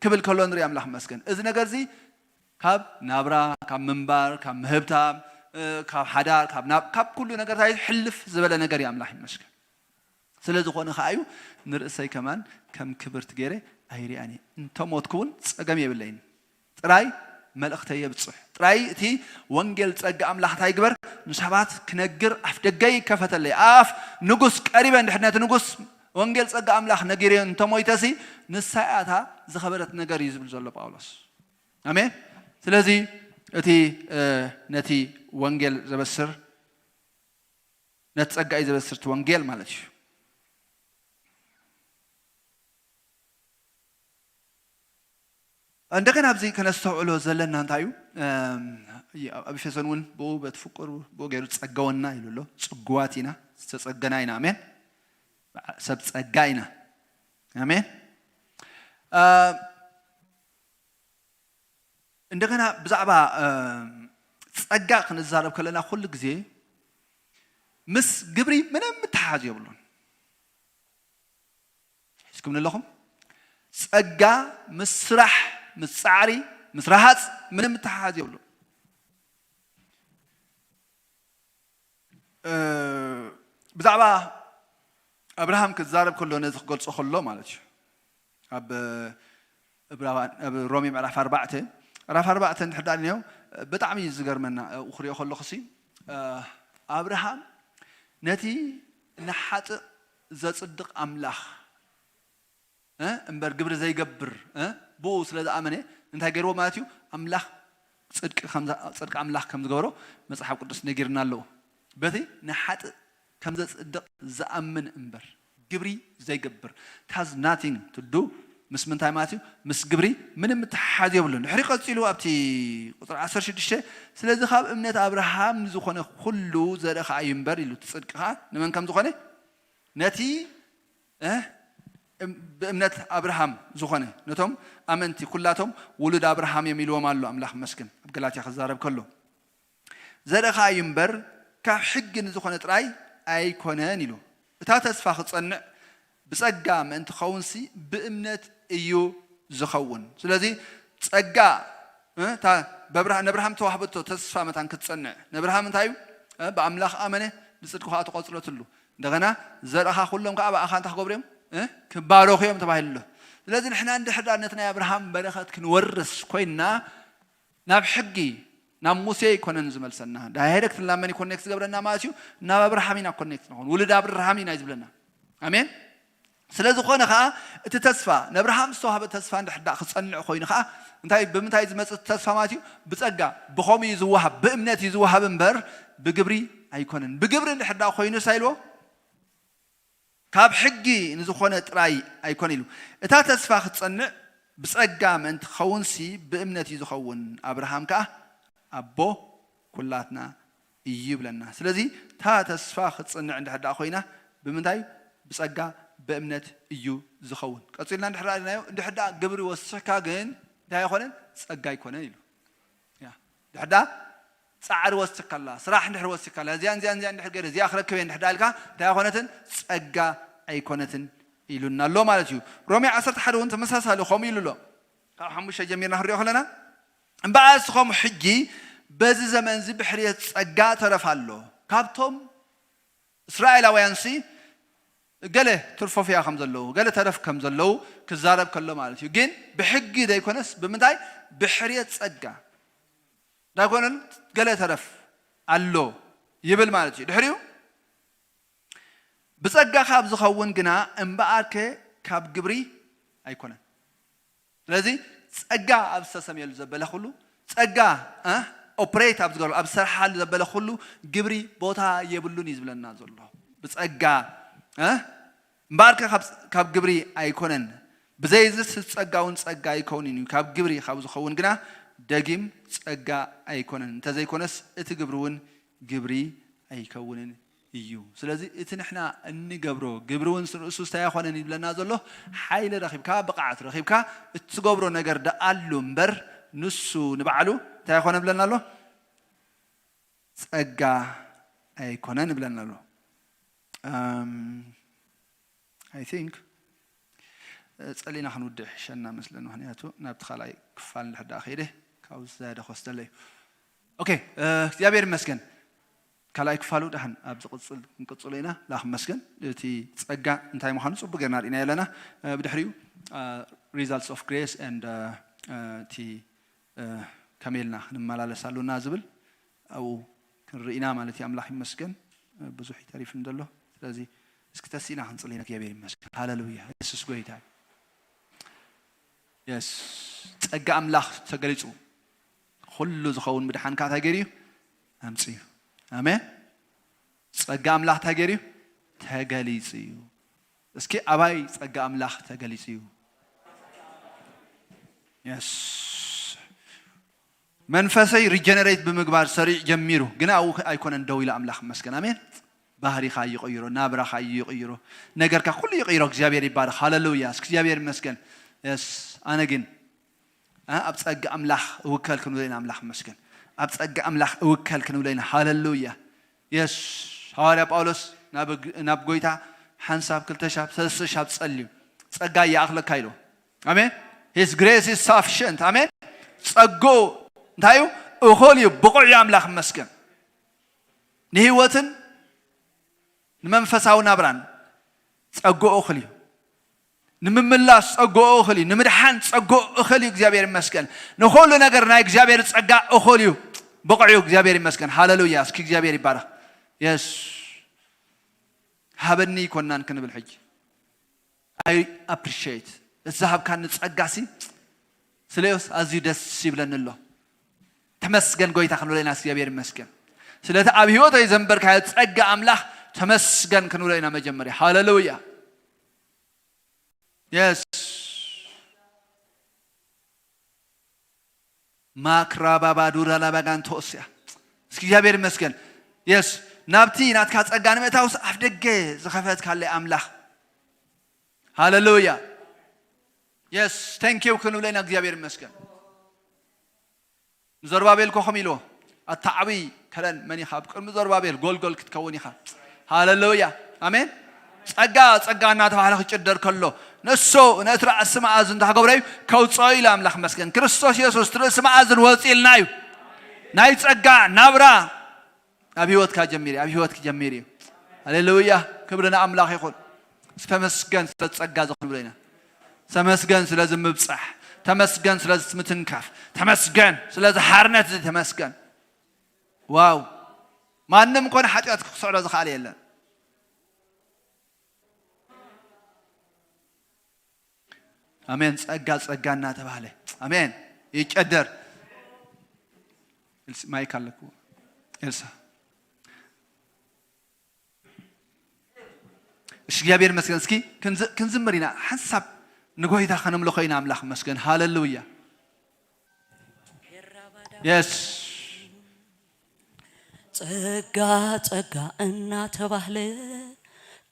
ክብል ከሎ ንርኢ ኣምላኽ መስገን። እዚ ነገር እዚ ካብ ናብራ ካብ ምንባር ካብ ምህብታም ካብ ሓዳር ካብ ናብ ካብ ኩሉ ነገርታት ሕልፍ ዝበለ ነገር እዩ ኣምላኽ ይመስገን። ስለ ዝኾነ ኸዓ እዩ ንርእሰይ ከማን ከም ክብርቲ ገይረ ኣይሪኣን እየ። እንተሞትኩ እውን ጸገም የብለይን። ጥራይ መልእኽተይ የብጽሕ። ጥራይ እቲ ወንጌል ጸጋ ኣምላኽ እንታይ ይግበር ንሰባት ክነግር ኣፍ ደገይ ይከፈተለይ። ኣፍ ንጉስ ቀሪበ እንድሕር ነቲ ንጉስ ወንጌል ጸጋ ኣምላኽ ነጊረ እንተሞይተሲ ንሳ እያ እታ ዝኸበረት ነገር እዩ ዝብል ዘሎ ጳውሎስ። ኣሜን። ስለዚ እቲ ነቲ ወንጌል ዘበስር ነቲ ጸጋ እዩ ዘበስር እቲ ወንጌል ማለት እዩ። እንደገና ኣብዚ ከነስተውዕሎ ዘለና እንታይ እዩ? ኣብ ኤፌሶን እውን ብኡ በቲ ፍቅሩ ብኡ ገይሩ ጸገወና ኢሉ ኣሎ። ጽጉዋት ኢና፣ ዝተጸገና ኢና። ኣሜን። ሰብ ጸጋ ኢና። ኣሜን። እንደገና ብዛዕባ ጸጋ ክንዛረብ ከለና ኩሉ ግዜ ምስ ግብሪ ምንም ምትሓሓዝ የብሉን። ሒዝኩም ኣለኹም? ጸጋ ምስ ስራሕ፣ ምስ ጻዕሪ፣ ምስ ረሃጽ ምንም ምትሓሓዝ የብሉን። ብዛዕባ ኣብርሃም ክዛረብ ከሎ ነዚ ክገልጾ ከሎ ማለት እዩ። ኣብ ሮሜ ምዕራፍ ኣርባዕተ ምዕራፍ ኣርባዕተ እንድሕር ዳኣ ብጣዕሚ እዩ ዝገርመና። ኣብኡ ክሪኦ ከለኹ ሲ ኣብርሃም ነቲ ንሓጥእ ዘጽድቕ ኣምላኽ እምበር ግብሪ ዘይገብር ብኡ ስለ ዝኣመነ እንታይ ገይርዎ ማለት እዩ? ኣምላኽ ጽድቂ ኣምላኽ ከም ዝገበሮ መጽሓፍ ቅዱስ ነጊርና ኣለዉ። በቲ ንሓጥእ ከም ዘጽድቕ ዝኣምን እምበር ግብሪ ዘይገብር ታዝ ናቲንግ ቱ ዱ ምስ ምንታይ ማለት እዩ? ምስ ግብሪ ምንም ምትሓሓዝ የብሉን። ድሕሪ ቀጺሉ ኣብቲ ቁፅሪ ዓሰርተ ሽዱሽተ ስለዚ ካብ እምነት ኣብርሃም ንዝኾነ ኩሉ ዘርኢ ኸዓ እዩ እምበር ኢሉ እቲ ፅድቂ ኸዓ ንመን ከም ዝኾነ ነቲ ብእምነት ኣብርሃም ዝኾነ ነቶም ኣመንቲ ኩላቶም ውሉድ ኣብርሃም እዮም ኢልዎም ኣሎ ኣምላኽ መስግን ኣብ ገላትያ ክዛረብ ከሎ ዘርኢ ኸዓ እዩ እምበር ካብ ሕጊ ንዝኾነ ጥራይ ኣይኮነን ኢሉ። እታ ተስፋ ክትጸንዕ ብጸጋ ምእንቲ ክኸውንሲ ብእምነት እዩ ዝኸውን። ስለዚ ጸጋ ነብርሃም ተዋህበቶ ተስፋ መታን ክትጸንዕ ነብርሃም እንታይ እዩ? ብኣምላኽ ኣመነ ብጽድቂ ኸዓ ተቖጽረትሉ። እንደገና ዘርእኻ ኩሎም ከዓ ብኣኻ እንታይ ክገብሩ እዮም? ክባረኹ እዮም ተባሂሉ ኣሎ። ስለዚ ንሕና እንድሕር ነቲ ናይ ኣብርሃም በረኸት ክንወርስ ኮይንና ናብ ሕጊ ናብ ሙሴ ኣይኮነን ዝመልሰና። ዳይሬክት ናብ መን ኮኔክት ዝገብረና ማለት እዩ? ናብ ኣብርሃም ኢና ኮኔክት ንኾን። ውሉድ ኣብርሃም ኢና እዩ ዝብለና። ኣሜን። ስለ ዝኾነ ኸዓ እቲ ተስፋ ነብርሃም ዝተዋህበ ተስፋ እንድሕር ክጸንዕ ኮይኑ ኸዓ እንታይ ብምንታይ ዝመጽእ ተስፋ ማለት እዩ? ብጸጋ። ብኸምኡ እዩ ዝወሃብ፣ ብእምነት እዩ ዝወሃብ እምበር ብግብሪ ኣይኮነን። ብግብሪ እንድሕር ኮይኑ ሳይልዎ ካብ ሕጊ ንዝኾነ ጥራይ ኣይኮነ ኢሉ። እታ ተስፋ ክትጸንዕ ብጸጋ ምእንቲ ክኸውንሲ ብእምነት እዩ ዝኸውን። ኣብርሃም ከኣ ኣቦ ኩላትና እዩ ይብለና። ስለዚ እታ ተስፋ ክትጽንዕ እንድሕር ደኣ ኮይና ብምንታይ? ብጸጋ ብእምነት እዩ ዝኸውን። ቀጺልና እንድሕር ደኣ ኢልናዮ፣ እንድሕር ደኣ ግብሪ ወሲኽካ ግን እንታይ ኣይኮነን? ጸጋ ኣይኮነን ኢሉ። ያ፣ ድሕዳ ጻዕሪ ወሲካላ፣ ስራሕ እንድሕር ወሲካላ፣ እዚኣ እዚኣ እዚኣ እንድሕር ገይረ እዚኣ ክረክብ እየ እንድሕር ኢልካ እንታይ ኣይኮነትን? ጸጋ ኣይኮነትን ኢሉና ኣሎ ማለት እዩ። ሮሜ ዓሰርተ ሓደ እውን ተመሳሳሊ ከምኡ ኢሉ ኣሎ። ካብ ሓሙሽተ ጀሚርና ክንሪኦ ከለና እምበኣር ንስኹም ሕጂ በዚ ዘመን እዚ ብሕርየት ጸጋ ተረፍ ኣሎ። ካብቶም እስራኤላውያን ሲ ገለ ትርፎፍያ ከም ዘለዉ፣ ገለ ተረፍ ከም ዘለዉ ክዛረብ ከሎ ማለት እዩ። ግን ብሕጊ ዘይኮነስ ብምንታይ? ብሕርየት ጸጋ። ዳይኮነን ገለ ተረፍ ኣሎ ይብል ማለት እዩ። ድሕሪኡ፣ "ብጸጋ ካብ ዝኸውን ግና እምበኣርከ ካብ ግብሪ ኣይኮነን። ስለዚ ጸጋ ኣብ ዝተሰምየሉ ዘበለ ኩሉ፣ ጸጋ፣ እ፣ ኦፕሬት ኣብ ዝገበረሉ፣ ኣብ ዝሰርሓሉ ዘበለ ኩሉ ግብሪ ቦታ የብሉን" እዩ ዝብለና ዘሎ። ብጸጋ፣ እ፣ እምበኣርከ ካብ፣ ካብ ግብሪ ኣይኮነን፣ ብዘይ እዚ እቲ ጸጋ እውን ጸጋ ኣይከውንን እዩ። ካብ ግብሪ ካብ ዝኸውን ግና ደጊም ጸጋ ኣይኮነን። እንተዘይኮነስ እቲ ግብሪ እውን ግብሪ ኣይከውንን እዩ። ስለዚ እቲ ንሕና እንገብሮ ግብሪ እውን ንርእሱ እንታይ ኣይኮነን ይብለና ዘሎ፣ ሓይሊ ረኺብካ፣ ብቕዓት ረኺብካ እትገብሮ ነገር ደኣሉ እምበር፣ ንሱ ንባዕሉ እንታይ ኣይኮነን ይብለና ኣሎ? ጸጋ ኣይኮነን ይብለና ኣሎ። I think ጸሊና ክንውድእ ይሕሸና መስለኒ፣ ምኽንያቱ ናብቲ ካልኣይ ክፋል እንድሕር ደኣ ከይደ ካብኡ ዝያዳ ክወስደለይ። ኦኬ፣ እግዚኣብሔር ይመስገን። ካልኣይ ክፋሉ ደሓን ኣብ ዝቕጽል ክንቅጽሎ ኢና። ላኽ መስገን፣ እቲ ጸጋ እንታይ ምዃኑ ጽቡቅ ጌርና ርኢናዮ ኣለና። ብድሕሪኡ results of grace and እቲ ከመይ ኢልና ክንመላለስ ኣሉና ዝብል ኣብኡ ክንርኢ ኢና ማለት እዩ። ኣምላኽ ይመስገን፣ ብዙሕ ይተሪፍ እንደሎ። ስለዚ እስኪ ተሲእና ክንጽሊ ኢና። እግዚኣብሔር ይመስገን። ሃሌሉያ። የሱስ ጎይታ እዩ። የስ፣ ጸጋ ኣምላኽ ተገሊጹ። ኩሉ ዝኸውን ምድሓን ከኣ እንታይ ገይሩ እዩ? ኣምጺኡ። ኣሜን። ጸጋ ኣምላኽ እንታይ ገይሩ እዩ? ተገሊጹ እዩ። እስኪ ኣባይ ጸጋ ኣምላኽ ተገሊጹ እዩ? የስ። መንፈሰይ ሪጀነሬት ብምግባር ሰሪዕ ጀሚሩ፣ ግና ኣብኡ ኣይኮነን ደው ኢሉ። ኣምላኽ ይመስገን። ኣሜን። ባህሪኻ ይቕይሮ፣ ናብራኻ ይቕይሮ፣ ነገርካ ኩሉ ይቕይሮ። እግዚኣብሔር ይባረኽ። ሃሌሉያ። እስኪ እግዚኣብሔር ይመስገን። የስ። ኣነ ግን፣ እ፣ ኣብ ጸጋ ኣምላኽ እውከል ክንብሎ ኢና። ኣምላኽ ይመስገን። ኣብ ጸጋ ኣምላኽ እውከል ክንብሎ ኢና። ሃሌሉያ። የስ። ሃዋርያ ጳውሎስ ናብ፣ ናብ ጎይታ ሓንሳብ፣ ክልተ ሻብ፣ ሰለስተ ሻብ ጸልዩ፣ "ጸጋ ይኣኽለካ" ኢሉ። ኣሜን። His grace is sufficient። ኣሜን። ጸግኡ እንታይ እዩ? እኹል እዩ፣ ብቑዕ እዩ። ኣምላኽ ይመስገን። ንህይወትን ንመንፈሳዊ ናብራን ጸግኡ እኹል እዩ። ንምምላስ ጸግኡ እኹል እዩ። ንምድሓን ጸግኡ እኹል እዩ። እግዚኣብሔር ይመስገን። ንኹሉ ነገር ናይ እግዚኣብሔር ጸጋ እኹል እዩ። ብቑዕ እዩ። እግዚኣብሔር ይመስገን። ሃሌሉያ። እስኪ እግዚኣብሔር ይባረኽ። የስ። ሃበኒ ይኮናን ክንብል ሕጂ። I appreciate። እዚ ዝሃብካኒ ጸጋ ሲ ስለዮስ ኣዝዩ ደስ ይብለኒ ኣሎ። ተመስገን ጎይታ ክንብሎ ኢና። እግዚኣብሔር ይመስገን። ስለቲ ኣብ ህይወተይ ዘንበርካዮ ጸጋ ኣምላኽ ተመስገን ክንብሎ ኢና መጀመርያ። ሃሌሉያ። የስ። ማክራባባዱራ ላባጋንቶስያ። እስኪ እግዚኣብሔር ይመስገን። የስ። ናብቲ ናትካ ጸጋ ንምእታውስ ኣፍ ደገ ዝኸፈትካለይ ኣምላኽ። ሃሌሉያ። የስ። Thank you ክንብሎ ኢና። እግዚኣብሔር ይመስገን። ንዘሩባቤል ኮ ከምኡ ኢልዎ፣ ኣታ ዓብዪ ከረን መን ኢኻ? ኣብ ቅድሚ ዘሩባቤል ጎልጎል ክትከውን ኢኻ። ሃሌሉያ። ኣሜን። ጸጋ፣ ጸጋ እናተባህለ ክጭደር ከሎ፣ ንሱ ነቲ ራእሲ መኣዝን እንታይ ክገብሮ እዩ? ከውጽኦ ኢሉ ኣምላኽ መስገን። ክርስቶስ የሱስ እቲ ርእሲ መኣዝን ወፂእልና እዩ። ናይ ጸጋ ናብራ ኣብ ህይወትካ ጀሚር እዩ፣ ኣብ ህይወትኪ ጀሚር እዩ። ሃሌሉያ። ክብሪ ንኣምላኽ ይኹን። ተመስገን ስለ ጸጋ እዚ ክንብሎ ኢና። ተመስገን ስለዚ ምብጻሕ፣ ተመስገን ስለዚ ምትንካፍ፣ ተመስገን ስለዚ ሓርነት እዚ ተመስገን። ዋው። ማንም ኮነ ሓጢኣት ክስዕሮ ዝኽኣል የለን። ኣሜን። ጸጋ ጸጋ እናተባህለ፣ ኣሜን፣ ይጨደር። ኤልሲ፣ ማይክ ኣለኩ። ኤልሳ። እሺ፣ እግዚኣብሔር ይመስገን። እስኪ ክንዝ-፣ ክንዝምር ኢና። ሓንሳብ ንጎይታ ከነምልኾ ኢና። ኣምላኽ ይመስገን። ሃሌሉያ። የስ። ጸጋ ጸጋ እናተባህለ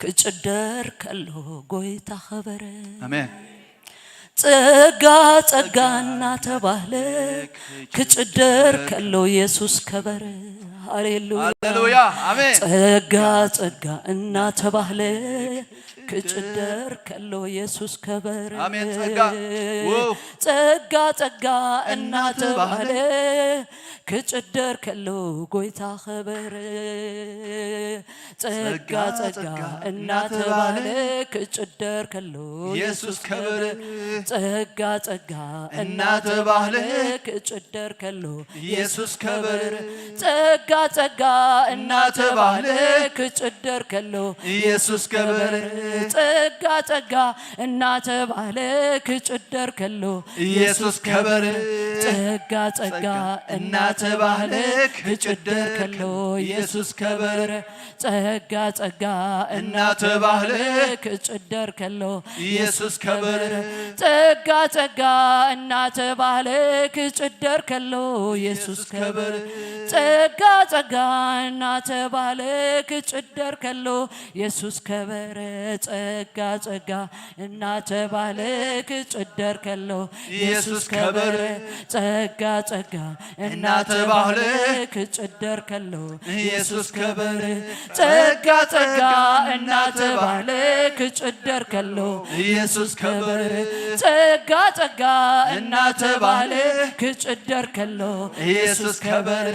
ክጭደር ከሎ ጎይታ ከበረ። ኣሜን። ጸጋ ጸጋ እናተባህለ ክጭደር ከሎ ኢየሱስ ከበረ። ሃሌሉያ። ሃሌሉያ። ኣሜን። ጸጋ ጸጋ እናተባህለ ክጭደር ከሎ ኢየሱስ ከበር። ኣሜን። ጸጋ። ው። ጸጋ ጸጋ እናተባህለ ክጭደር ከሎ ጎይታ ከበር። ጸጋ ጸጋ እናተባህለ ክጭደር ከሎ ኢየሱስ ከበር። ጸጋ ጸጋ እናተባህለ ክጭደር ከሎ ኢየሱስ ከበር። ጸጋ ጸጋ እናተባህለ ክጭደር ከሎ ኢየሱስ ከበር። ጸጋ ጸጋ እናተባህለ ክጭደር ከሎ ኢየሱስ ከበር። ጸጋ ጸጋ እናተባህለ ክጭደር ከሎ ኢየሱስ ከበር። ጸጋ ጸጋ እናተባህለ ክጭደር ከሎ ኢየሱስ ከበር። ጸጋ ጸጋ እናተባህለ ክጭደር ከሎ ኢየሱስ ከበር። ጸጋ ጸጋ እናተባህለ ክጭደር ከሎ ኢየሱስ ከበር። ጸጋ ጸጋ እናተባህለ ክጭደር ከሎ ኢየሱስ ከበር። ጸጋ ጸጋ እናተባህለ ክጭደር ከሎ ኢየሱስ ከበር። ጸጋ ጸጋ እናተባህለ ክጭደር ከሎ ኢየሱስ ከበር። ጸጋ ጸጋ እናተባህለ ክጭደር ከሎ ኢየሱስ ከበር።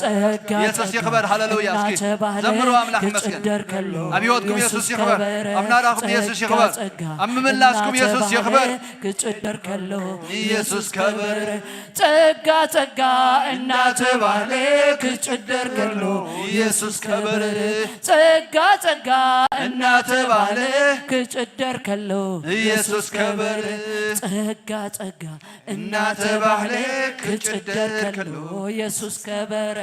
ጸጋ ኢየሱስ ጸጋ ይኽበር። ሃሌሉያ። እስኪ እናተባህለ ዘምሩ፣ ኣምላኽ ይመስገን። ክጭደር ከሎ ኣብ ህይወትኩም ኢየሱስ ይኽበር። ከበር። ኣብ ናብራኹም ኢየሱስ ጸጋ ይኽበር። ጸጋ ኣብ ምምላስኩም ኢየሱስ እናተባህለ ይኽበር። ክጭደር ከሎ ኢየሱስ ከበር። ጸጋ ጸጋ እናተባህለ ክጭደር ከሎ ኢየሱስ ከበር። ጸጋ ጸጋ እናተባህለ ክጭደር ከሎ ኢየሱስ ከበር። ጸጋ ጸጋ እናተባህለ ክጭደር ከሎ ኢየሱስ ከበር።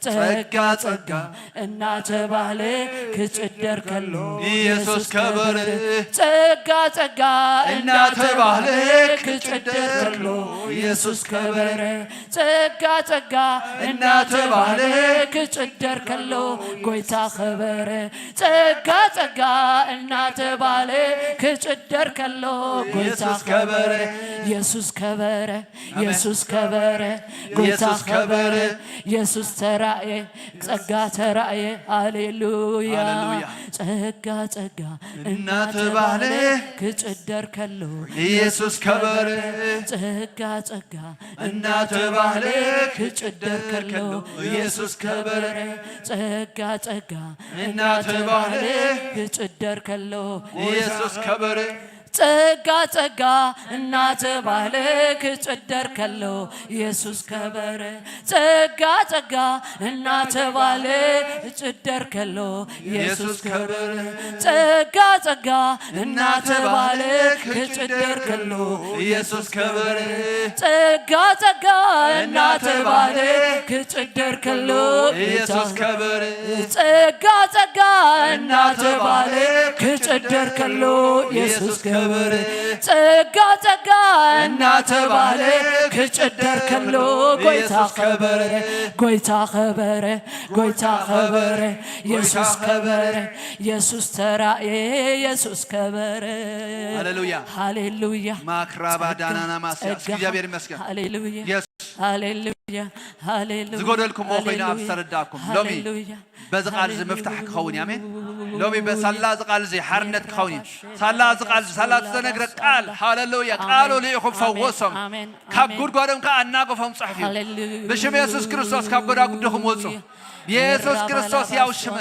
ጸጋ ጸጋ እናተባህለ ክጭደር ከሎ ኢየሱስ ከበር። ጸጋ ጸጋ እናተባህለ ክጭደር ከሎ ኢየሱስ ከበር። ጸጋ ጸጋ እናተባህለ ክጭደር ከሎ ጎይታ ከበር። ጸጋ ጸጋ እናተባህለ ክጭደር ከሎ ጎይታ ኢየሱስ ከበር። ኢየሱስ ከበረ አሜን። ኢየሱስ ከበረ ጎይታ ኢየሱስ ከበረ። ከበረ ኢየሱስ ተራእየ ጸጋ ተራእየ። ሃሌሉያ ሃሌሉያ። ጸጋ ጸጋ እናተባህለ ክጭደር ከሎ ኢየሱስ ከበረ። ጸጋ ጸጋ እናተባህለ ክጭደር ከሎ ኢየሱስ ከበረ። ጸጋ ጸጋ እናተባህለ ክጭደር ከሎ ኢየሱስ ከበረ። ጸጋ ጸጋ እናተባህለ ክጭደር ከሎ ኢየሱስ ከበረ። ጸጋ ጸጋ እናተባህለ ክጭደር ከሎ ኢየሱስ ከበረ። ጸጋ ጸጋ እናተባህለ ክጭደር ከሎ ኢየሱስ ከበረ። ጸጋ ጸጋ እናተባህለ ክጭደር ከሎ ኢየሱስ ከበረ። ጸጋ ጸጋ እናተባህለ ክጭደር ከሎ ኢየሱስ ከበረ። ጸጋ ጸጋ እናተባህለ ክጭደር ከሎ ጎይታ ኢየሱስ ከበረ። ከበረ ጎይታ ከበረ ጎይታ ከበረ ኢየሱስ ከበረ ኢየሱስ ተራእየ ኢየሱስ ከበረ። ሃሌሉያ። ሃሌሉያ ማክራባ ዳናና ማስያ። እስኪ ጸጋ እግዚኣብሔር ይመስገን። ሃሌሉያ የስ ሃሌሉያ ሃሌሉያ ዝጎደልኩምዎ ኮይና ኣብ ሃሌሉያ ዝተረዳእኩም። ሎሚ ሃሌሉያ በዚ ቃል እዚ ሃሌሉያ ምፍታሕ ክኸውን እዩ። ኣሜን። ሎሚ በሳላ እዚ ቃል እዚ ሓርነት ክኸውን እዩ። ሳላ እዚ ቃል እዚ ሳላ ዝተነግረ ቃል ሃሌሉያ ቃሉ ልኢኹም ፈወሶም። ኣሜን። ካብ ኣሜን። ጉድጓዶም ከዓ ኣናገፎም ጽሑፍ እዩ። ሃሌሉያ። ብሽም የሱስ ክርስቶስ ካብ ጎዳጉድኹም ውጹ። የሱስ ክርስቶስ ያው ሽም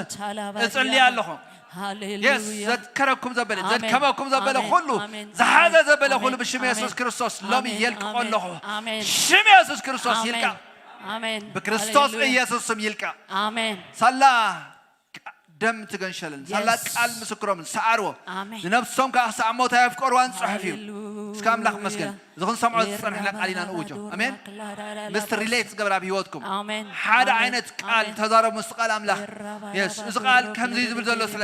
እጽሊ ኣለኹ። ሃሌሉያ። የስ ዘትከረኩም ዘበለ ኣሜን። ዘድከመኩም ዘበለ ኣሜን። ኩሉ ኣሜን። ዝሓዘ ዘበለ ኣሜን። ኩሉ ብሽም ኣሜን። የሱስ ክርስቶስ ሎሚ ኣሜን። የልቅቆ ኣሜን። ኣለኹ። ኣሜን። ሽም የሱስ ክርስቶስ ኣሜን። ይልቀቕ። ኣሜን። ብክርስቶስ ሃሌሉያ። ኢየሱስ ስም ይልቀቕ። ኣሜን። ሳላ ደም ትገንሸልን ሳላ የስ። ቃል ምስክሮምን ሰዓርዎ ኣሜን። ንነብሶም ከዓ ክሳዕ ሞት ኣየፍቀርዋን ጽሑፍ እዩ። ሃሌሉያ። እስከ ኣምላኽ መስገን እዚ ክንሰምዖ ዝጸንሕና ቃል ኢና ንእውጆ። ኣሜን። ምስቲ ሪሌት ዝገብር ኣብ ህይወትኩም ኣሜን። ሓደ ኣሜን። ዓይነት ቃል ኣሜን። ተዛረቡ ምስቲ ቃል ኣምላኽ። የስ እዚ ቃል ከምዚ ዝብል ዘሎ ስለ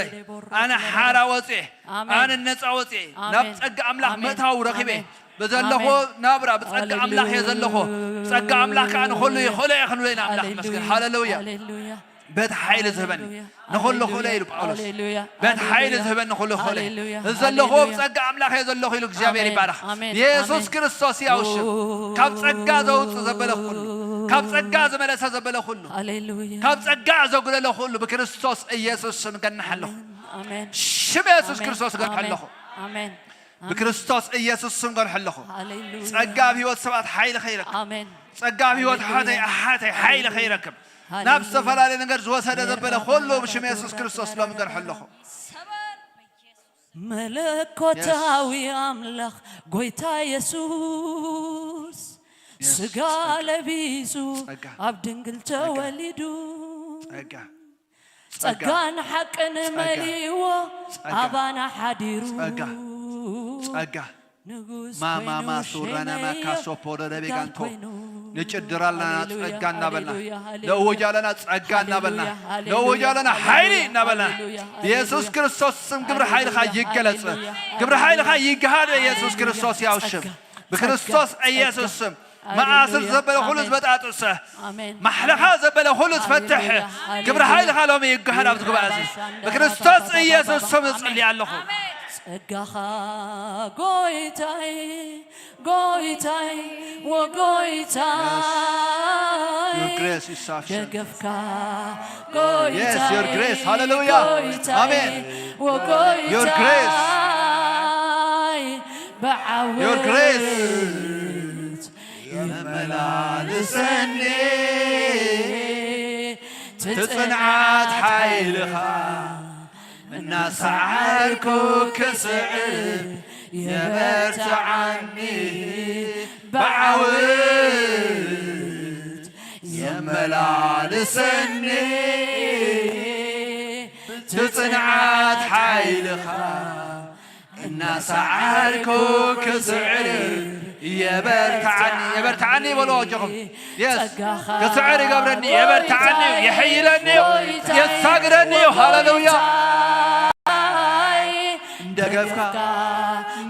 ኣነ ሓራ ወፅኤ ኣሜን። ኣነ ነፃ ወፅኤ ኣሜን። ናብ ጸጋ ኣምላኽ ኣሜን። ምእታው ረኺበ ኣሜን። ብዘለኹ ኣሜን። ናብራ ብጸጋ ኣምላኽ እየ ዘለኹ። ብጸጋ ኣምላኽ ከዓ ንኹሉ ይኽእሎ እየ ክንብሎ ኢና። ኣምላኽ መስገን። ሃሌሉያ። ሃሌሉያ። በቲ ሓይሊ ዝህበኒ ሃሌሉያ። ንኹሉ ክእሎ ኢሉ ጳውሎስ። ሃሌሉያ። በቲ ሓይሊ ሃሌሉያ። ዝህበኒ ንኹሉ ክእሎ እየ። ሃሌሉያ። እዚ ዘለኹ ሃሌሉያ። ብጸጋ ኣምላኽ እየ ዘለኹ ኢሉ እግዚኣብሔር ኣሜን። ይባረኽ። ኣሜን። የሱስ ኣሜን። ክርስቶስ ያው ሽም ካብ ጸጋ ዘውፅእ ዘበለ ኩሉ ካብ ጸጋ ዝመለሰ ዘበለ ኩሉ፣ ሃሌሉያ። ካብ ጸጋ ዘጉደለ ኩሉ ብክርስቶስ ኢየሱስ ስም ገንሕ ኣለኹ። ኣሜን። ሽም ኢየሱስ ኣሜን። ክርስቶስ ገንሕ ኣሜን። ኣለኹ። ኣሜን። ብክርስቶስ ኢየሱስ ስም ገንሕ ኣለኹ። ሃሌሉያ። ጸጋ ኣብ ህይወት ሰባት ሓይሊ ከይረክብ። ኣሜን። ጸጋ ኣብ ህይወት ሃሌሉያ። ኣሓተይ ኣሓተይ ሓይሊ ሃሌሉያ። ከይረክብ። ናብ ሃሌሉያ። ዝተፈላለየ ነገር ዝወሰደ ዘበለ ኩሉ ብሽም ኢየሱስ ክርስቶስ ሎም ገንሕ ኣለኹ። መለኮታዊ ኣምላኽ ጎይታ የሱስ የሱስ ስጋ ጸጋ። ለቢሱ ጸጋ። ኣብ ድንግል ጸጋ። ተወሊዱ ጸጋ። ጸጋ። ጸጋን ሓቅን ጸጋ። መሊእዎ ጸጋ። ኣባና ሓዲሩ ጸጋ። ጸጋ። ንጉስ ማማ ኮይኑ ማሱራና ሸመዮ ማካሶ ፖረረ ጋል ቤጋንቶ። ኮይኑ። ንጭድር ኣለና ሃሌሉያ፣ ጸጋ እናበልና። ሃሌሉያ፣ ሃሌሉያ። ነእውጅ ኣለና ጸጋ ሃሌሉያ፣ እናበልና። ሃሌሉያ፣ ነእውጅ ኣለና ሓይሊ ሃሌሉያ፣ እናበልና። ሃሌሉያ፣ ኢየሱስ ሃሌሉያ። ክርስቶስ ስም ግብሪ ሓይልኻ ሃሌሉያ፣ ይገለጽ። ሃሌሉያ፣ ግብሪ ሓይልኻ ሃሌሉያ። ይግሃድ በኢየሱስ ሃሌሉያ። ክርስቶስ ያው ሽም። ጸጋ፣ ብክርስቶስ ጸጋ፣ ኢየሱስ ጸጋ። ስም። መኣስር ሃሌሉያ፣ ዘበለ ኩሉ ኣሜን። ዝበጣጥሰ። ኣሜን። ማሕለኻ ዘበለ ኩሉ ዝፈትሕ። ሃሌሉያ፣ ግብሪ ሃሌሉያ። ሓይልኻ ሎሚ ይገሃድ ኣብዚ ጉባኤ እዚ። ብክርስቶስ ኢየሱስ ስም እጽሊ ኣለኹ። ጸጋኻ ጎይታይ፣ ጎይታይ፣ ወጎይታይ። Yes. Your grace is sufficient. ደገፍካ Yes, your ጎይታይ፣ grace. Hallelujah. ጎይታይ፣ ኣሜን። ወጎይታይ። Your grace. ብዓወት Your grace. የመላልሰኒ ትጽንዓት ሓይልኻ እናሰዓርኩ ክስዕር የበርትዓኒ ብዓወት የመላልሰኒ ትጽንዓት ሓይልኻ እናሰዓርኩ ክስዕር የበርትዓኒ፣ የበርትዓኒ በሉ ኣጆኹም። Yes። ክስዕር ይገብረኒ፣ የበርትዓኒ እዩ፣ የሐይለኒ እዩ፣ የሳግረኒ እዩ። ሃሌሉያ። ደገፍካ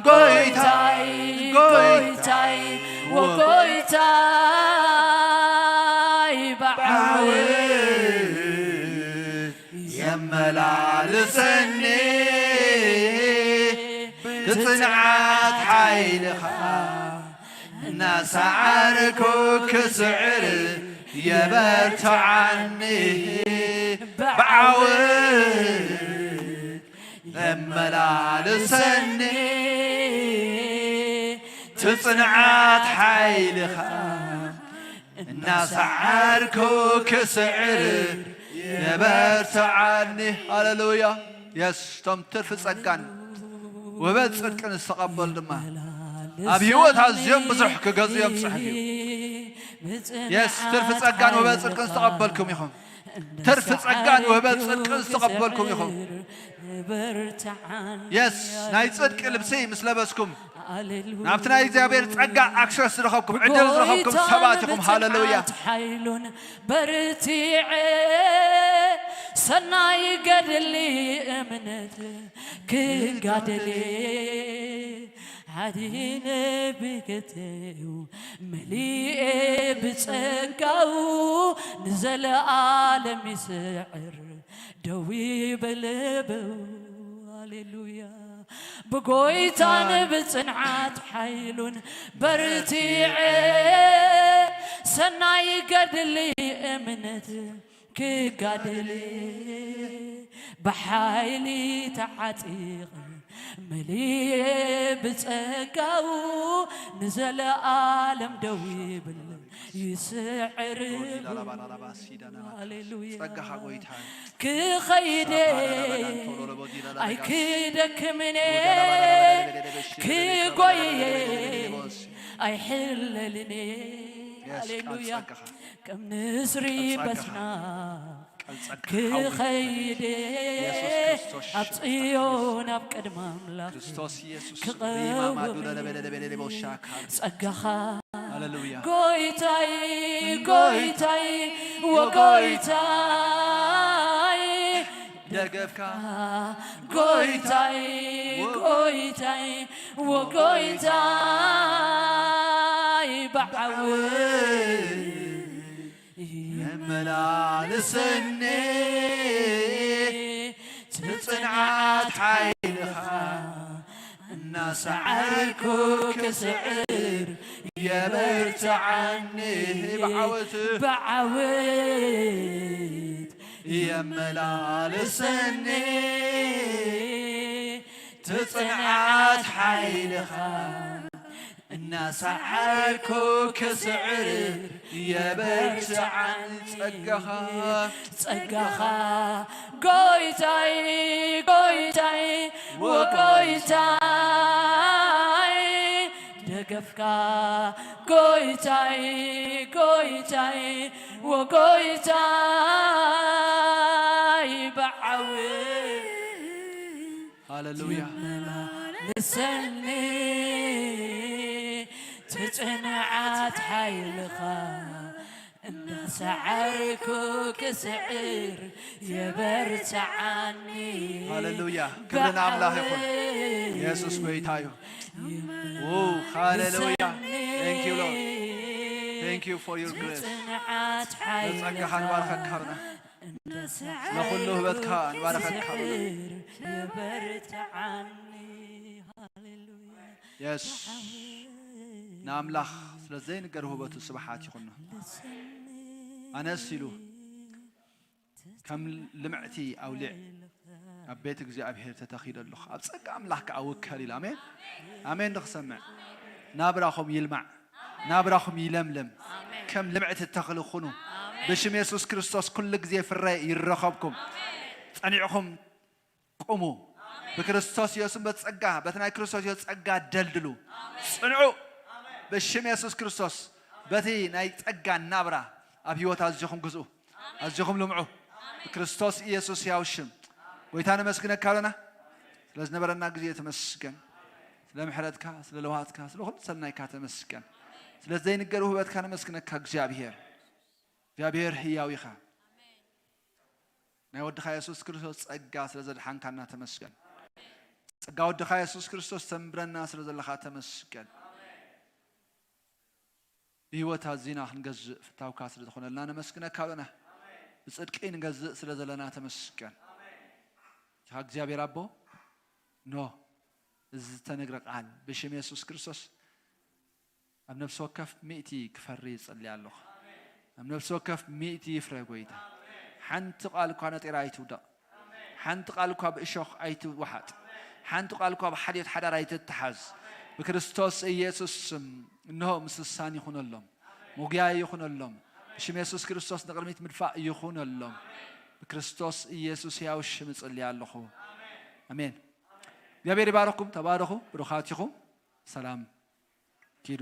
ጎይታይ፣ ጎይታይ፣ ወጎይታይ ብዓወት የመላልሰኒ ብጽንዓት ሓይልኻ እናሰዓርኩ ክስዕር የበርትዓኒ ብዓወት የመላልሰኒ ትጽንዓት ሓይልኻ እናሰዓርኩ ክስዕር የበርትዓኒ። ሃሌሉያ። የስ፣ እቶም ትርፊ ጸጋን ውህበት ጽድቅን ዝተቐበሉ ድማ ኣብ ህይወት ኣዝዮም ብዙሕ ክገዝኡ እዮም ዝጸንሑ። የስ፣ ትርፊ ጸጋን ውህበት ጽድቅን ዝተቐበልኩም ኢኹም። ትርፊ ጸጋን ውህበት ጽድቅን ዝተቐበልኩም ኢኹም። የስ፣ ናይ ጽድቂ ልብሲ ምስ ለበስኩም ናብቲ ናይ እግዚኣብሔር ጸጋ ኣክሰስ ዝረኸብኩም፣ ዕድል ዝረኸብኩም ሰባት ኢኹም። ሃሌሉያ። ሓይሉን በርቲዐ ሰናይ ገድሊ እምነት ክጋደል ሓዲነ ብገተዩ መሊኤ ብጸጋኡ ንዘለኣለም ይስዕር ደዊ በለበው። ሃሌሉያ። ብጎይታን ብጽንዓት ሓይሉን በርቲዐ ሰናይ ገድሊ እምነት ክጋደል ብሓይሊ ተዓጢቐ መሊኤ ብጸጋኡ ንዘለኣለም ደው ይብል ይስዕር። ሃሌሉያ። ጸጋኻ ጎይታ ክኸይደ ኣይክደክምነ ክጎየ ኣይሕለልነ። የስ፣ ቃል ሃሌሉያ። ጸጋኻ። ከም ንስሪ ቃል ጸጋኻ። በስና ቃል ጸጋኻ። ክኸይደ የሱስ ክርስቶስ ኣብ ሽም ጽዮን ኣብ ቅድሚ ኣምላኽ ክርስቶስ የሱስ ክቐውም ሪማ ማዱለ ለበለ ለበለ ለቦሻ ካል ጸጋኻ ሃሌሉያ። ጎይታይ፣ ጎይታይ፣ ወጎይታይ ደገፍካ ጎይታይ፣ ጎይታይ፣ ወጎይታይ ብዓወት የመላልሰኒ ትጽንዓት ሓይልኻ እና ሰዓርኩ ክስዕር የበርትዓኒ ብዓወት ብዓወት የመላልሰኒ ትጽንዓት ሓይልኻ እናሰዓርኩ ክስዕር የበርትዓኒ ጸጋኻ ጸጋኻ ጎይታይ ጎይታይ ወጎይታይ ደገፍካ ጎይታይ ጎይታይ ወጎይታይ ብዓወት ሃሌሉያ። የመላልሰኒ ትጽንዓት ሓይልኻ እናሰዓርኩ ክስዕር የበርትዓኒ ሃሌሉያ። ክብሪ ንኣምላኽ ይኹን። ብዓወት የሱስ ጎይታ እዩ። ው፣ ሃሌሉያ። Thank you, Lord. Thank you for your grace. ትጽንዓት ንጸጋኻ ሓይልኻ ንባርኸካ ሃብና። እናሰዓርኩ ንኹሉ ህበትካ ንባርኸካ ሃብና። ክስዕር የበርትዓኒ ሃሌሉያ። የስ ንኣምላኽ ስለ ዘይንገር ውህበቱ ስብሓት ይኹኖ ኣነስ ኢሉ ከም ልምዕቲ ኣውሊዕ ኣብ ቤት እግዚኣብሔር ተተኺለ ኣለኹ ኣብ ጸጋ ኣምላኽ ከዓ ውከል ኢሉ ኣሜን ኣሜን ንክሰምዕ ናብራኹም ይልማዕ ናብራኹም ይለምልም ከም ልምዕቲ ተኽሊ ኩኑ ብሽም የሱስ ክርስቶስ ኩሉ ግዜ ፍረ ይረኸብኩም ጸኒዕኹም ቁሙ። ብክርስቶስ ኢየሱስ በቲ ጸጋ በቲ ናይ ክርስቶስ ኢየሱስ ጸጋ ደልድሉ። ጽንዑ። ብሽም የሱስ ክርስቶስ በቲ ናይ ጸጋ ናብራ ኣብ ህይወት ኣዝኹም ግዝኡ። ኣዝኹም ልምዑ። ብክርስቶስ ኢየሱስ ያው ሽም ጎይታ ነመስግነካ ኣለና። ስለ ዝነበረና ግዜ ተመስገን። ስለ ምሕረትካ፣ ስለ ለውሃትካ፣ ስለ ኩሉ ሰናይካ ተመስገን። ስለ ዘይንገር ውህበትካ ነመስግነካ እግዚኣብሔር። እግዚኣብሔር ህያው ኢኻ። ናይ ወድኻ የሱስ ክርስቶስ ጸጋ ስለ ዘድሓንካና ተመስገን። ጸጋ ወድኻ የሱስ ክርስቶስ ተንብረና ስለ ዘለኻ ተመስገን። ብህይወት ኣዚና ክንገዝእ ፍታውካ ስለ ዝኾነልና ነመስግነካ ኣለና። ብጽድቂ ንገዝእ ስለ ዘለና ተመስገን። ኢኻ እግዚኣብሔር ኣቦ ኖ እዚ ዝተነግረ ቃል ብሽም የሱስ ክርስቶስ ኣብ ነፍሲ ወከፍ ሚእቲ ክፈሪ ይጽሊ ኣለኹ። ኣብ ነፍሲ ወከፍ ሚእቲ ይፍረ ጎይታ። ሓንቲ ቃል እኳ ነጢራ ኣይትውደቕ። ሓንቲ ቃል እኳ ብእሾኽ ኣይትወሓጥ። ሓንቲ ቃል እኳ ብሓልዮት ሓዳር ኣይትተሓዝ። ብክርስቶስ ኢየሱስ ስም እንሆ ምስሳን ይኹነሎም፣ ምጉያይ ይኹነሎም። ብሽም የሱስ ክርስቶስ ንቕድሚት ምድፋእ ይኹነሎም። ብክርስቶስ ኢየሱስ ሕያው ሽም እጽሊ ኣለኹ። ኣሜን። እግዚኣብሔር ይባርኩም። ተባረኹ። ብሩኻት ኢኹም። ሰላም ኪዱ።